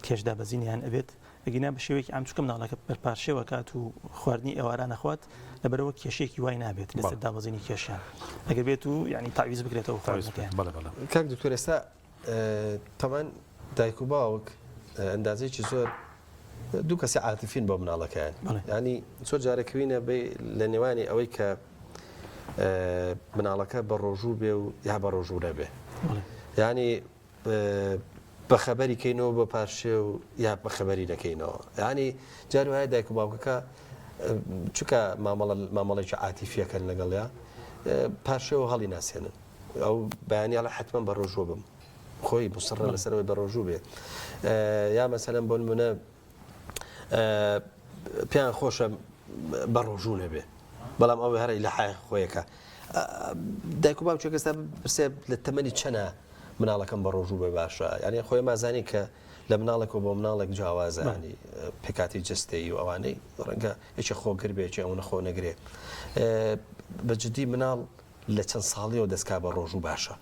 کێش دابەزینیان ئەبێت ئەگینا بە شێوەیەکی عام چونکە مناڵەکە بەرپارشێوە کات و خواردنی ئێواران نەخوات لەبەرەوە کێشەیەکی وای نابێت لەسەر دابەزینی کێشیان ئەگەر بێت و یعنی تاویز بکرێتەوە خواردنەکەیان. کاک دکتۆر ئێستا تەبعەن دایک و باوک ئەندازەیەکی زۆر دوو کەسی عاتفین بۆ مناڵەکەیان ینی زۆر جارەکەوینە لە نێوانی ئەوەی کە مناڵەکە بە ڕۆژوو بێ و یا بە ڕۆژوو نەبێ ینی بەخەبەری کەینەوە بە پارشێ و یا بەخەبەری نەکەینەوە ینی جار وایە دایک و باوکەکە چکە مامەڵە مامەڵێکی عاتیفیەکەن لەگەڵیا پارشێوە هەڵی ناسێنن ئەو بەیانی ئەڵێ حتمما بە ڕۆژوو بم خۆی مصڕە لەسەرەوەی بە ڕۆژوو بێ یا مەسەلەن بۆ نمونە پێیان خۆشە بە ڕۆژوو نەبێ بەڵام ئەو هەرە لە حای خۆیەکە دایک و باوکێک ئێستا پرسێ لە تەمەنی چەنە مناڵەکەم بە ڕۆژوو بێ باشە یعنی خۆی مازانی کە لە مناڵێک و بۆ مناڵێک جیاوازە ینی پێکاتی جستەیی و ئەوانەی ڕەنگە یەکێ خۆگر بێ یەکێ ئەوە خۆ نەگرێ بە جدی مناڵ لە چەند ساڵیەوە دەست کا بە ڕۆژوو باشە؟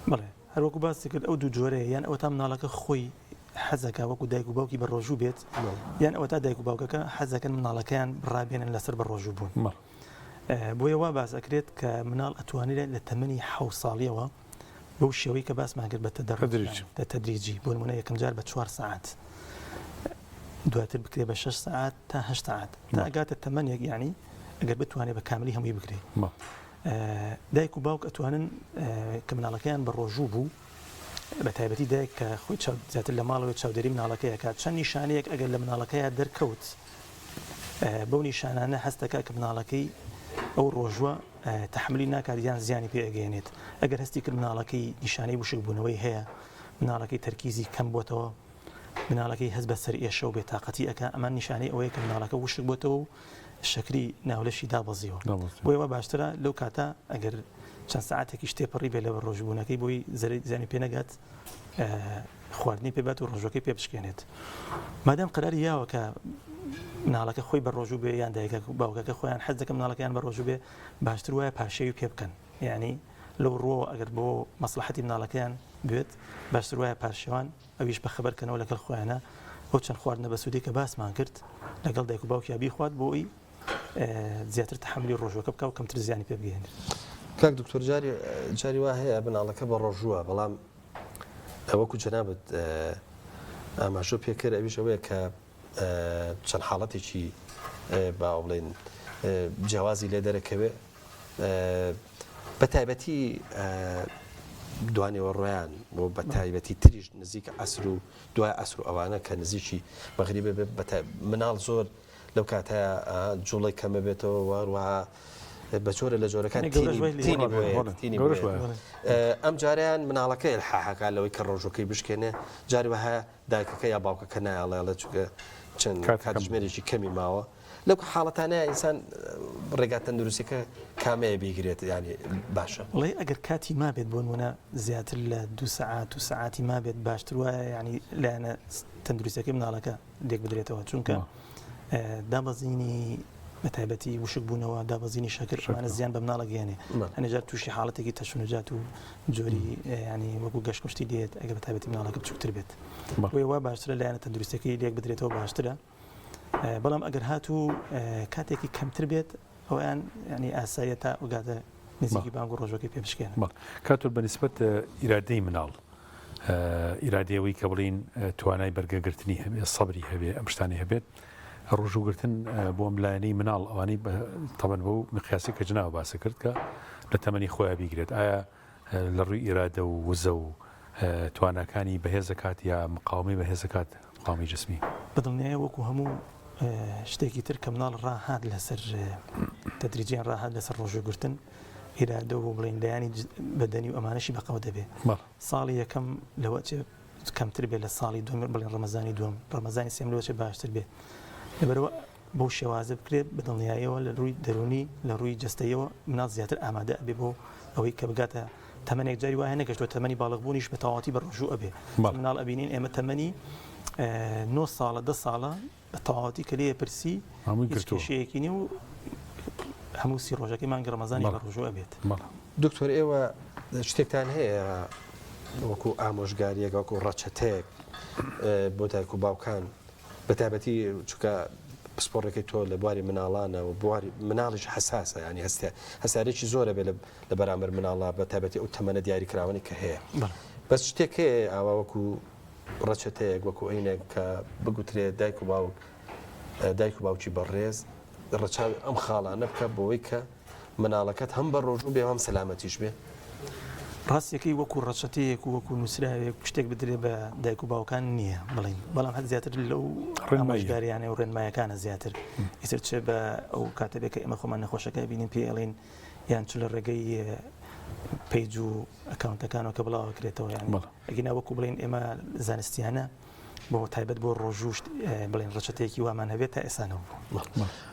بەڵێ هەر وەکو باست کرد ئەو دوو جۆرەیە یان ئەوەتا مناڵەکە خۆی حەزەکا وەکو دایک و باوکی بە ڕۆژوو بێت یان ئەوەتا دایک و باوکەکە حەزەکەن مناڵەکەیان ڕابێنن لەسەر بە ڕۆژوو بوون بۆیە وا باس ئەکرێت کە مناڵ ئەتوانێت لە تەمەنی حەو ساڵیەوە بەو شێوەی کە باسمان کرد بە تەدەڕج بە تەدریجی بۆ نمونە یەکەم جار بە چوار سەعات دواتر بکرێ بە شەش سەعات تا هەشت سەعات تا ئەگاتە تەمەنێک یعنی ئەگەر بتوانێت بە کاملی هەمووی بگرێ دایک و باوک ئەتوانن کە مناڵەکەیان بە ڕۆژوو بوو بە تایبەتی دایک کە خۆی زیاتر لە ماڵەوەی چاودێری مناڵەکەیە کات چەند نیشانەیەک ئەگەر لە مناڵەکەیە دەرکەوت بەو نیشانانە هەست دەکات کە مناڵەکەی ئەو ڕۆژوە تەحملی ناکات یان زیانی پێ ئەگەیەنێت ئەگەر هەستی کرد مناڵەکەی نیشانەی وشکبوونەوەی هەیە مناڵەکەی تەرکیزی کەم بۆتەوە. مناڵەکەی هەست بە سەرئێشە و بێتاقەتی ئەکا ئەمە نیشانەی ئەوەیە کە مناڵەکە وشک بۆتەوە و شەکری ناولەشی دابەزیوە بۆیە وا باشترە لەو کاتە ئەگەر چەند سەعاتێکیش تێپەڕی بێ لە ڕۆژبوونەکەی بۆی زیانی پێ نەگات خواردنی پێ بات و ڕۆژەکەی پێ بشکێنێت مادام قراری یاوە کە مناڵەکە خۆی بە ڕۆژوو بێ یان دایکە باوکەکە خۆیان حەز دەکەن مناڵەکەیان بە ڕۆژوو بێ باشتر وایە پارشێوی پێ بکەن یعنی لەو ڕووەوە ئەگەر بۆ مەسلحەتی مناڵەکەیان بێت باشتر وایە پارشێوان ئەویش بەخەبەر کەنەوە لەگەڵ خۆیانە ئەو چەند خواردنە بەسوودەی کە باسمان کرد لەگەڵ دایک و باوکیا بیخوات بۆ ئەوی زیاتر تەحەمولی ڕۆژوەکە بکا و کەمتر زیانی پێ بگەیەنێت. کاک دکتۆر جاری جاری وا هەیە مناڵەکە بە ڕۆژووە بەڵام وەکو جەنابت ئاماژە پێکرد ئەویش ئەوەیە کە چەند حاڵەتێکی با بڵێن جیاوازی لێ دەرەکەوێ بە تایبەتی دوانێوەڕۆیان بۆ بە تایبەتی تریش نزیک عەسر و دوای عەسر و ئەوانە کە نزیکی مەغریبە بێ بە مناڵ زۆر لەو کاتەیە جوڵەی کەمە بێتەوە وەروەها بە جۆرە لە جۆرەکان تینی تینی ئەم جاریان مناڵەکە الحاحەکە لەوەی کە ڕۆژەکەی بشکێنێ جاری وەها دایکەکە یا باوکەکە نایەڵێ ئەڵێ چونکە چەند کاتژمێرێکی کەمی ماوە لەو حاڵەتانەیە ئینسان ڕێگا تەندروستیەکە کامەیە بیگرێت ینی باشە بڵێ ئەگەر کاتی مابێت بۆ نمونە زیاتر لە دو سەعات و سەعاتی مابێت باشتر وایە ینی لایەنە تەندروستیەکەی مناڵەکە لێک بدرێتەوە چونکە دابەزینی بە تایبەتی وشک بوونەوە دابەزینی شەکر ئەمانە زیان بە مناڵە گەیەنێ هەنێ جار تووشی حاڵەتێکی تەشنجات و جۆری ینی وەکو گەشکشتی دێت ئەگەر بە تایبەتی مناڵەکە بچووکتر بێت بۆیە وا باشترە لایەنە تەندروستەکەی لێک بدرێتەوە باشترە بەڵام ئەگەر هاتوو کاتێکی کەمتر بێت ئەویان ینی ئاساییە تا ئەوگاتە نزیکی بانگ و ڕۆژەکەی پێ بشکێنن. کاتۆر بە نسبەت ئیرادەی مناڵ ئیرادەی ئەوەی کە بڵێین توانای بەرگەگرتنی هەبێ، سەبری هەبێ، ئەم شتانەی هەبێت، ڕۆژووگرتن بۆ ئەم لایەنەی مناڵ ئەوانەی تەبەن بەو مقیاسی کە جناوە باسی کرد کە لە تەمەنی خۆیان بیگرێت ئایا لە ڕووی ئیرادە و وزە و تواناکانی بەهێزەکات یا مقاومەی بەهێزەکات مقاومەی جسمی؟ بەدڵنیایە وەکو هەموو شتێکی تر کە مناڵ ڕاهات لەسەر تەدریجیان ڕاهات لەسەر ڕۆژووگرتن ئیرادە و بڵێین لایەنی بەدەنی و ئەمانەشی بەقەوە دەبێ ساڵی یەکەم لەوە چێ کەمتر بێ لە ساڵی دووەم بڵێن ڕەمەزانی دووەم ڕەمەزانی سێم لەوە چێ باشتر بێ لەبەرەوە بەو شێوازە بکرێت بە دڵنیاییەوە لە ڕووی دەروونی لە ڕووی جەستەیەوە مناڵ زیاتر ئامادە ئەبێ بۆ ئەوەی کە بگاتە تەمەنێک جاری وایە نەگەشتوە تەمەنی باڵغبوونیش بە تەواوەتی بە ڕۆژوو ئەبێ مناڵ ئەبینین ئێمە تەمەنی نۆ ساڵە دە ساڵە بە تەواوەتی کە لێ پرسی هەمووی هیچ گرتووە. کێشەیەکی نیە و هەموو سی ڕۆژەکەی مانگی ڕەمەزانیش بە ڕۆژوو ئەبێت. دکتۆر ئێوە شتێکتان هەیە وەکو ئامۆژگاریەک وەکو ڕەچەتەیەک بۆ دایک و باوکان بە تایبەتی چونکە پسپۆڕەکەی تۆ لە بواری مناڵانە و بواری مناڵیش حساسە ینی هەستە هەسارێکی زۆرە بێ لە بەرامبەر مناڵە بە تایبەتی ئەو تەمەنە دیاریکراوەنی کە هەیە بەس شتێک هەیە ئاوا وەکو ڕەچەتەیەک وەکو ئەینێک کە بگوترێت دایک و باوک دایک و باوکی بەڕێز ڕەچاوی ئەم خاڵانە بکە بۆی کە مناڵەکەت هەم بە ڕۆژوو بێ هەم سەلامەتیش بێ. ڕاستیەکەی وەکو ڕەچەتەیەک و وەکو نووسراوێک شتێک بدرێ بە دایک و باوکان نییە بڵین بەڵام هەر زیاتر لەو ڕێنماییانە و ڕێنمایەکانە زیاتر ئیتر چ بە ئەو کاتە بێ کە ئێمە خۆمان نەخۆشەکە بینین پێی ئەڵێین یان چ لە ڕێگەی page و ئەکاونتەکانەوە کە بڵاوەکرێتەوە یان ئەگینا وەکو بڵێین ئێمە زانستیانە بۆ تایبەت بۆ ڕۆژوو بڵێن ڕەچەتەیەکی وامان هەبێت تا ئێستا نەبوو.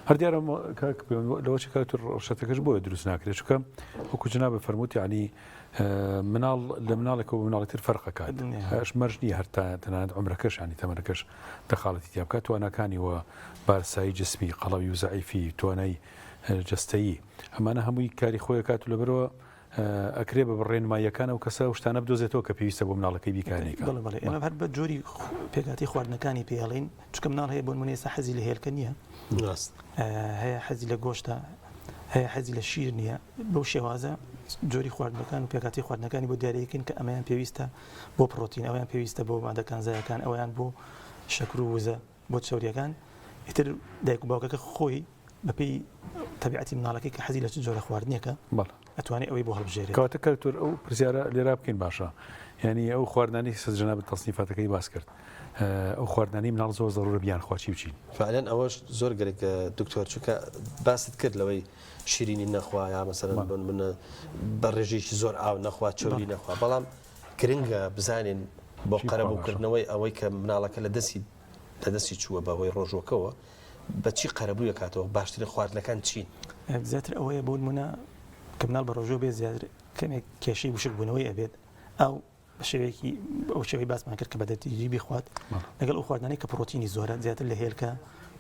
هەر دیارە کاک لەوە چ کاک ڕەچەتەکەش بۆیە دروست ناکرێت چونکە وەکو جنابت فەرمووت یعنی مناڵ لە مناڵێکەوە بۆ مناڵی تر فەرق ئەکات هەش مەرج نییە هەر تا تەنانەت عومرەکەش یعنی تەمەنەکەش دەخاڵەتی تیا بکات تواناکانی و بارسایی جسمی قەڵەوی و زەعیفی توانای جەستەیی ئەمانە هەمووی کاری خۆی ئەکات و لەبەرەوە ئەکرێ بە ڕێنماییەکان ئەو کەسە ئەو شتانە بدۆزێتەوە کە پێویستە بۆ مناڵەکەی بیکا نەیکا. بەڵێ بەڵێ ئێمە هەر بە جۆری پێکهاتەی خواردنەکانی پێ ئەڵێین چونکە مناڵ هەیە بۆ نمونە ئێستا حەزی لە هێلکە نییە ڕاست هەیە حەزی لە گۆشتە هەیە حەزی لە شیر نییە بەو شێوازە جۆری خواردنەکان و پێکهاتەی خواردنەکانی بۆ دیاریکەین کە ئەمەیان پێویستە بۆ پڕۆتین ئەویان پێویستە بۆ مادە کانزایەکان ئەویان بۆ شەکر و وزە بۆ چەوریەکان ئیتر دایک و باوکەکە خۆی بەپێی تەبیعەتی مناڵەکەی کە حەزی لە چ جۆرە خواردنێکە ئەتوانێت ئەوەی بۆ هەڵبژێرێت. کەواتە کەلتور ئەو پرسیارە لێرا بکەین باشە یعنی ئەو خواردنانی سەر جەنابت تەسنیفاتەکەی باس کرد ئەو خواردنانی مناڵ زۆر زەرورە بیان خوا چی و چین؟ فعلا ئەوەش زۆر گرنگە دکتۆر چونکە باست کرد لەوەی شیرینی نەخوا یا مەسەلەن بۆ نمونە بە ڕێژەیەکی زۆر ئاو نەخوا چەوری نەخوا بەڵام گرنگە بزانین. بۆ قەرەبووکردنەوەی ئەوەی کە مناڵەکە لە دەستی لە دەستی چووە بە هۆی ڕۆژووەکەوە بە چی قەرەبووی ئەکاتەوە باشترین خواردنەکان چین؟ زیاتر ئەوەیە بۆ نموونە کە مناڵ بە ڕۆژوو بێت زیاتر کەمێک کێشەی وشکبوونەوەی ئەبێت ئاو بە شێوەیەکی ئەو شێوەی باسمان کرد کە بە دەتیجی بیخوات لەگەڵ ئەو خواردنانەی کە پڕۆتینی زۆرە زیاتر لە هێلکە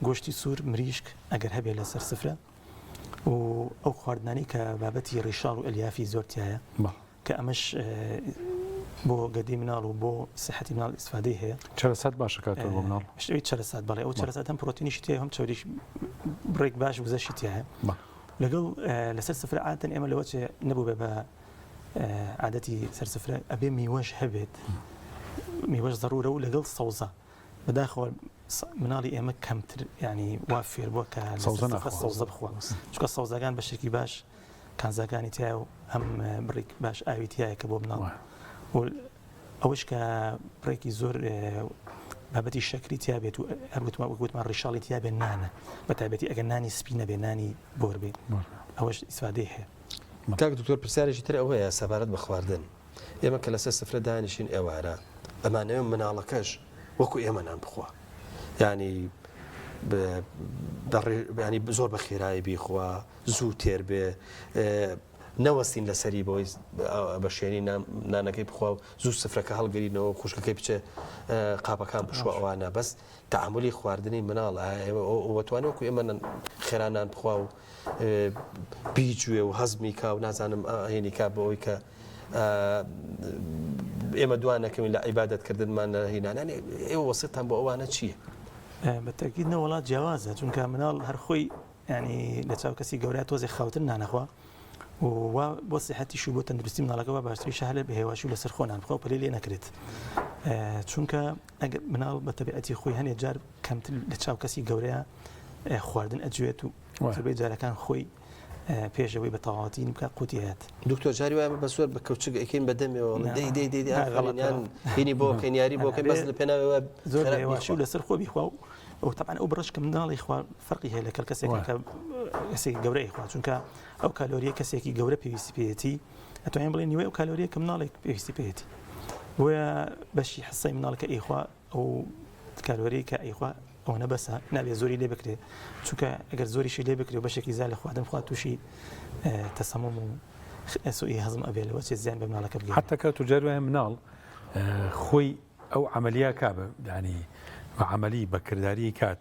گۆشتی سوور مریشک ئەگەر هەبێت لەسەر سفرە و ئەو خواردنانەی کە بابەتی ڕیشاڵ و ئەلیافی زۆر تایە کە ئەمەش بۆ گەدەی مناڵ و بۆ سیحەتی مناڵ ئیسفادەی هەیە. چەرەسات باشە کاتۆر بۆ مناڵ؟ شێوەی چەرەسات بەڵێ ئەو چەرەسات هەم پرۆتینیشی تیایە هەم چەوریش بڕێک باش وزەشی تیایە. لەگەڵ لەسەر سفرە عادەتەن ئێمە لەوە چێ نەبوو بە عادەتی سەر سفرە ئەبێ میوەش هەبێت میوەش زەرورە و لەگەڵ سەوزە بەداخەوە مناڵی ئێمە کەمتر ینی وا فێر بووە کە سەوزە بخوا چونکە سەوزەکان بەشێکی باش کانزاکانی تایە و هەم بڕێک باش ئاوی تایە کە بۆ مناڵ و ئەوەش کە بڕێکی زۆر بابەتی شەکری تیا بێت و هەروتمان وەک وتمان ڕیشاڵی تیا بێت نانە بە تایبەتی ئەگەر نانی سپی نەبێ نانی بۆر بێ ئەوەش ئیسفادەی هەیە. کاک دکتۆر پرسیارێکی تر ئەوەیە سەبارەت بە خواردن ئێمە کە لەسەر سفرە دانیشین ئێوارە ئەمانەوێ مناڵەکەش وەکو ئێمە نان بخوا ینی ینی زۆر بە خێرایی بیخوا زوو تێر بێ نەوەستین لەسەری بۆی بە شێنی نانەکەی بخوا و زوو سفرەکە هەڵگرینەوە خوشکەکەی بچێ قاپەکان بشوە ئەوانە بەس تەعامولی خواردنی مناڵ ئەوەتوانێت وەکو ئێمە خێرا نان بخوا و بیجوێ و هەزمی کا و نازانم هێنی کا بۆ ئەوی کە ئێمە دوان نەکەوین لە عیبادەتکردنمان لە هینانانی ئێوە وەسیتان بۆ ئەوانە چییە؟ بە تەکید نەوەڵات جیاوازە چونکە مناڵ هەر خۆی ینی لە چاو کەسی گەورە تۆزێ خاوتر نانەخوا و بۆ سیحەتیش و بۆ تەندروستی مناڵەکە وا باشتریشە هەر بە هێواشی و لەسەر خۆ نان بخوا و پەلەی لێ نەکرێت چونکە ئەگەر مناڵ بە تەبیعەتی خۆی هەنێ جار کەمتر لە چاو کەسی گەورەیە خواردن ئەجوێت و زۆربەی جارەکان خۆی پێشەوەی بە تەواوەتی بکە قوتی هەیە دکتۆر جاری وایە بە زۆر بە کەوچک ئەکەین بە دەمەوە دەی دەی دەی ئافرینیان هینی بۆ کەین یاری بۆ کەین بەس لە پێناوەوە زۆر هێواشی و لەسەر خۆ بیخوا و ئەو تەبعەن ئەو بڕەش کە منداڵی خوا فەرقی هەیە لەگەڵ کەسێک کە کەسێکی گەورەی خوا چونکە ئەو کالۆریە کەسێکی گەورە پێویستی پێیەتی ئەتوانین بڵێن نیوەی ئەو کالۆریە کە مناڵێک پێویستی پێیەتی بۆیە بەشی حسەی مناڵ کە ئەیخوا ئەو کالۆری کە ئەیخوا ئەوەنە بەسە نابێت زۆری لێ بکرێت چونکە ئەگەر زۆریشی لێ بکرێت بەشێکی زیاد لە خواردن بخوات تووشی تەسەموم و سوئی هەزم ئەبێت لەوە چێت زیان بە مناڵەکە بگەیەنێت. حتا کە توجار وایە مناڵ خۆی ئەو عەمەلیە کا بە یانی بە عەمەلی بە کرداری کات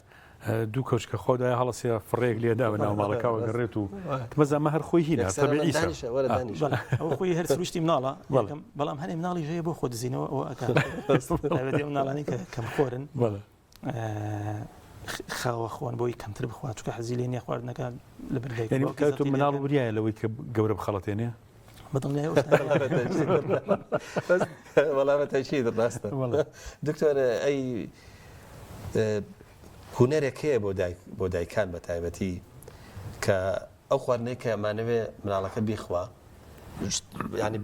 دوو کەوچکە خۆ دایە هەڵەسێ فڕێک لێ دا بە ناو ماڵەکەوە گەڕێت و بەس ئەمە هەر خۆی هینا تەبیعی ئەو خۆی هەر سروشتی مناڵە بەڵام هەنێ مناڵی هەیە بۆ خۆ دزینەوە ئەوە ئەکات تایبەتی ئەو مناڵانەی کە کەمخۆرن خاوە خۆن بۆی کەمتر بخوات چونکە حەزی لێ نییە خواردنەکە لەبەر دایک و باوکی زەقی مناڵ وریایە لەوەی کە گەورە بخەڵەتێنێ بەدڵنیایی وەڵامە تەکید ڕاستە دکتۆر ئەی هونەرێک هەیە بۆ دایک بۆ دایکان بە تایبەتی کە ئەو خواردنەی کە ئەمانەوێ مناڵەکە بیخوا ینی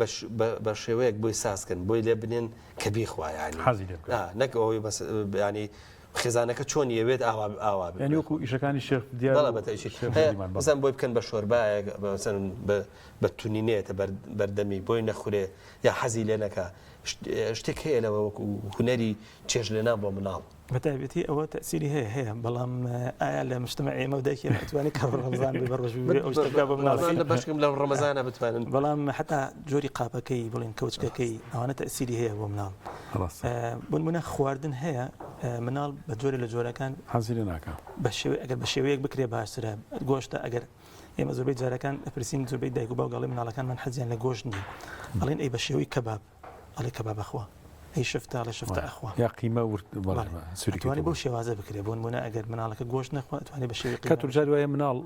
بە شێوەیەک بۆی سازکەن بۆی لێ بنێن کە بیخوا ینی حەزی لێ بکات نەک ئەوەی بەس ینی خێزانەکە چۆن یەوێت ئاوا ئاوا بێت یعنی وەکو ئیشەکانی شێخ دیار بەڵێ بە تەئکید شێخ دیمان بەڵێ. مەسەن بۆی بکەن بە شۆربایەک مەسەن بە بە تونی نێتە بەر بەردەمی بۆی نەخورێ یا حەزی لێ نەکا شتێک هەیە لەوە وەکو هونەری چێژ لێنان بۆ مناڵ. بە تایبەتی ئەوە تەئسیری هەیە هەیە بەڵام ئایا لە مجتمع ئێمە و دایکی ئێمە ئەتوانێت کە ڕەمەزان بێ بە ڕۆژ بێ ئەو شتە بکا بە مناڵەکەی؟ لە بەشکم لە ڕەمەزانە بتوانن. بەڵام حەتا جۆری قاپەکەی بڵێن کەوچکەکەی ئەوانە تەئسیری هەیە بۆ مناڵ. ڕاستە. بۆ نمونە خواردن هەیە مناڵ بە جۆرێ لە جۆرەکان حەزی لێ ناکا. بە شێوەی ئەگەر بە شێوەیەک بکرێ باشترە گۆشتە ئەگەر ئێمە زۆربەی جارەکان ئەپرسین زۆربەی دایک و باوک ئەڵێ مناڵەکانمان حەزیان لە گۆشت نییە ئەڵێن ئەی بە شێوەی کەباب ئەڵێ کەباب ئەخوا ئەی شفتە ئەڵێ شفتە ئەخوا یا قیمە ورد بەڵێ ئەتوانێ بەو شێوازە بکرێ بۆ نمونە ئەگەر مناڵەکە گۆشت نەخوا ئەتوانێ بە شێوەی قیمە کە جار وایە مناڵ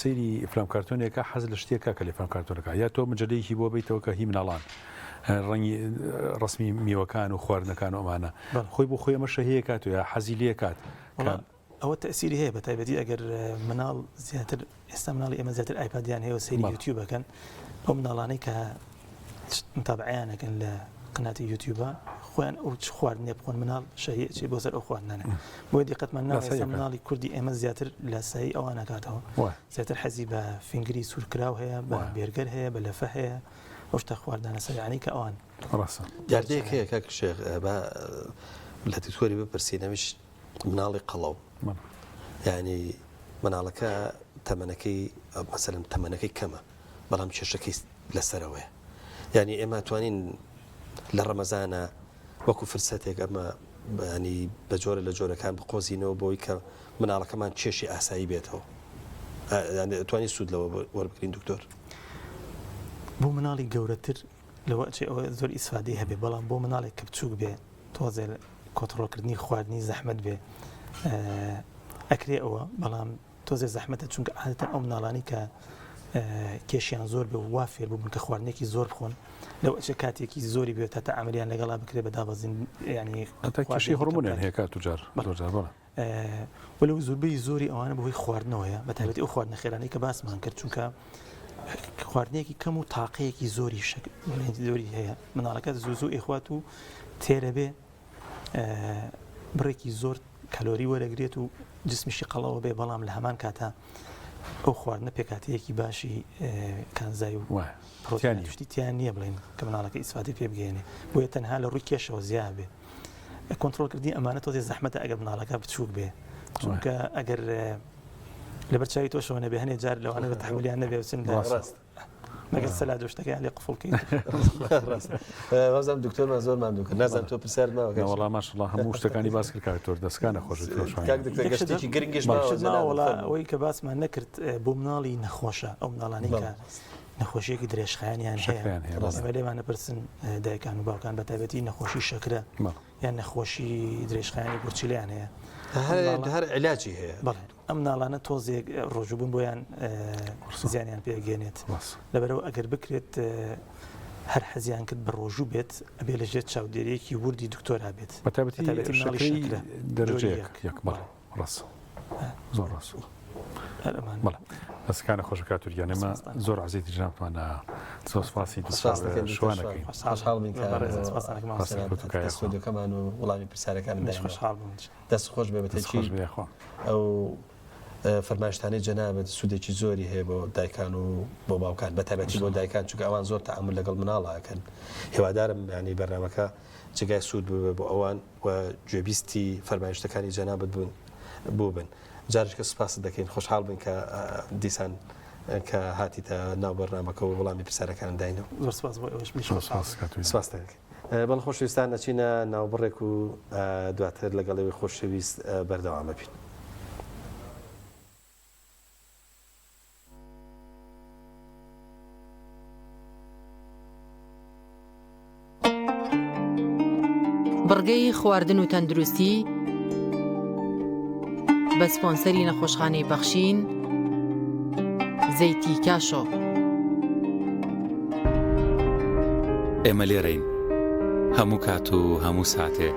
سەیری فلام کارتۆنێکە حەز لە شتێکە کە لە فلام کارتۆنەکە یا تۆ مجلەیەکی بۆ بیتەوە کە هی مناڵان ڕەنگی ڕسمی میوەکان و خواردنەکان و ئەمانە خۆی بۆ خۆی ئەمە شەهەیە کات و یا حەزی لێ کات ئەوە تەئسیری هەیە بەتایبەتی ئەگەر مناڵ زیاتر ئێستا مناڵی ئێمە زیاتر ئایپادیان هەیە و سەیری یوتیوب ئەکەن ئەو مناڵانەی کە متابعەیان ئەکەن لە قناتی یوتیوبە خۆیان ئەو چ خواردنێ بخۆن مناڵ شەهی ئەچێ بۆ سەر ئەو خواردنانە بۆیە دیقەتمان ناوە ئێستا مناڵی کوردی ئێمە زیاتر لاسایی ئەوان ئەکاتەوە زیاتر حەزی بە فینگری سوورکراو هەیە بە بێرگەر هەیە بە لەفە هەیە. ئەو شتە خواردنانە سەریعانەی کە ئەوان ڕاستە. دیاردەیەک هەیە کاک شێخ با لە دکتۆری بپرسین ئەویش مناڵی قەڵەو یعنی مناڵەکە تەمەنەکەی مەسەلەن تەمەنەکەی کەمە بەڵام کێشەکەی لەسەرەوەیە یعنی ئێمە توانین لە ڕەمەزانە وەکو فرسەتێک ئەمە ینی بە جۆرە لە جۆرەکان بقۆزینەوە بۆی کە مناڵەکەمان کێشی ئاسایی بێتەوە توانی سوود لەوە وەربگرین دکتۆر؟ بۆ مناڵی گەورەتر لەوە ئەچێ ئەوە زۆر ئیسفادەی هەبێ بەڵام بۆ مناڵێک کە بچووک بێ تۆزێ کۆنتڕۆڵکردنی خواردنی زەحمەت بێ ئەکرێ ئەوە بەڵام تۆزێ زەحمەتە چونکە عادەتەن ئەو مناڵانی کە کێشیان زۆر بێ و وا فێر بووبن کە خواردنێکی زۆر بخۆن لەو ئەچێ کاتێکی زۆری بێت تا تەعاملیان لەگەڵا بکرێ بە دابەزین ینی هەتا کێشەی هۆرمۆنیان هەیە کات و جار زۆر جار بەڵێ. وەلو زۆربەی زۆری ئەوانە بەهۆی خواردنەوەیە بە تایبەتی ئەو خواردنە خێرانەی کە باسمان کرد چونکە خواردنێکی کەم و تاقەیەکی زۆری شەک زۆری هەیە مناڵەکە زوو زوو ئەیخوات و تێرە بێ بڕێکی زۆر کالۆری وەرەگرێت و جسمیشی قەڵەوە بێ بەڵام لە هەمان کاتا ئەو خواردنە پێکاتەیەکی باشی کانزای و پرۆتینی تیان نییە بڵێن کە مناڵەکە ئیسفادەی پێ بگەێنێ بۆیە تەنها لە ڕووی کێشەوە زیاد بێ کۆنترۆڵکردنی ئەمانە تۆزێ زەحمەتە ئەگەر مناڵەکە بچووک بێ چونکە ئەگەر لەبەر چاوی تۆشەوە نەبێ هەنێ جار لەوانە بە تەحملیان نەبێ بچن لە ڕاست مەگەر سەلا دۆشتەکەیان لێ قفڵ کەیت وازم دکتۆرمان زۆر ماندوو کرد نازانم تۆ پرسیار ماوە کاک وەڵا ماشاءاللە هەموو شتەکانی باس کرد کاک دکتۆر دەستکانە خۆش بێت کاک دکتۆر گەشتێکی گرنگیش ماوە جەنابت وەڵا ئەوەی کە باسمان نەکرد بۆ مناڵی نەخۆشە ئەو مناڵانەی کە نەخۆشیەکی درێژخایەنیان هەیە ئێمە لێمان نەپرسن دایکان و باوکان بە تایبەتی نەخۆشی شەکرە یان نەخۆشی درێژخایەنی گورچیلیان هەیە هەر علاجی هەیە بەڵێ ئەم مناڵانە تۆزێک ڕۆژووبوون بۆیان زیانیان پێگەێنێت لەبەرەوە ئەگەر بکرێت هەر حەزیان کرد بە ڕۆژوو بێت ئەبێ لە ژێر چاودێریەکی وردی دکتۆرا بێت بە تایبەتی شەکرەی دەرەجەیەک یەک بەڵێ ڕاست زۆر ڕاست بەڵێ دەستەکانە خۆشە کاک تورکیان ئێمە زۆر عزیزی جنابتمانە زۆر سپاسی شوانەکەین خۆشحاڵ بین کە ستۆدیۆکەمان و وەڵامی پرسیارەکانم خۆشحاڵ بووم دەست خۆش بێ بەتەکی ئەو فەرمایشتانەی جەنابت سوودێکی زۆری هەیە بۆ دایکان و بۆ باوکان بە تایبەتی بۆ دایکان چونکە ئەوان زۆر تەعامول لەگەڵ مناڵ ئەکەن هیوادارم ینی بەرنامەکە جێگای سوود ببێ بۆ ئەوان و گوێبیستی فەرمایشتەکانی جەنابت بوون بووبن جارێکە سوپاست دەکەین خۆشحاڵ بووین کە دیسان کە هاتیتە ناو بەرنامەکە و وەڵامی پرسیارەکانت داینەوە. زۆر سپاس بۆ ئێوەش منیش خۆشحاڵ بووم. سپاست دەکەین. بەڵێ خۆشەویستان ئەچینە ناوبڕێک و دواتر لەگەڵ ئێوەی خۆشەویست بەردەوام ئەبین. بڕگەی خواردن و تەندروستی بە سپۆنسەری نەخۆشخانەی بەخشین زەیتی کاشۆ. ئێمە لێرەین هەموو کات و هەموو ساتێ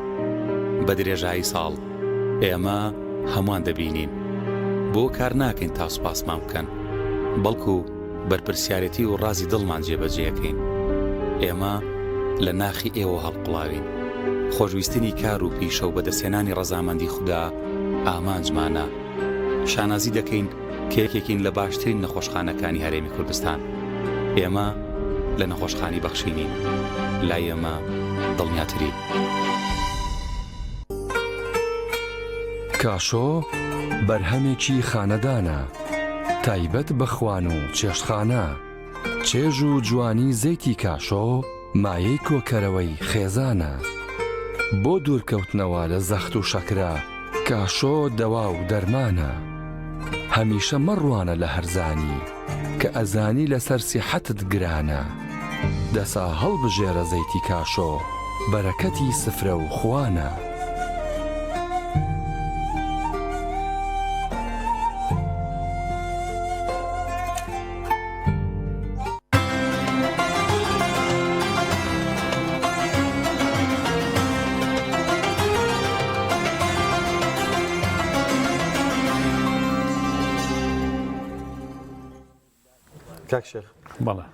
بە درێژایی ساڵ ئێمە هەمووان دەبینین بۆ کار ناکەین تا سوپاسمان بکەن بەڵکو بەرپرسیارێتی و ڕازی دڵمان جێبەجێەکەین ئێمە لە ناخی ئێوە هەڵقوڵاوین خۆشویستنی کار و پیشە و بەدەستهێنانی ڕەزامەندی خودا ئامانجمانە شانازی دەکەین کە یەکێکین لە باشترین نەخۆشخانەکانی هەرێمی کوردستان. ئێمە لە نەخۆشخانەی بەخشینین، لای ئێمە دڵنیاترین. کاشۆ بەرهەمێکی خانەدانە، تایبەت بە خوان و چێشتخانە. چێژ و جوانی زەیتی کاشۆ مایەی کۆکەرەوەی خێزانە. بۆ دوورکەوتنەوە لە زەخت و شەکرە، کاشۆ دەوا و دەرمانە. هەمیشە مەڕوانە لە هەرزانی، کە ئەزانی لەسەر سیحەتت گرانە. دەسا هەڵبژێرە زەیتی کاشۆ، بەرەکەتی سفرە و خوانە. کاک شێخ بەڵێ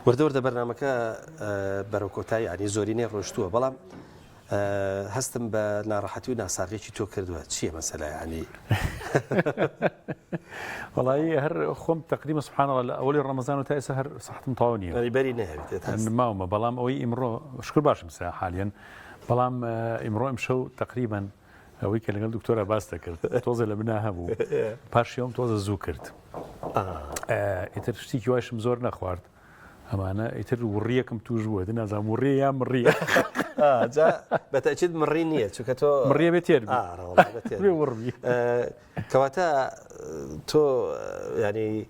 وردە وردە بەرنمەکە بەرەو کۆتایی ینی زۆرینەی ڕۆشتووە بەڵام. هەستم بە ناڕەحەتی و ناساغیی تۆ کردووە چییە مەسەلە یانی؟ وەڵایی هەر خۆم تەقریبا سبحان الله لە ئەوەلی ڕەمەزان و تا ئێستا هەر سەحتم تەواو نییە یانی بەری نەهێویت هەست ماومە بەڵام ئەوەی ئیمڕۆ شکر باشم سا حالیەن بەڵام ئیمڕۆ ئەمشەو تەقریبا ئەوەی کە لەگەڵ دکتۆرا باس دەکرد تۆزێ لە بنا هەبوو پارشێوم تۆزە زوو کرد ئیتر شتێکی واشم زۆر نەخوارد ئەمانە ئیتر وڕیەکم توش بووە دی نازانم وڕیە یا مڕیە جا بەتەچیت مڕی نییە چونکە تۆ مڕیە بێ تێر بێ وڕبی کەواتە تۆ ینی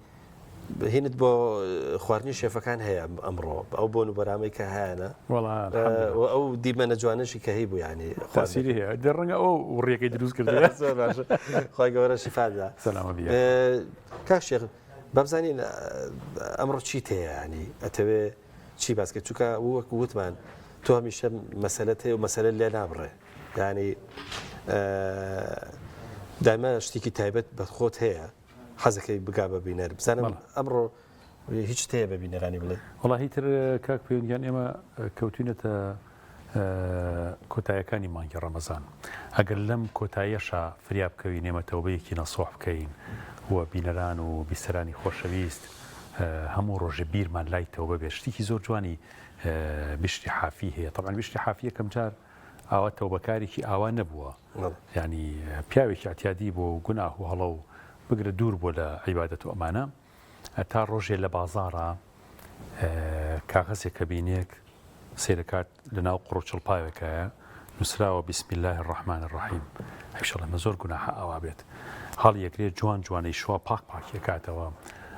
هینت بۆ خواردنی شێفەکان هەیە ئەمڕۆ ئەو بۆن و بەرامەی کە هەیەە ئەو دیمەنە جوانەشی کە هەی بوو ینی خواسیری هەیە دەڕەنگە ئەو وڕیەکەی دروست کرد زۆر باشە خی گەورە شیفادا سەلامە بی کاک شێخ بابزانین ئەمڕۆ چیت هەیە ینی ئەتەوێ چی باس کرد چونکە وەک وتمان تۆ هەمیشە مەسەلەت هەیە و مەسەلە لێ نابڕێ ینی دایمە شتێکی تایبەت بە خۆت هەیە حەزەکەی بگا بە بینەر بزانم ئەمڕۆ هیچ تەیە بە بینەرانی بڵێ وڵی تر کاک پەیوەندیان ئێمە کەوتوینەتە کۆتایەکانی مانگی ڕەمەزان ئەگەر لەم کۆتاییەشا فریا بکەوین ئێمە تەوبەیەکی نەسوح بکەین و بینەران و بیسەرانی خۆشەویست هەموو ڕۆژێ بیرمان لای تەوبە بێت شتێکی زۆر جوانی بشری حافی هەیە طبعا بشری حافی یەکەم جار ئاوا تەوبەکارێکی ئاوا نەبووە ینی پیاوێکی ئەتیادی بۆ گوناه و هەڵە و بگرە دوور بۆ لە عیبادەت و ئەمانە تا ڕۆژێ لە بازاڕا کاغەزێک ئەبینێک سەیرەکات لەناو قوڕ و چڵپاوێکایە نووسراوە بسم الله الرحمن الرحیم ئەویش ئەڵێ مە زۆر گوناحە ئاوا بێت هەڵی ئەگرێ جوان جوانەی شوا پاک پاکی ئەکاتەوە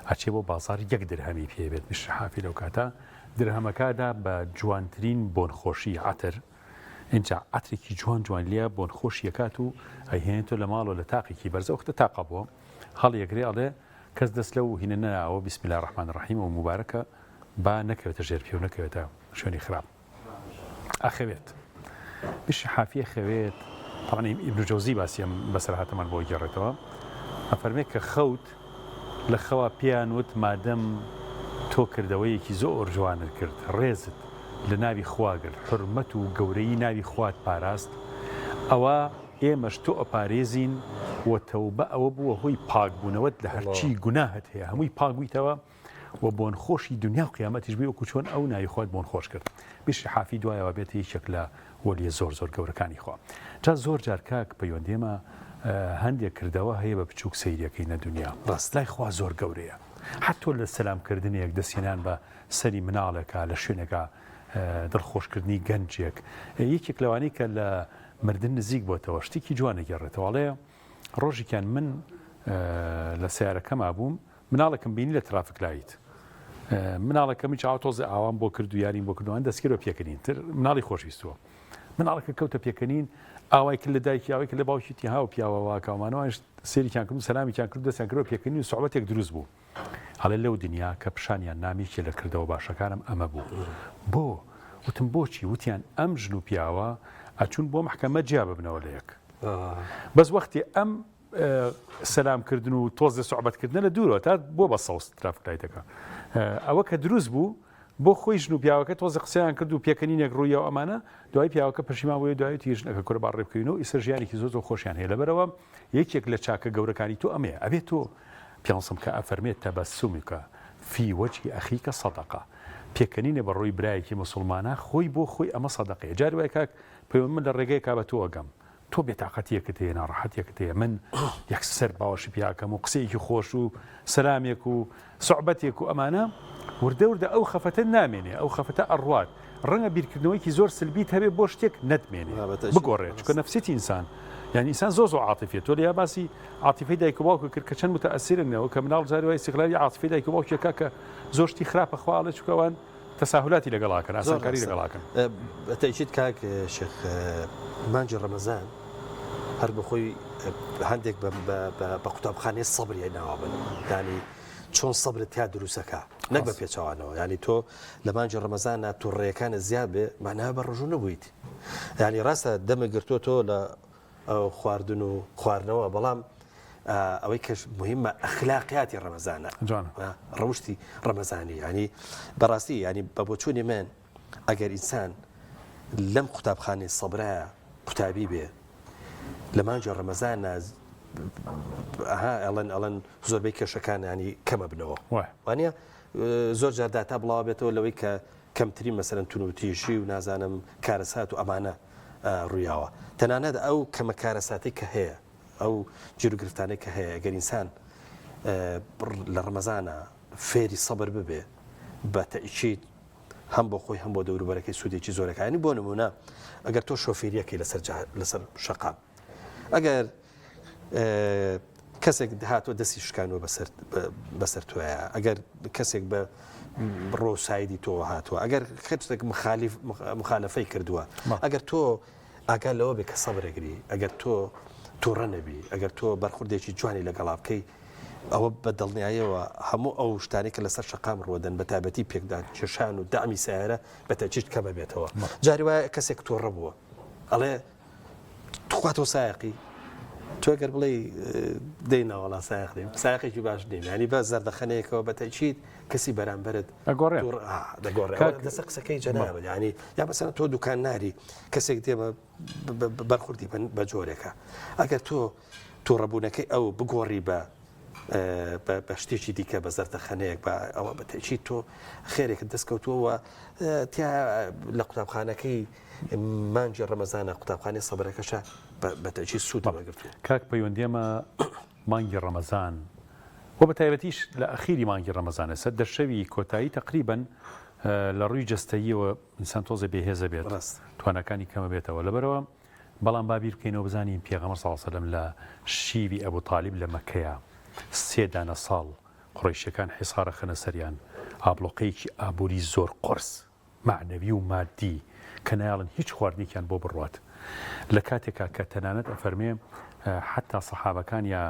ئەچێ بۆ بازاڕ یەک درهەمی پێ بێت میشری حافی لەو کاتە درهەمەکادا بە جوانترین بۆنخۆشی عەتر ئینجا عەترێکی جوان جوان لیا بۆنخۆشی ئەکات و ئەیهێنێتەوە لە ماڵەوە لە تاقێکی بەرزە وەختە تاقە بووە هەڵی ئەگرێ ئەڵێ کەس دەست لەو هینە نەناوە بسم اللە الرحمن الرحیم و موبارەکە با نەکەوێتە ژێر پێ و نەکەوێتە شوێنی خراپ ئەخەوێت بشی حافیە خەوێت طبعا ابن جوزی باسی ئەم بەسەرهاتەمان بۆ گێڕێتەوە ئەفەرمێ کە خەوت لە خەوا پێیان وت مادەم تۆ کردەوەیەکی زۆر جوانت کرد ڕێزت لە ناوی خوا گرت حورمەت و گەورەیی ناوی خوات پاراست ئەوە ئێمەش تۆ ئەپارێزین و تەوبە ئەوە بووە هۆی پاک بوونەوەت لە هەرچی گوناهت هەیە هەمووی پاک بوویتەوە و بۆن خۆشی دنیا و قیامەتیش بووی وەکو چۆن ئەو ناوی خوات بۆن خۆش کرد بیشری حافی دوایەوە بێتە یەکێک لە وەلیە زۆر زۆر گەورەکانی خوا جا زۆر جار کاک پەیوەند ئێمە هەندێک کردەوە هەیە بە بچووک سەیرەکەی نە دنیا ڕاست لای خوا زۆر گەورەیە حتۆ لە سەلام کردنێک دەستهێنان بە سەری مناڵێکا لە شوێنێکا دڵخۆشکردنی گەنجێک یەکێک لەوانەی کە لە مردن نزیک بۆتەوە شتێکی جوان ئەگێڕێتەوە ئەڵێ ڕۆژێکیان من لە سیارەکەما بووم مناڵێکم بینی لە traffic light مناڵەکەمی چاو تۆزێ ئاوام بۆ کرد و یاریم بۆ کردوان دەستکرد بە پێکەنین تر مناڵی خۆشویستووە مناڵەکە کەوتە پێکەنین ئاوای کرد لە دایکی ئاوای کرد لە باوکی تیها و پیاوە واکاومانەوەش سێریکیان کرد و سەلامیان کرد دەستیان کرد پێکەنین و سوعبەتێک دروست بوو ئەڵێ لەو دنیا کە پیشانیان نام یەکێ لە کردەوە باشەکانم ئەمە بوو. بۆ؟ وتم بۆچی؟ وتیان ئەم ژن و پیاوە ئەچوون بۆ مەحکەمە جیا ببنەوە لە یەک. بەس وەختی ئەم سەلام کردن و تۆزێ سوعبەت کردنە لە دوورەوە تا بۆ بە سەوز traffic light ەکە ئەوە کە دروست بوو بۆ خۆی ژن و پیاوەکە تۆزێ قسەیان کرد و پێکەنینێک ڕوویەوە ئەمانە دوای پیاوەکە پەشیمان بووە دوای تیژنەکە کورە با ڕێ بکەوین و ئیسە ژیانێکی زۆر زۆر خۆشیان هەیە لەبەرەوە یەکێک لە چاکە گەورەکانی تۆ ئەمەیە ئەبێت تۆ پیانسم کە ئەفەرمێت تبسمک فی وجه اخیک صدقە پێکەنینە بە ڕووی برایەکی موسڵمانا خۆی بۆ خۆی ئەمە سەدەقەیە جاری وایە کاک پەیوەند من لە ڕێگەیەکا بە تۆ ئەگەم تۆ بێتاقەتیەکت هەیە ناڕەحەتیەکت هەیە من یەکسەر باوەشی پیاکەم و قسەیەکی خۆش و سەلامێک و سوعبەتێک و ئەمانە وردە وردە ئەو خەفەتە نامێنێ ئەو خەفەتە ئەڕوات ڕەنگە بیرکردنەوەیەکی زۆر سلبیت هەبێ بۆ شتێک نەتمێنێ بگۆڕێ چونکە نەفسیەتی ئینسان یعنی ئینسان زۆر زۆر عاتیفیە تۆ لیا باسی عاتیفەی دایک و باوک کرد کە چەند متەئەسیرن لەوە کە مناڵ جاری وای ئیستیغلالی عاتیفەی دایک و باوکێکا کە زۆر شتی خراپە خوا ئەڵێ چونکە ئەوان تەساهولاتی لەگەڵاکەن ئاسانکاری لەگەڵاکەن. بە تەئکید کاک شێخ مانگی ڕەمەزان هەر بەخۆی هەندێک بە قوتابخانەی سەبری ناوە بن یانی چۆن سەبرت تیا دروستەکە نەک بە پێچەوانەوە یانی تۆ لە مانگی ڕەمەزانە توڕەیەکانت زیاد بێ معناها بە ڕۆژوو نەبوویت یانی ڕاستە دەمە گرتووە تۆ لە خواردن و خواردنەوە بەڵام ئەوەی کەش مهمە ئەخلاقیاتی ڕەمەزانە ڕەوشی ڕەمەزانی ینی بەڕاستی ینی بە بۆچوونی من ئەگەر ئینسان. لەم قوتابخانەی سەبرایە قوتابی بێ لە مانگی ڕەمەزانا ئەها ئەڵێن ئەڵێن زۆربەی کێشەکان ینی کەمە بنەوە وانە زۆر جار داتا بڵاوە بێتەوە لەوەی کە کەمترین مەسەرەن تونوتیژی و نازانم کارەسات و ئەمانە ڕوویاوە تەنانەت ئەو کەمە کارەساتی کە هەیە ئەو گیروگرفتانەی کە هەیە گەر ئینسان لە ڕەمەزانە فێری سەبر ببێ بە تەئکید هەم بۆ خۆی هەم بۆ دەوروبەرەکەی سوودێکی زۆرەکە ینی بۆ نمونە ئەگەر تۆ شۆفێریەکەی لەسەر لەسەر شەقام ئەگەر کەسێک هاتووە دەستی شکانوە بەسەر بەسەر تۆیە ئەگەر کەسێک بە ڕۆسایدی تۆ هاتووە ئەگەر کەسێک مخالیف مخالفەی کردووە ئەگەر تۆ ئاگا لەوە بێ کە سەبرەگری ئەگەر تۆ تووڕە نەبی ئەگەر تۆ بەرخوردێکی جوانی لەگەڵا بکەی ئەوە بە دڵنیایەوە هەموو ئەو شتانەی کە لەسەر شەقام ڕوەدەن بە تایبەتی پێکدان کێشان و دەعمی سەیارە بە تەئکید کەم ئەبێتەوە جاری وایە کەسێک تووڕە بووە ئەڵێ تخوا تۆ سایەقی تۆ گەر بڵێ دەی ناوەڵا سایەق نیم سایەقێکی باش نیم ینی بە زەردەخەنەیەکەوە بە تەئکید کەسی بەرامبەرت ئەگۆڕێ دەگۆڕێ لەسەر قسەکەی جەنابت ینی یا مەسەلەن تۆ دوکان ناری کەسێک دێ بەرخوردی بە جۆرێکە ئەگەر تۆ توڕەبوونەکەی ئەو بگۆڕی بە بە شتێکی دیکە بە زەردەخەنەیەک بە ئەوە بە تەئکید تۆ خێرێکت دەست کەوتووە و تیا لە قوتابخانەکەی مانگی ڕەمەزانە قوتابخانەی سەبرەکەشە بە تەئکید سوودی وەرگرتووە. کاک پەیوەند ئێمە مانگی ڕەمەزان و بە تایبەتیش لە ئەخیری مانگی ڕەمەزان ئێستا دە شەوی کۆتایی تەقریبەن لە ڕووی جەستەییەوە ئینسان تۆزێ بێهێزە بێت تواناکانی کەمە بێتەوە لەبەرەوە بەڵام با بیر بکەینەوە بزانین پێغەمبەر صلی اللە علیە وسلم لە شیوی ئەبو تالیب لە مەککەیا سێ دانە ساڵ قوڕەیشیەکان حیسار ئەخەنە سەریان ئابڵۆقەیەکی ئابوری زۆر قورس مەعنەوی و مادی کە نایەڵن هیچ خواردنێکیان بۆ بڕوات لە کاتێکا کە تەنانەت ئەفەرمێ حەتا سەحابەکان یا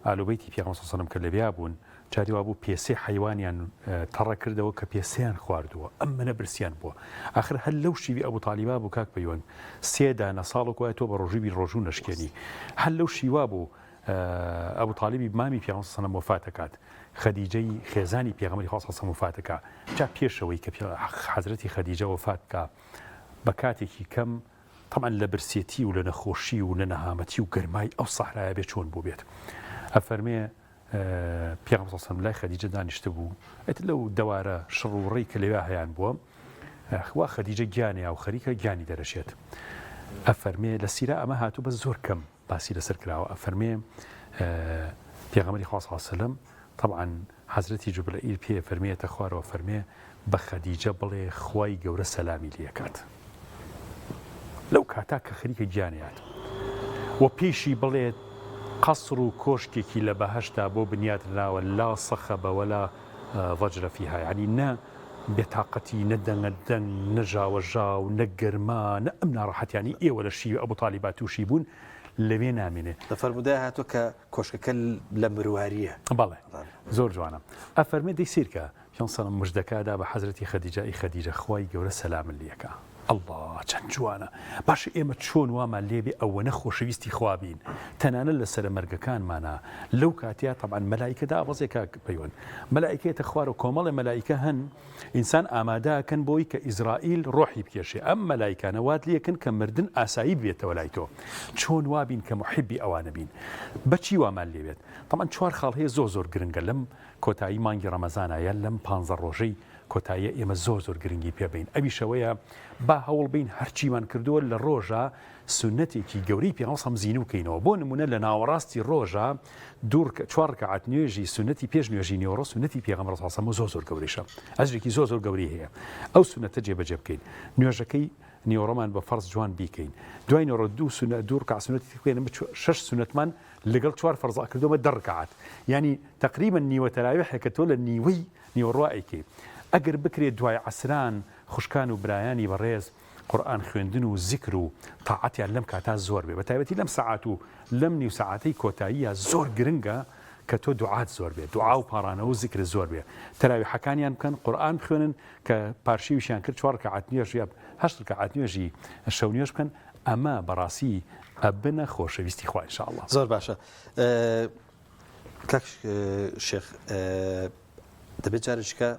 ئالوبەیتی پێغەمبەر صلی اللە علیە وسلم کە لەویا بوون جاری وابوو پێسەی حەیوانیان تەڕە کردەوە کە پێسەیان خواردووە ئەمەنە برسیان بووە ئاخر هەر لەو شیوی ئەبو تالیبا بوو کاک پەیوەند سێ دانە ساڵک وایە تۆ بە ڕۆژووی بی ڕۆژوو نەشکێنی هەر لەو شیوا بوو ئەبو تالیبی مامی پێغەمبەر صلی اللە علیە وسلم وەفات ئەکات خەدیجەی خێزانی پێغەمبەری خوا صلی اللە علیە وسلم وەفات ئەکا جا پێشەوەی کە حەزرەتی خەدیجە وەفات بکا بە کاتێکی کەم تەبعەن لە برسێتی و لە نەخۆشی و لە نەهامەتی و گەرمای ئەو سەحرایە بێ چۆن بووبێت ئەفەرمێ پێغەمبەر صلی اللە علیه و سلم لای خەدیجە دانیشتبوو ئیتر لەو دەوارە شڕ و ڕێی کە لەوێ هەیان بووە وا خەدیجە گیانەیە و خەریکە گیانی دەرەچێت ئەفەرمێ لە سیرا ئەمە هاتوو بە زۆر کەم باسی لەسەر کراوە ئەفەرمێ پێغەمبەری خوا صلی اللە علیه و سلم طبعا حەزرەتی جوبرەئیل پێ فەرمێتە خوارەوە فەرمێ بە خەدیجە بڵێ خوای گەورە سەلامی لێکات لەو کاتا کە خەریکە گیانیات و پێشی بڵێت قەسر و کۆشکێکی لە بەهەشتا بۆ بنیات نراوە لا صخب ولا ضجر فيها یعنی نە بێتاقەتی نە دەنگە دەنگ نە ژاوەژاو نە گەرما نە ئەم ناڕەحەتیانەی ئێوە لە شیوی ئەبو تالیبا تووشی بوون لەوێ نامێنێ. لە فەرموودەیا هاتووە کە کۆشکەکە لە مروارییە. بەڵێ زۆر جوانە. ئەفەرمێ دەی سەیرکە پێغەمبەر سەلام مژدەکە ئەدا بە حەزرەتی خەدیجە ئەی خەدیجە خوای گەورە سەلامت لێکا. ئەڵڵا چەند جوانە باشە ئێمە چۆن وامان لێبێ ئەوەنە خۆشەویستی خوا بین تەنانەت لە سەرە مەرگەکانمانا لەو کاتیا تەبعەن مەلائیکە دابەزێ کاک پەیوەند مەلائیکە یەتە خوارەوە کۆمەڵێ مەلائیکە هەن ئینسان ئامادەکەن بۆی کە ئیزرائیل ڕۆحی بکێشێ ئەم مەلایکانە وات لێکن کە مردن ئاسایی بێتەوە لای تۆ چۆن وابین کە محبی ئەوانە بین بەچی وامان لێبێت تەبعەن چوار خاڵ هەیە زۆر زۆر گرنگە لەم کۆتایی مانگی ڕەمەزانە یان لەم پانزە ڕۆژەی کۆتاییە ئێمە زۆر زۆر گرنگی پێ بەین ئەویش ئەوەیە با هەوڵ بەین هەرچیمان کردووە لە ڕۆژا سوننەتێکی گەورەی پێغەمبەر صلی زینوو کەینەوە بۆ نمونە لە ناوەڕاستی ڕۆژا دوو ڕکە چوار ڕکعات نوێژی سوننەتی پێش نوێژی نیوەڕۆ سوننەتی پێغەمبەر صلی الله زۆر زۆر گەورەیشە ئەجرێکی زۆر زۆر گەورەی هەیە ئەو سوننەتە جێبەجێ بکەین نوێژەکەی نیوەڕۆمان بە فەرز جوان بیکەین دوای نیوەڕۆ دوو سوننە دوو ڕکعات سوننەتی بکەین شەش سوننەتمان لەگەڵ چوار فەرزا کردووە دە ڕکعات یعنی تقریبا نیوە تەراویحێکە تۆ لە نیوەی نیوەڕۆ ئەیکەی ئەگەر بکرێت دوای عەسران خوشکان و برایانی بەڕێز قورئان خوێندن و زیکر و تاعەتیان لەم کاتا زۆر بێ بەتایبەتی لەم سەعات و لەم نیو سەعاتەی کۆتاییە زۆر گرنگە کە تۆ دوعات زۆر بێ دوعا و پاڕانەوە و زیکرت زۆر بێ تەراویحەکانیان بکەن قورئان بخوێنن کە پارشێویشیان کرد چوار ڕکعات نوێژ یا هەشت ڕکعات نوێژی شەو نوێژ بکەن ئەمە بەڕاستی ئەبنە خۆشەویستی خوا ان شاء اللە. زۆر باشە کاک شێخ دەبێت جارێکیکە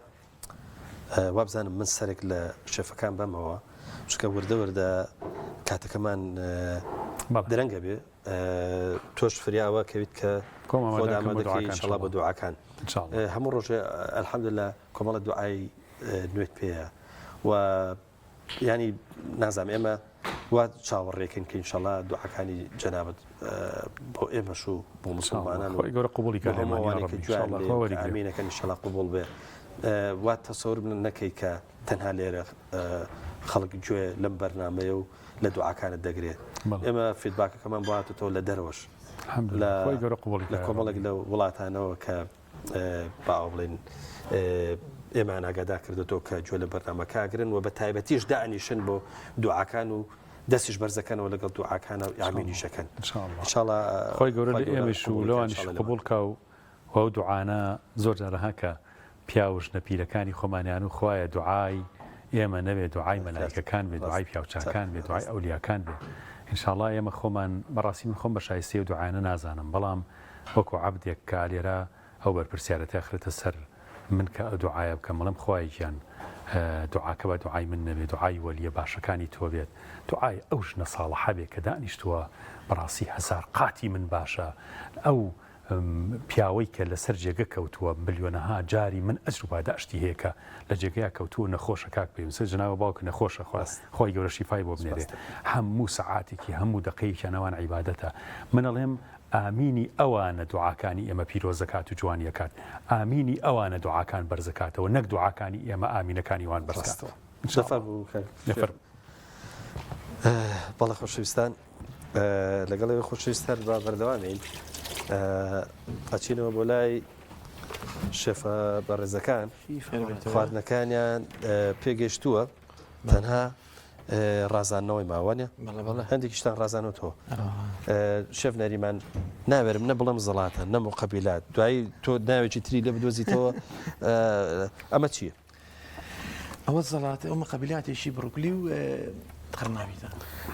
وابزانم من سەرێک لە شێفەکان بەمەوە. چونکە وردە وردە کاتەکەمان درەنگە بێ تۆش فریاوە کەویت کە خۆت ئامادەکەی ئینشاڵڵا بۆ دوعاکان هەموو ڕۆژێ الحمدلله کۆمەڵە دوعای نوێت پێیە و ینی نازانم ئێمە وا چاوەڕێکن کە ئینشاڵڵا دوعاکانی جەنابت بۆ ئێمەش و بۆ مسلمانان خۆی گەورە قبوڵی کە لێمانەوە کە گوێیان لێ ئامینەکەن ئینشاڵڵا قبوڵ بێ وا تەسەور نەکەی کە تەنها لێرە خەڵک گوێ لەم بەرنامەیە و لە دوعاکانت دەگرێت ئێمە feedback ەکەمان بۆ هاتوتەوە لە دەرەوەش لە کۆمەڵێک لە وڵاتانەوە کە با بڵێن ئێمان ئاگادا کردێتەوە کە گوێ لە بەرنامەکە ئەگرن و بە تایبەتیش دانیشن بۆ دوعاکان و دەستیش بەرزەکەنەوە لەگەڵ دوعاکانە و ئامینیشەکەن ئینشاڵڵا خۆی گەورە لە ئێمەش و لەوانیش قبوڵ کا و ئەو دوعانە زۆر جارە ها کە پیاو و ژنە پیرەکانی خۆمانیان و خوایە دوعای ئێمە نەبێ دوعای مەلایکەکان بێ دوعای پیاوچاکان بێ دوعای ئەولیاکان بێ ئینشاڵا ئێمە خۆمان بەڕاستی من خۆم بە شایستەی ئەو دوعایانە نازانم بەڵام وەکو عەبدێک کە لێرە ئەو بەرپرسیارەتی ئەخرێتە سەر من کە ئەو دوعایە بکەم بڵێم خوایە گیان دوعاکە با دوعای من نەبێ دوعای وەلیە باشەکانی تۆ بێت دوعای ئەو ژنە ساڵحە بێ کە دانیشتووە بەڕاستی هەزار قاتی من باشە ئەو پیاوەی کە لەسەر جێگە کەوتووە ملیۆنەها جاری من ئەجر و پاداشتی هەیە کە لە جێگەیا کەوتووە نەخۆشە کاک پێویستە جەنابە باوکە نەخۆشە خوا خوای گەورە شیفای بۆ بنێرێ هەموو سەعاتێکی هەموو دەقەیەکیان ئەوان عیبادەتە من ئەڵێم ئامینی ئەوانە دوعاکانی ئێمە پیرۆزەکات و جوانیەکات ئامینی ئەوانە دوعاکان بەرزەکاتەوە نەک دوعاکانی ئێمە ئامینەکانی وان بەرزکاتەوە دەفەرموو بەڵێ خۆشەویستان لەگەڵ ئێوە خۆشەویست هەر با بەردەوامین ئەچینەوە بۆ لای شێفە بەڕێزەکان خواردنەکانیان پێگەشتووە تەنها ڕازانەوەی ماوەنە هەندێکیشتان ڕازانەوەتەوە شێف نەریمان ناوێرم نە بڵم زەڵاتە نە مقەبیلات دوایی تۆ ناوێکی تری لە بدۆزیتەوە ئەمە چییە؟ ئەوە زەڵاتە ئەو مقەبیلاتێکی بڕوکلی و قڕناویتە.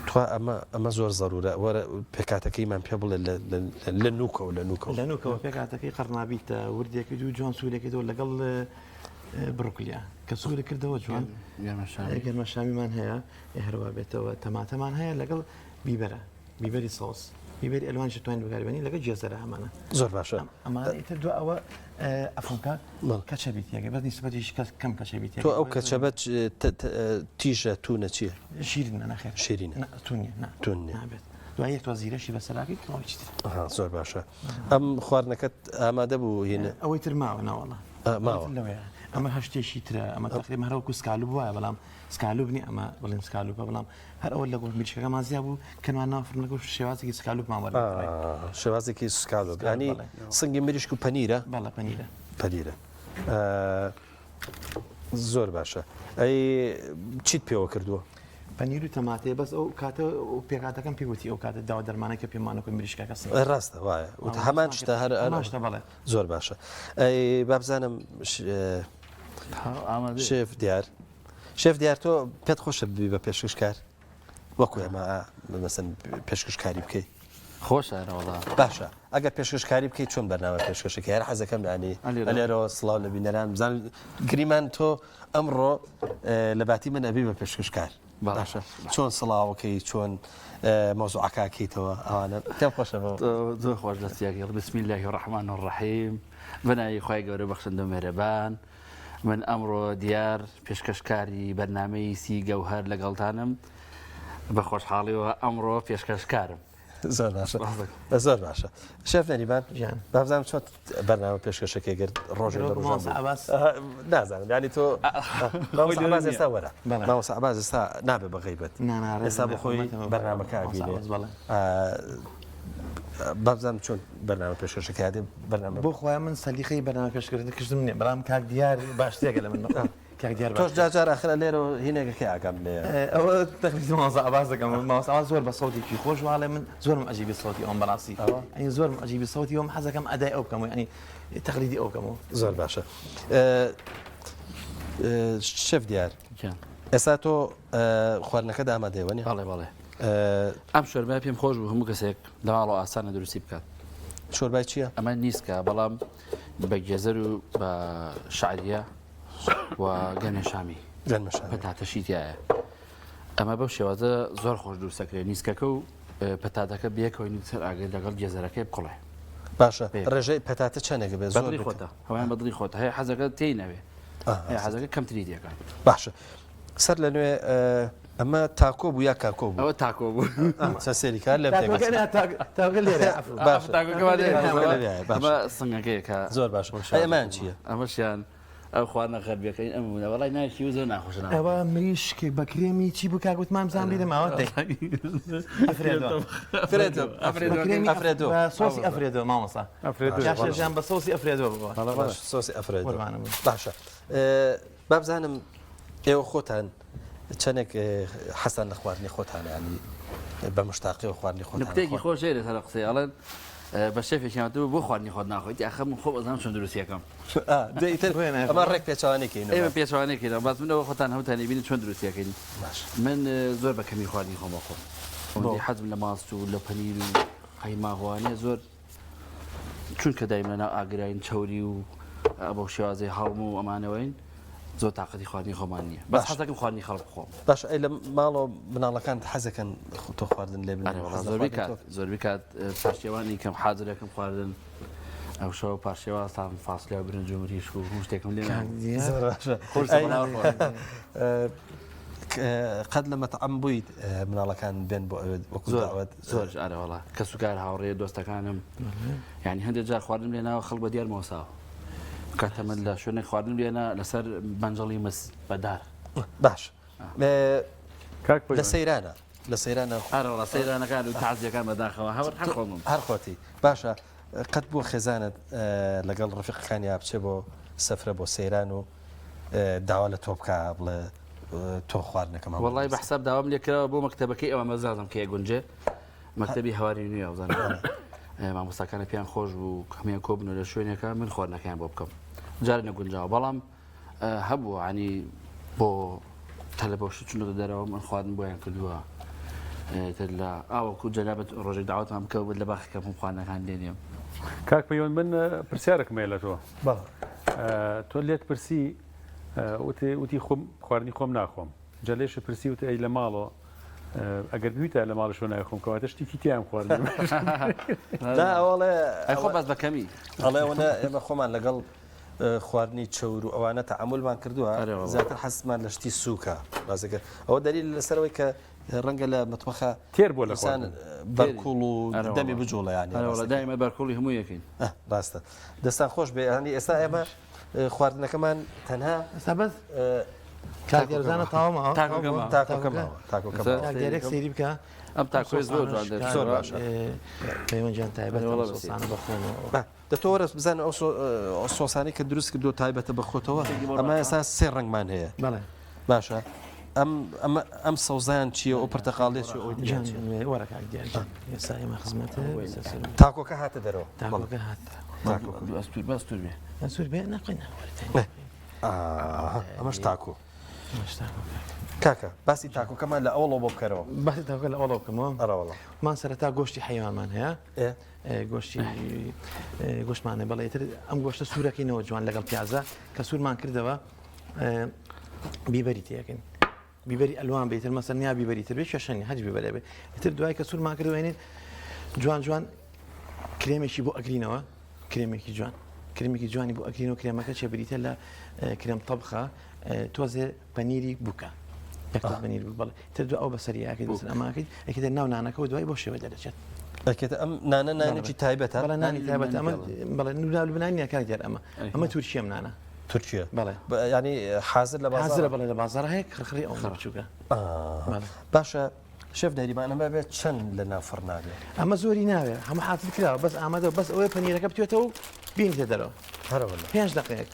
تخوا ئەمە ئەمە زۆر زەرورە وەرە پێکاتەکەیمان پێ بڵێ لە نوکەوە لە نوکەوە لە نوکەوە پێکاتەکەی قڕنابیتە وردێکی دوو جوان سوورێکیتەوە لەگەڵ بڕوکلیە کە سوورە کردەوە جوان گەرمەشامیمان هەیە هەروە بێتەوە تەماتەمان هەیە لەگەڵ بیبەرە بیبەری سەوز بیبەری ئەلوانیش توانین بەکاربێنین لەگەڵ گێزەرە ئەمانە زۆر باشە ئەمانە ئیتر دو ئەوە ئەفۆن کاک کەچەبی تێگە بەس نیسبەتیش کەس کەم کەچەبی تێگە تۆ ئەو کەچەبە تیژە تونە چییە شیرینە نەخێر شیرینە تون نیە نا تون نیە نابێت دوای یەک تۆ زیرەشی بەسەراکەی تەواوی چیتر ئەها زۆر باشە ئەم خواردنەکەت ئامادە بوو هینە ئەوەی تر ماوە ناوەڵا ماوە لەوەیە ئەمە هەشتێکی ترە ئەمە تقریبا هەر وەکو سکالوب وایە بەڵام سکالوب نیە ئەمە بڵێن سکالوبە بەڵام هەر ئەوە لە گۆشت مریشکەکەمان زیا بوو کەمان ناو فڕنەکە و شێوازێکی سکالوپمان وەرگرت. شێوازێکی سکالوپ یانی سنگی مریشک و پەنیرە؟ بەڵێ پەنیرە. پەنیرە. زۆر باشە. ئەی چیت پێوە کردووە؟ پەنیر و تەماتەیە بەس ئەو کاتە پێکاتەکەم پێ وتی ئەو کاتە داوا دەرمانە کە پێمانە کە مریشکەکە سنگ. ڕاستە وایە. هەمان شتە هەر هەمان شتە بەڵێ. زۆر باشە. ئەی بابزانم شێف دیار شێف دیار تۆ پێت خۆشە ببی بە پێشکەشکار وەکو ئێمە مەسەن پێشکەشکاری بکەی خۆشە وەڵا باشە ئەگەر پێشکەشکاری بکەیت چۆن بەرنامە پێشکەشەکە هەر حەزەکەم ینی لێرەوە سڵاو لە بینەران بزان گریمان تۆ ئەمڕۆ لە باتی من ئەبی بە پێشکەشکار باشە چۆن سڵاوەکەی چۆن مەوزوعەکەکەیتەوە ئەوانە پێم خۆشە زۆر خۆش دەستیاگەڵ بسم الله الرحمن الرحیم بەناوی خوای گەورە بەخشندە مێرەبان من ئەمڕۆ دیار پێشکەشکاری بەرنامەی سی گەوهەر لەگەڵتانم بە خۆشحاڵیەوە ئەمڕۆ پێشکەشکارم. زۆر باشە زۆر باشە شێف نەریمان بابزانم چۆن بەرنامە پێشکەشەکەی کرد ڕۆژێ لە ڕۆژان نازانم ینی تۆ مامۆستا ئێستا وەرە مامۆستا عەباس ئێستا نابێ بە غەیبەت ئێستا بۆ خۆی بەرنامەکە ئەبینێ بابزانم چۆن بەرنامە پێشکەشەکە دێ بەرنامە بۆ خۆیان من سەلیقەی بەرنامە پێشکردن کردم نییە بەڵام کاک دیار باشترێکە لە من کاک دیار تۆش جار جار ئاخر لێرەوە هینێکەکەی ئاگام لێیە ئەوە تەقلیدی مامۆستا عەباس دەکەم مامۆستا عەباس زۆر بە سەوتێکی خۆش واڵێ من زۆرم عەجیبی سەوتی ئەوم بەڕاستی ئەنی زۆرم عەجیبی سەوتی ئەوم حەزەکەم ئەدای ئەو بکەم ینی تەقلیدی ئەو بکەمەوە زۆر باشە شێف دیار ئێستا تۆ خواردنەکەت ئامادەیە وەنیە؟ بەڵێ بەڵێ ئەم شۆربای پێم خۆش بوو هەموو کەسێک لە ماڵەوە ئاسانە دروستی بکات. شۆربای چییە؟ ئەمە نیسکە بەڵام بە گێزەر و بە شعریە و گەنمەشامی گەنمەشامی پەتاتەشی تایە. ئەمە بەو شێوازە زۆر خۆش دروستەکرێت نیسکەکە و پەتاتەکە بێکەوەی سەر ئاگر لەگەڵ گێزەرەکەی بکوڵێ. باشە ڕێژەی پەتاتە چەندێک بێت زۆر خۆتە هەوایان بەدڵی خۆتە هەیە حەزەکە تێی نەوێ هەیە حەزەکە کەمتری دێکات. باشە سەر لە نوێ ئەمە تاکۆ بوو یا کاکۆ بوو؟ ئەوە تاکۆ بوو. چە سێری کار لەم ئەمە سنگەکەیە کە زۆر باش ئەمان چییە؟ ئەمەشیان ئەو خواردنە غەربیەکەی ئەم بوونە وەڵای ناوی و زۆر ناخۆشە ئەوە مریشک بە کرێمی چی بوو کاک وتمان بزان بیرم ئەوە دەی ئەفرێدۆ ئەفرێدۆ ئەفرێدۆ سۆسی ئەفرێدۆ مامۆستا ئەفرێدۆ بە سۆسی ئەفرێدۆ بووە سۆسی ئەفرێدۆ باشە با بزانم ئێوە خۆتان چەندێک حەزتان لە خواردنی خۆتانە ینی بە مشتاقی و خواردنی خۆتان نکتێکی خۆش هەیە لەسەر قسەی ئەڵێن بە شێفێکیان وتبوو بۆ خواردنی خۆت ناخۆیت ئاخە من خۆم ئەزانم چۆن دروستیەکەم ئیتر ئەمە ڕێک پێچەوانەکەین ئێمە پێچەوانەکەین بەس من ئەوە خۆتان هەمووتانی بینن چۆن دروستیەکەین من زۆر بە کەمی خواردنی خۆم بخۆم حەزم لە ماست و لە پەنیر و قەیماغوانێ زۆر چونکە دایم لەناو ئاگراین چەوری و بەو شێوازەی هەڵم و ئەمانەوەین زۆر تاقەتی خواردنی خۆمان نییە بەس حەزەکەم خواردنی خەڵک بخۆم. باشە ئەی لە ماڵەوە مناڵەکانت حەزەکەن تۆ خواردن لێ بنێن؟ ئەرێ وەڵا زۆربەی کات زۆربەی کات پارشێوانی کەم حازرەکەم خواردن ئەو شەوە پارشێوان تام فاسلیا و برنج و مریشک و هەموو شتێکم لێ زۆر باشە قەت لە مەتعەم بوویت مناڵەکان بێن بۆ ئەوێت وەکو داوەت؟ زۆر ئارە وەڵا کەسوکار هاوڕێ دۆستەکانم یعنی هەندێک جار خواردنم لێ ناوە خەڵک بە دیار مۆساوە کاتە من لە شوێنێک خواردنم لێنا لەسەر بەنجەڵی مس بەدار باش لە سەیرانە لە سەیرانە ئارەوەڵا سەیرانەکان و تازیەکان بەداخەوە هەر هەر خۆمم هەر خۆتی باشە قەت بۆ خێزانت لەگەڵ ڕفیقەکانیا بچێ بۆ سەفرە بۆ سەیران و داوا لە تۆ بکا بڵێ تۆ خواردنەکەم هەموو وەڵای بە حساب داوام لێ کراوە بۆ مەکتەبەکەی ئەوە مەزازم کێ گونجێ مەکتەبی هەواری نوێ وزانم مامۆستاکانە پێیان خۆش بوو هەمیان کۆبن و لە شوێنێکە من خواردنەکەیان بۆ بکەم جارێ نەگونجاوە بەڵام هەبوو عنی بۆ تەلەبە و شت چونەتە دەرەوە من خواردن بۆیان کردووە تر لە ئاوەکو جەنابەت ڕۆژێک داوەتمان بکە لە باخەکەم هەم خواردنەکان لێنێم کاک پەیوەند من پرسیارێکم هەیە لە تۆ تۆ لێت پرسی وتی خۆم خواردنی خۆم ناخۆم جا لێشە پرسی وتی ئەی لە ماڵەوە ئەگەر بویتە لە ماڵشەوە نایخۆم کەواتە شتێکی تیان خوارد ئەوڵێ خۆ بەس بە کەمی ئەڵێ ئەوەنە ئێمە خۆمان لەگەڵ خواردنی چەور و ئەوانە تەعامولمان کردووە زیاتر حەزمان لە شتی سووکە ڕاستەکە ئەوە دەلیل لەسەرەوەی کە ڕەنگە لە مەتبەخە تێر بۆ لە بەرکوڵ و دەمی بجوڵە یانی دایمە بەرکوڵی هەموو یەکەین ڕاستە دەستان خۆش بێ ینی ئێستا ئێمە خواردنەکەمان تەنها ئێستا بەس کاگەرزانە تاومەوە تاکۆکەمەوە تاکۆکەمەوە سەیری بکە ئەم تاکۆی زۆر جوان زۆر باشە پەیوەندیان تایبەت سۆسانە بەخۆمەوە دە تۆ وەرە بزانە ئەو سۆسانەی کە دروست کردووە تایبەتە بە خۆتەوە ئەمە ئێستا سێ ڕەنگمان هەیە بەڵێ باشە ئەم ئەمە ئەم سەوزایان چییە ئەو پرتەقاڵێ چی ئەو دیان وەرە کاک دیار گیان ئێستا ئێمە خزمەتە تاکۆکە هاتە دەرەوە تاکۆکە هات ئەستور بە ئەستور بێ ئەستور بێ نەقی ئەمەش تاکۆ کاکە باسی تاکۆکەمان لە ئەوڵەوە بۆ بکەرەوە باسی تاکۆ لە ئەوڵەوە بکەمەوە ئەرەوەڵا مان سەرەتا گۆشتی حەیوانمان هەیە گۆشتی گۆشتمانە بەڵێ تر ئەم گۆشتە سوورەکەینەوە جوان لەگەڵ پیازە کە سوورمان کردەوە بیبەری تێکەین بیبەری ئەلوان بێتر مەسەر نیا بیبەری تر بێ کێشەنی هەج بیبەرێ بێ تر دوای کە سوورمان کردوێنین جوان جوان کرێمێکی بۆ ئەگرینەوە کرێمێکی جوان کرێمێکی جوانی بۆ ئەگرینەوە کرێمەکە چێ بریتە لە کرێم تەبخە تۆزێ پەنیری بووکە یەک پەنیر بوو بەڵێ تر دو ئەو بەسەری یاکەی بەسەر ئەماکەیت ئەکێتە ناو نانەکەەوە دوای بۆ شێوە دەرەچێت ئەکێتە ئەم نانە نانێکی تایبەتە بەڵێ نانی تایبەت ئەمە بەڵێ نودا لوبنان نییە کاک دیار ئەمە ئەمە تورکیەم نانە تورکیە بەڵێ ینی حازر لە حازرە بەڵێ لە بازاڕ هەیە خڕخڕی ئەو بچووکە باشە شێف نەریمان ئەمە بێت چەند لە ناو فڕ نابێت ئەمە زۆری ناوێت هەموو حازر کراوە بەس ئامادە بەس ئەوەی پەنیرەکە بتوێتەوە و بینیتە دەرەوە هەرەوە پێنج دقەیەک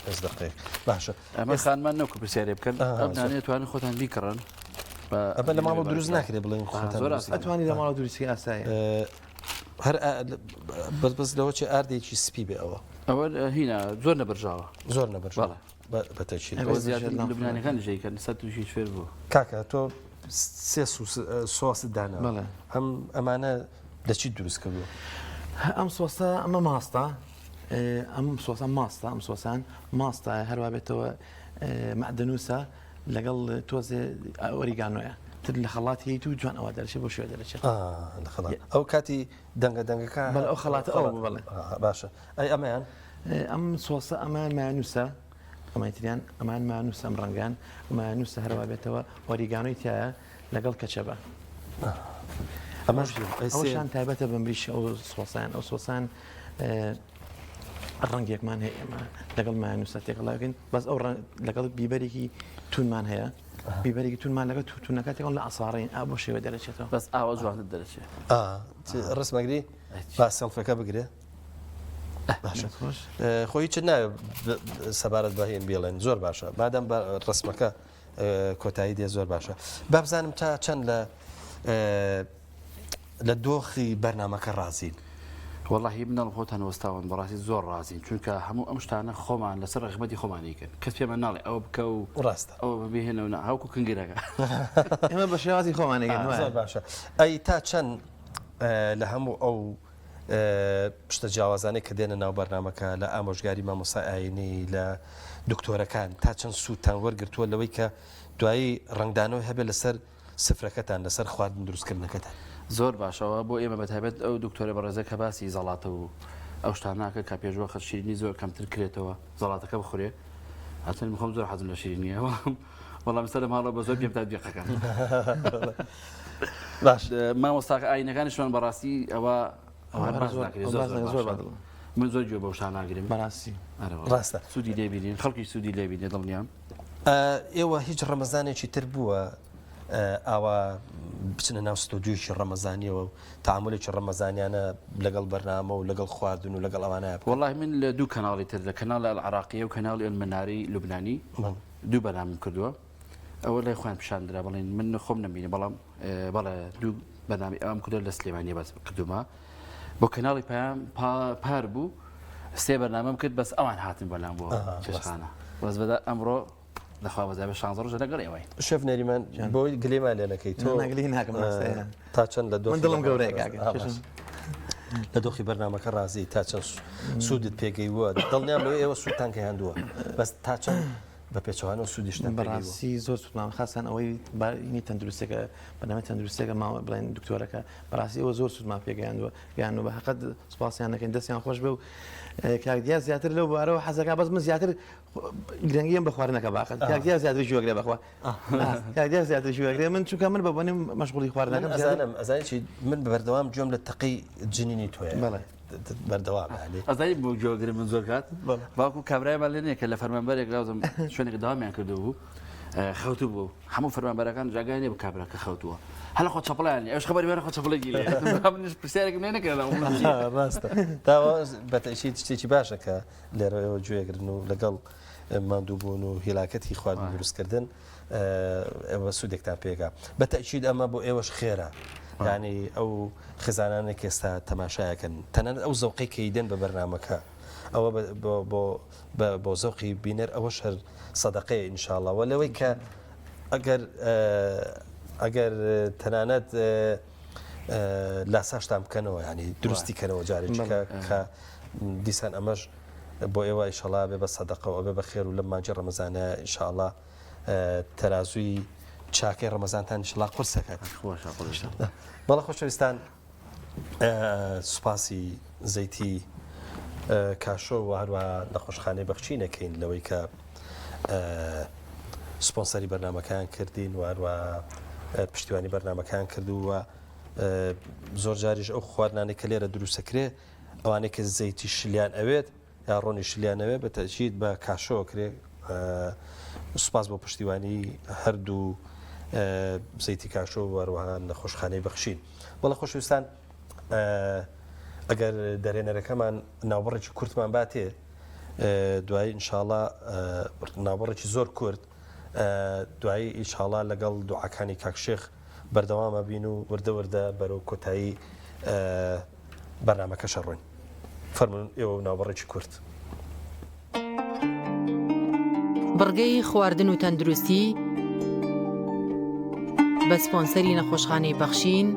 پێنج دقەیەک باشە ئەمە خانمان نەوکو پرسیارێ بکەن ئەم نانەیە توانن خۆتان بیکڕن ئەمە لە ماڵەوە دروست ناکرێت بڵێن خۆتان زۆر ئاسانە. ئەتوانی لە ماڵەوە دروستی ئاسایە هەر بەس بەس لەوە چێ ئاردێکی سپی بێ ئەوە ئەوە هینا زۆر نەبرژاوە زۆر نەبرژاوە بە تەکید ئەوە زیاتر لوبنانەکان ژەیکەن سەر تووشی فێر بوو کاکە تۆ سێ سۆست دانا ئەم ئەمانە لە چی دروست کردووە ئەم سۆسە ئەمە ماستە ئەم سۆسە ماستە ئەم سۆسان ماستە هەروە بێتەوە مەعدەنووسە لەگەڵ تۆزێ ئۆریگانۆیە. تر لە خەڵات هیت و جوان ئەوە دەرچێت بۆ شوێ دەرەچێت لە خەڵات ئەو کاتی دەنگە دەنگەکە بەڵێ ئەو خەڵاتە ئەو بوو بەڵێ. باشە ئەی ئەمەیان؟ ئەم سۆسە ئەمەیان مایانوسە ئەمای تریان ئەمان مایانوسە ئەم ڕەنگان مایانوسە هەروا بێتەوە ئۆریگانۆی تایە لەگەڵ کەچەبە ئەمەش ئەوشان تایبەتە بە مریش ئەو سۆسان ئەو سۆسان ڕەنگێکمان هەیە ئێمە لەگەڵ مایانوسە تێکەڵاکەین بەس ئەو لەگەڵ بیبەرێکی تونمان هەیە بیبەرێکی تونمان لەگەڵ توتونەکە تێکەڵ لە عەسارەین ئا بۆ شێوە دەرەچێتەوە. بەس ئاوا جوانتر دەرەچێ. ئا ڕسمەگری با سێڵفەکە بگرێ باشە خۆ هیچت ناوێ سەبارەت بە هێن بێڵێن زۆر باشە مادەم بە ڕسمەکە کۆتایی دێ زۆر باشە با بزانم تا چەند لە لە دۆخی بەرنامەکە ڕازین؟ وەڵاهی مناڵ خۆتان وەستاون بەڕاستی زۆر ڕازین چونکە هەموو ئەم شتانە خۆمان لەسەر ڕەغبەتی خۆمان ئەیکەن کەس پێمان ناڵێ ئەوە بکە و ڕاستە ئەوە بهێنە و نا هەوکو کنگرەکە ئێمە بە شێوازی خۆمان ئەیکەین وایە. زۆر باشە ئەی تا چەند لە هەموو ئەو شتە جیاوازانەی کە دێنە ناو بەرنامەکە لە ئامۆژگاری مامۆستای ئاینی لە دکتۆرەکان تا چەند سوودتان وەرگرتووە لەوەی کە دوایی ڕەنگدانەوەی هەبێت لەسەر سفرەکەتان لەسەر خواردن دروستکردنەکەتان. زۆر باشە ئەوە بۆ ئێمە بەتایبەت ئەو دکتۆرە بەڕێزە کە باسی زەڵاتە و ئەو شتانە ئەکا کە پێشوەخت شیرینی زۆر کەمتر کرێتەوە زەڵاتەکە بخورێ هەرچەند من خۆم زۆر حەزم لە شیرینیە بەڵام بەڵام سەرم هاڵە بە زۆر پێم تەتبیقەکەم باش مامۆستا ئاینەکانیشمان بەڕاستی ئەوە ئەوە هەر باس ناکرێت زۆر زۆر زۆر باشە بەدڵم من زۆر گوێ بەو شتانە ناگرم بەڕاستی ئەرێ وەڵا ڕاستە سوودی لێ بینین خەڵکی سوودی لێ بینێ دڵنیام ئێوە هیچ ڕەمەزانێکی تر بووە ئاوا بچنە ناو ستۆدیۆیەکی ڕەمەزانیەوە و تەعامولێکی ڕەمەزانیانە لەگەڵ بەرنامە و لەگەڵ خواردن و لەگەڵ ئەوانە بکەن؟ وەڵاهی من لە دوو کەناڵی تر لە کەناڵی العراقیە و کەناڵی المناری لوبنانی دوو بەرنامەم کردووە ئەوە لای خۆیان پیشان درا بەڵێن من خۆم نەمبینی بەڵام بەڵێ دوو بەرنامەی ئەوم کردووە لە سلێمانیە بەس کردومە بۆ کەناڵی پەیام پار بوو سێ بەرنامەم کرد بەس ئەوان هاتن بەلام بۆ چێشتخانە بەس بەدا ئەمڕۆ دەخوا بەزای بە شانزە ڕۆژە لەگەڵ ئێوەین. شێف نەریمان بۆی گلەیمان لێ نەکەی تۆ گلەی ناکەم تا چەند لە دۆخی من دڵم گەورەیە کاکە لە دۆخی بەرنامەکە ڕازی تا چەند سوودت پێگەیوە دڵنیام لەوەی ئێوە سوودتان گەیاندووە بەس تا چەند بە پێچەوانەوە سوودیشتان بەڕاستی زۆر سوودمان خاستان ئەوەی بارینی تەندروستەکە بەنامەی تەندروستەکە ماوە بڵێن دکتۆرەکە بەڕاستی ئەوە زۆر سوودمان پێگەیاندووە گەیاندووە بە هەقەت سوپاسیان دەکەین دەستیان خۆش بێ و کاک دیار زیاتر لەو بارەوە حەزەکە بەس من زیاتر گرنگیم بە خواردنەکە باقەت کاک دیار زیاتر گوێگرێ بەخوا کاک دیار زیاتر گوێگرێ من چونکە من بە بۆنی مەشغوڵی خواردنەکەم ئەزانم ئەزانی چی من بەردەوام گوێم لە تەقەی جنینی تۆیە بەڵێ بەردەوام یانی ئەزانی بۆ گوێگرم من زۆر کات باوکو کابرایمان لێ نییە کە لە فەرمانبەرێک لاوزم شوێنێک داوامیان کردبوو خەوتوو بوو هەموو فەرمانبەرەکان جاگای نیە بۆ کابرا کە خەوتووە هەلە خۆ چەپڵیان لێ ئەوش خەبەری وێنە خۆ چەپڵێکی لێ منیش پرسیارێکم لێ نەکرد ڕاستە تاوە بەتەشی شتێکی باشە کە لێرە ئێوە گوێگرن و لەگەڵ ماندووبوون و هیلاکەتی خواردن دروستکردن ئێوە سوودێکتان پێگا بە تەئکید ئەمە بۆ ئێوەش خێرە یعنی ئەو خزانانێک ئێستا تەماشایەکەن تەنانەت ئەو زەوقەی کە ئیدەن بە بەرنامەکە ئەوە بۆ بۆ زەوقی بینەر ئەوەش هەر سەدەقەیە ان شاء اللە وە لەوەی کە ئەگەر ئەگەر تەنانەت لاساشتان بکەنەوە ینی دروستی کەنەوە جارێکی کە دیسان ئەمەش بۆ ئێوە ئیشەڵا بێ بە سەدەقەوە ئەبێ بە خێر و لەم مانگی ڕەمەزانە ئینشاءاللە تەرازووی چاکەی ڕەمەزانتان ئینشاءاللە قورسەکات بەڵێ خۆشەویستان سوپاسی زەیتی کاشۆ و هەروە نەخۆشخانەی بەخشین ئەکەین لەوەی کە سپۆنسەری بەرنمەکان کردین و هەروە پشتیوانی بەرنمەکان کردووە زۆر جاریش ئەو خواردنانەی کە لێرە دروستەکرێ ئەوانەی کە زەیتی شلیان ئەوێت یا ڕۆنی شلیان ئەوێت بە تەئکید بە کاشۆ ئەکرێ سوپاس بۆ پشتیوانی هەردوو زەیتی کاشۆ و هەروەها نەخۆشخانەی بەخشین بەڵێ خۆشەویستان ئەگەر دەرێنەرەکەمان ناوبڕێکی کورتمان باتێ دوایی ئینشاڵا ناوبڕێکی زۆر کورت دوایی ئینشاڵا لەگەڵ دوعاکانی کاک شێخ بەردەوام ئەبین و وردە وردە بەرەو کۆتایی بەرنامەکەش ئەڕۆین. فەرموون ئێوە و ناوبڕێکی کورت. بڕگەی خواردن و تەندروستی بە سپۆنسەری نەخۆشخانەی بەخشین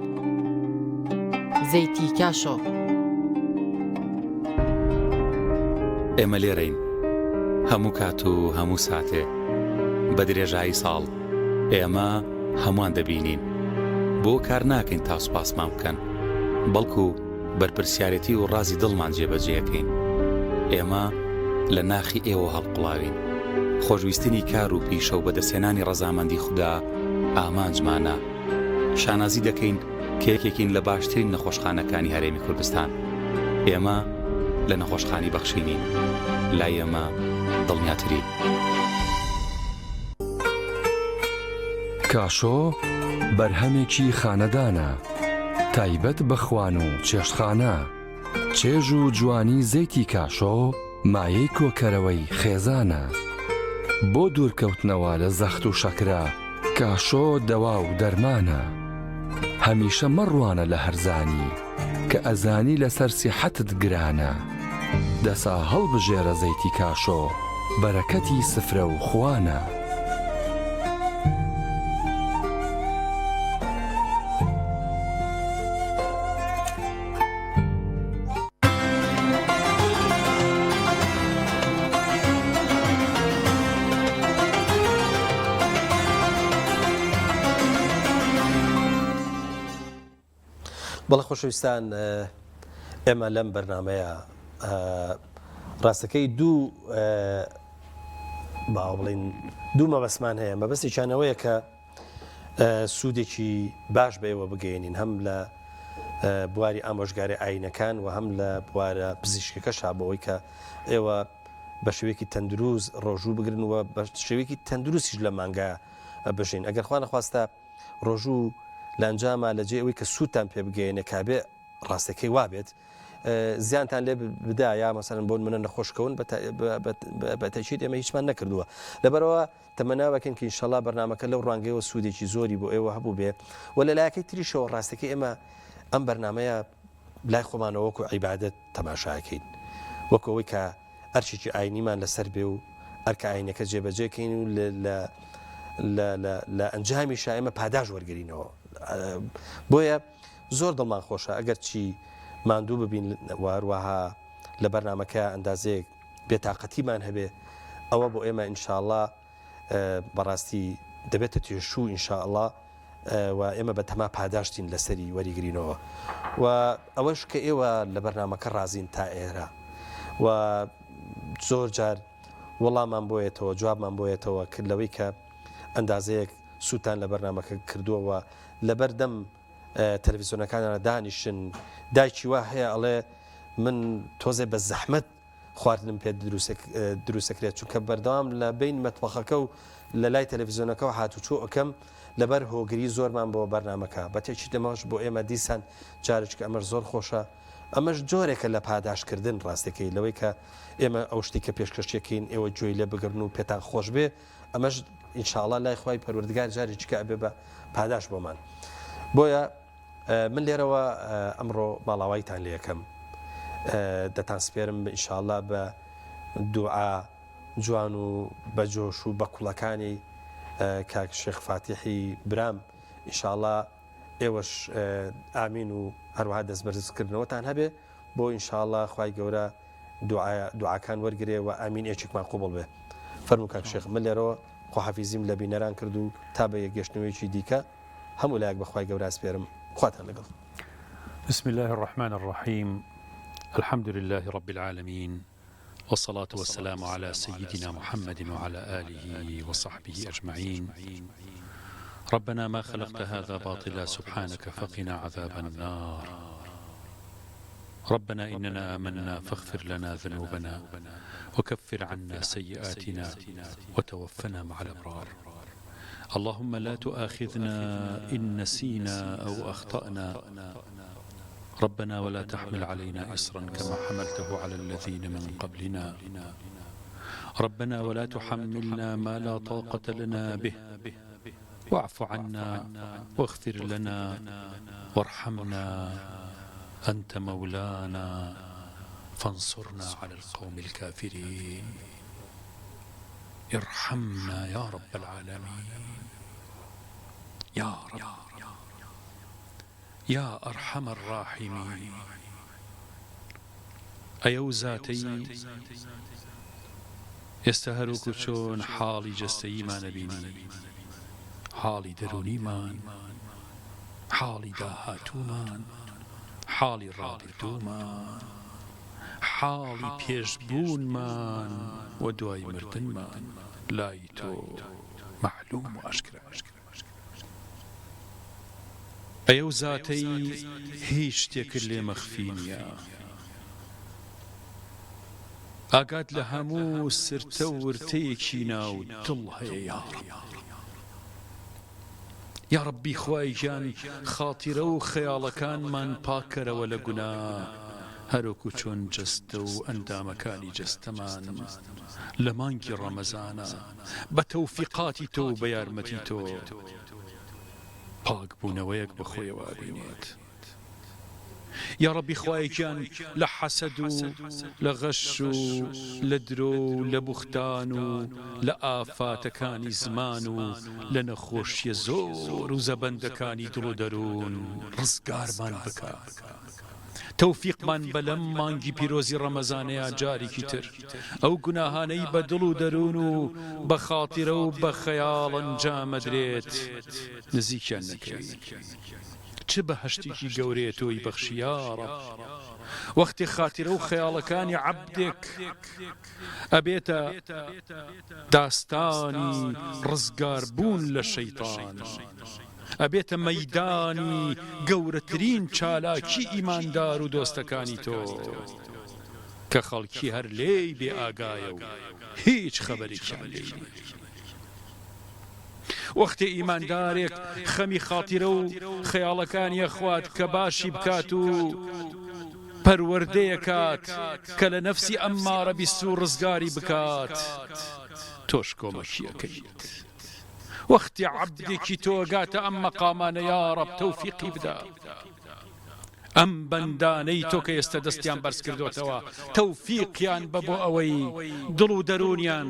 زەیتی کاشۆ. ئێمە لێرەین هەموو کات و هەموو ساتێ بە درێژایی ساڵ ئێمە. هەمووان دەبینین. بۆ کار ناکەین تا سوپاسمان بکەن، بەڵکو بەرپرسیارێتی و ڕازی دڵمان جێبەجێ ئەکەین. ئێمە لە ناخی ئێوە هەڵقوڵاوین. خۆشویستنی کار و پیشە و بەدەستهێنانی ڕەزامەندی خودا ئامانجمانە. شانازی دەکەین کە یەکێکین لە باشترین نەخۆشخانەکانی هەرێمی کوردستان. ئێمە لە نەخۆشخانی بەخشینین. لای ئێمە دڵنیاترین. کاشۆ بەرهەمێکی خانەدانە، تایبەت بە خوان و چێشتخانە، چێژ و جوانی زەیتی کاشۆ مایەی کۆکەرەوەی خێزانە. بۆ دوورکەوتنەوە لە زەخت و شەکرە، کاشۆ دەوا و دەرمانە. هەمیشە مەڕوانە لە هەرزانی، کە ئەزانی لەسەر سیحەتت گرانە. دەسا هەڵبژێرە زەیتی کاشۆ، بەرەکەتی سفرە و خوانە. بەڵێ خۆشەویستان ئێمە لەم بەرنمەیە ڕاستەکەی دوو باوە بڵین دوو مەبەستمان هەیە مەبەستێکیانەوەیە کە سوودێکی باش بە ئێوە بگەیەنین هەم لە بواری ئامۆژگاری ئاینەکان و هەم لە بوارە پزیشکەکەشا بۆ ئەوەی کە ئێوە بە شێوەیەکی تەندروست ڕۆژوو بگرن و بە شێوەیەکی تەندروستیش لە مانگا بژین ئەگەر خوا نەخواستە ڕۆژوو لە ئەنجاما لە جێ ئەوەی کە سوودتان پێ بگەیەنێ کابێ ڕاستەکەی وابێت زیانتان لێ بدا یا مەسەلەن بۆ نمونە نەخۆش کەون بە تەکید ئێمە هیچمان نەکردووە لەبەرەوە تەمەنا بەکەین کە ئینشەڵا بەرنامەکە لەو ڕوانگەیەوە سوودێکی زۆری بۆ ئێوە هەبوو بێ و لە لایەکەی تریشەوە ڕاستەکەی ئێمە ئەم بەرنمەیە لای خۆمانەوە وەکو عیبادەت تەماشاکەین وەکو ئەوەی کە ئەرکێکی ئاینیمان لەسەر بێ و ئەرکە ئاینەکە جێبەجێکەین و لە ئەنجامیشا ئێمە پاداش وەرگرینەوە بۆیە زۆر دڵمان خۆشە ئەگەر چی ماندوو ببین و هەروەها لە بەرنمەکە ئەندازەیەک بێتاقەتیمان هەبێ ئەوە بۆ ئێمە ان شاءاللە بەڕاستی دەبێتە تێشوو ان شاءاللە و ئێمە بەتەما پاداشتین لەسەری وەریگرینەوە و ئەوەش کە ئێوە لە بەرنامەکە ڕازین تا ئێرە و زۆر جار وەڵامان بۆیەتەوە جوابمان بۆیەتەوە کرد لەوەی کە ئەندازەیەک سوودتان لە بەرنامەکە کردووە و لەبەر دەم تەلەڤیزیۆنەکانە دانیشن دایکی وا هەیە ئەڵێ من تۆزێ بە زەحمەت خواردنم پێ دروستەکرێت چونکە بەردەوام لە بین مەتبەخەکە و لە لای تەلەڤیزیۆنەکەەوە هاتوچۆ ئەکەم لەبەر هۆگری زۆرمان بۆ بەرنمەکە بە تێکی دەمەش بۆ ئێمە دیسان جارێکە ئەمەش زۆر خۆشە ئەمەش جۆرێکە لە پاداشتکردن ڕاستەکەی لەوەی کە ئێمە ئەو شتی کە پێشکەشیەکەین ئێوە گوێی لێ بگرن و پێتان خۆش بێ ئەمەش ان شاء اللە لای خوای پەروەردگار جارێکیکە ئەبێ بە پاداشت بۆمان بۆیە من لێرەوە ئەمڕۆ ماڵاوایتان لێ ئەکەم دەتان سپێرم ان شاء اللە بە دوعا جوان و بە جۆش و بە کوڵەکانی کاک شێخ فاتیحی برام ان شاء اللە ئێوەش ئامین و هەروەها دەست بەرزکردنەوەتان هەبێ بۆ ان شاء اللە خوای گەورە دوعاکان وەرگرێ و ئامین ێکێکمان قوبڵ بێ. فەرموو کاک شێخ من لێرەوە خواحافیزیم لە بینەران کرد و تا بە یەکگەشتنەوەیەکی دیکە هەموو لایەک بە خوای گەورە ئەسپێرم خواتان لەگەڵ. بسم اللە الرحمن الرحیم الحمد للە رب العالمین والصلاة والسلام علی سیدنا محمد وعلی آله وصحبه اجمعین ربنا ما خلقت هذا باطلا سبحانک فقنا عذاب النار ربنا إننا آمنا فاغفر لنا ذنوبنا وكفر عنا سيئاتنا وتوفنا مع الأبرار اللهم لا تؤاخذنا إن نسينا أو أخطأنا ربنا ولا تحمل علينا إصرا كما حملته على الذين من قبلنا ربنا ولا تحملنا ما لا طاقة لنا به واعف عنا واغفر لنا وارحمنا أنت مولانا فانصرنا على القوم الكافرين ارحمنا يا رب العالمين يا رب يا أرحم الراحمین ئەی ئەو زاتەی ئێستا هەروەکو چۆن حاڵی جەستەییمان ئەبینی. حاڵی دەروونیمان، حاڵی داهاتوومان، حاڵی ڕابردوومان، حاڵی پێش بوونمان و دوای مردنمان لای تۆ مەعلوم و ئاشکرایە. ئەی ئەو زاتەی هیچ شتێکت لێ مەخفی نییە، ئاگات لە هەموو سرتە و ورتەیەکی ناو دڵ هەیە یاڕەب. یاڕەبی خوای گیان خاتیرە و خەیاڵەکانمان پاککەرەوە لە گوناه هەروەکو چۆن جەستە و ئەندامەکانی جەستەمان لە مانگی ڕەمەزانا بە تەوفیقاتی تۆ و بە یارمەتی تۆ پاک بوونەوەیەک بەخۆیەوە ئەبینێت. یاڕەبی خوایە گیان لە حەسەد و لە غەش و لە درۆ و لە بوختان و لە ئافاتەکانی زمان و لە نەخۆشیە زۆر و زەبەندەکانی دڵ و دەروون ڕزگارمان بکە تەوفیقمان بە لەم مانگی پیرۆزی ڕەمەزانەیا جارێکی تر ئەو گوناهانەی بە دڵ و دەروون و بە خاتیرە و بە خەیاڵ ئەنجامەدرێت نزیکیان نەکەوین. چ بەهەشتێکی گەورەیە تۆی بەخشی یاڕەب وەختێ خاتیرە و خەیاڵەکانی عەبدێک ئەبێتە داستانی ڕزگار بوون لە شەیتان ئەبێتە مەیدانی گەورەترین چالاکی ئیماندار و دۆستەکانی تۆ کە خەڵکی هەر لێی بێ ئاگایە و هیچ خەبەرێکیان لێی نیە. وەختێ ئیماندارێک خەمی خاتیرە و خەیاڵەکانی ئەخوات کە باشی بکات و پەروەردەیەکات کە لە نەفسی ئەممارە بیسوو ڕزگاری بکات تۆش کۆمەکی ئەکەیت وەختێ عەبدێکی تۆ گاتە ئەم مەقامانە یاڕەب تەوفیقی بدە. ئەم بەندانەی تۆ کە ئێستە دەستیان بەرز کردۆتەوە تەوفیقیان بە بۆ ئەوەی دڵ و دەروونیان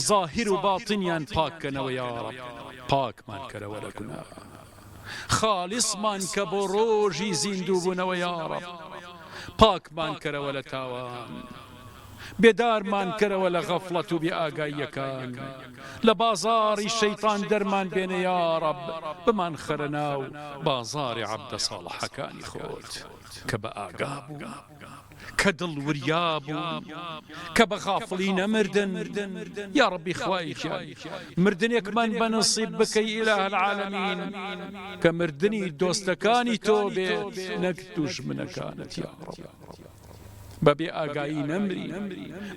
زاهیر و باتنیان پاک کەنەوە یاڕەب پاکمان کەرەوە لە گوناه خالیسمان کە بۆ ڕۆژی زیندوو بوونەوە یاڕەب پاکمان کەرەوە لە تاوان بێدارمان کەرەوە لە غەفڵەت و بێ ئاگاییەکان، لە بازاڕی شەیتان دەرمان بێنە یاڕەب بمانخەرە ناو بازاڕی عەبدە ساڵحەکانی خۆت کە بە ئاگا بوون، کە دڵ وریا بوون، کە بە غافڵی نەمردن، یاڕەبی خوای گیان مردنێکمان بە نسیب بکەی الە العالمین کە مردنی دۆستەکانی تۆ بێت نەک دوژمنەکانت یاڕەب. بە بێ ئاگایی نەمرین،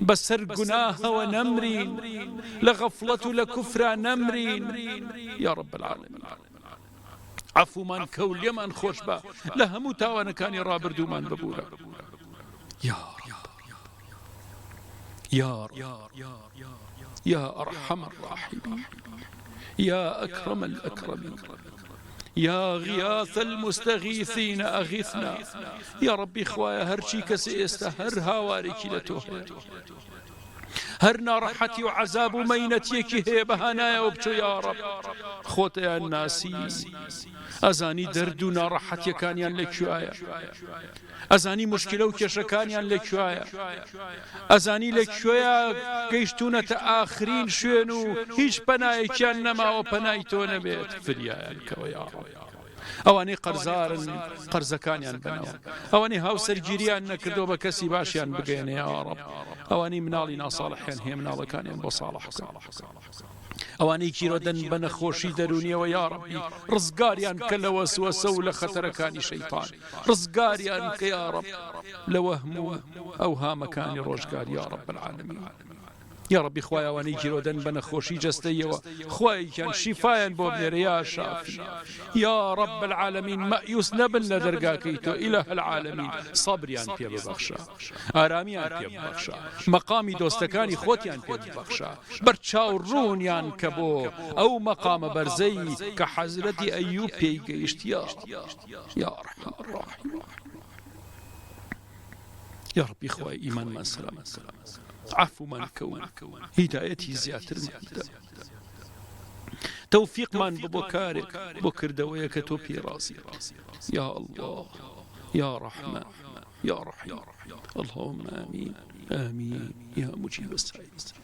بە سەر گوناهەوە نەمرین، لە غەفڵەت و لە کوفرا نەمرین، یا رب العالمین عەفومان کە و لێمان خۆش بە، لە هەموو تاوانەکانی ڕابردوومان ببورە، یا رب یا رب یا ارحم الراحمین یا اکرم الاکرمین. یا غیاث المستغیثین اغثنا یاڕەبی خوایە هەرچی کەسێ ئێستا هەر هاوارێکی لە تۆ هەیە هەر ناڕەحەتی و عەزاب و مەینەتیەکی هەیە بە هانایەوە بچۆ یاڕەب خۆتیان ناسی ئەزانی دەرد و ناڕەحەتیەکانیان لە کوێیە ئەزانی موشکیلە و کێشەکانیان لە کوێیە؟ ئەزانی لە کوێیە گەیشتوونەتە ئاخرین شوێن و هیچ پەنایەکیان نەماوە پەنای تۆ نەبێت فریایان کەوە یا ڕەب. ئەوانەی قەرزارن قەرزەکانیان بەنەوە ئەوانەی هاوسەرگیریان نەکردەوە بە کەسی باشیان بگەێنێ یا ڕەب ئەوانەی مناڵی ناساڵحیان هەیە مناڵەکانیان بۆ ساڵح بکە ئەوانەی گیرۆدەن بە نەخۆشی دەروونیەوە یاڕەبی ڕزگاریان بکە لە وەسوەسە و لە خەتەرەکانی شەیتان ڕزگاریان بکە یاڕەب لە وەهم و ئەوهامەکانی ڕۆژگار یاڕەب العالمین یاڕەبی خوایە ئەوانەی گیرۆدەن بە نەخۆشی جەستەیەوە خوایە گیان شیفایان بۆ بنێرە یا شافی یا رب العالمین مەئیوس نەبن لە دەرگاکەی تۆ اله العالمین سەبریان پێ ببەخشە ئارامیان پێ ببەخشە مەقامی دۆستەکانی خۆتیان پێ ببەخشە بەرچاو ڕوونیان کە بۆ ئەو مەقامە بەرزەی کە حەزرەتی ئەیوب پێی گەیشت یا یا ارحم الراحمین یا ربی خوای ئیمانمان سەلامەت عەفومان کە و هیدایەتی زیاترمان بدە تەوفیقمان بە بۆ کارێک بۆ کردەوەیە کە تۆ پێی ڕازی یا الله یا ڕەحمان یا ڕەحیم اللهم آمین آمین یا مجیب السائلین.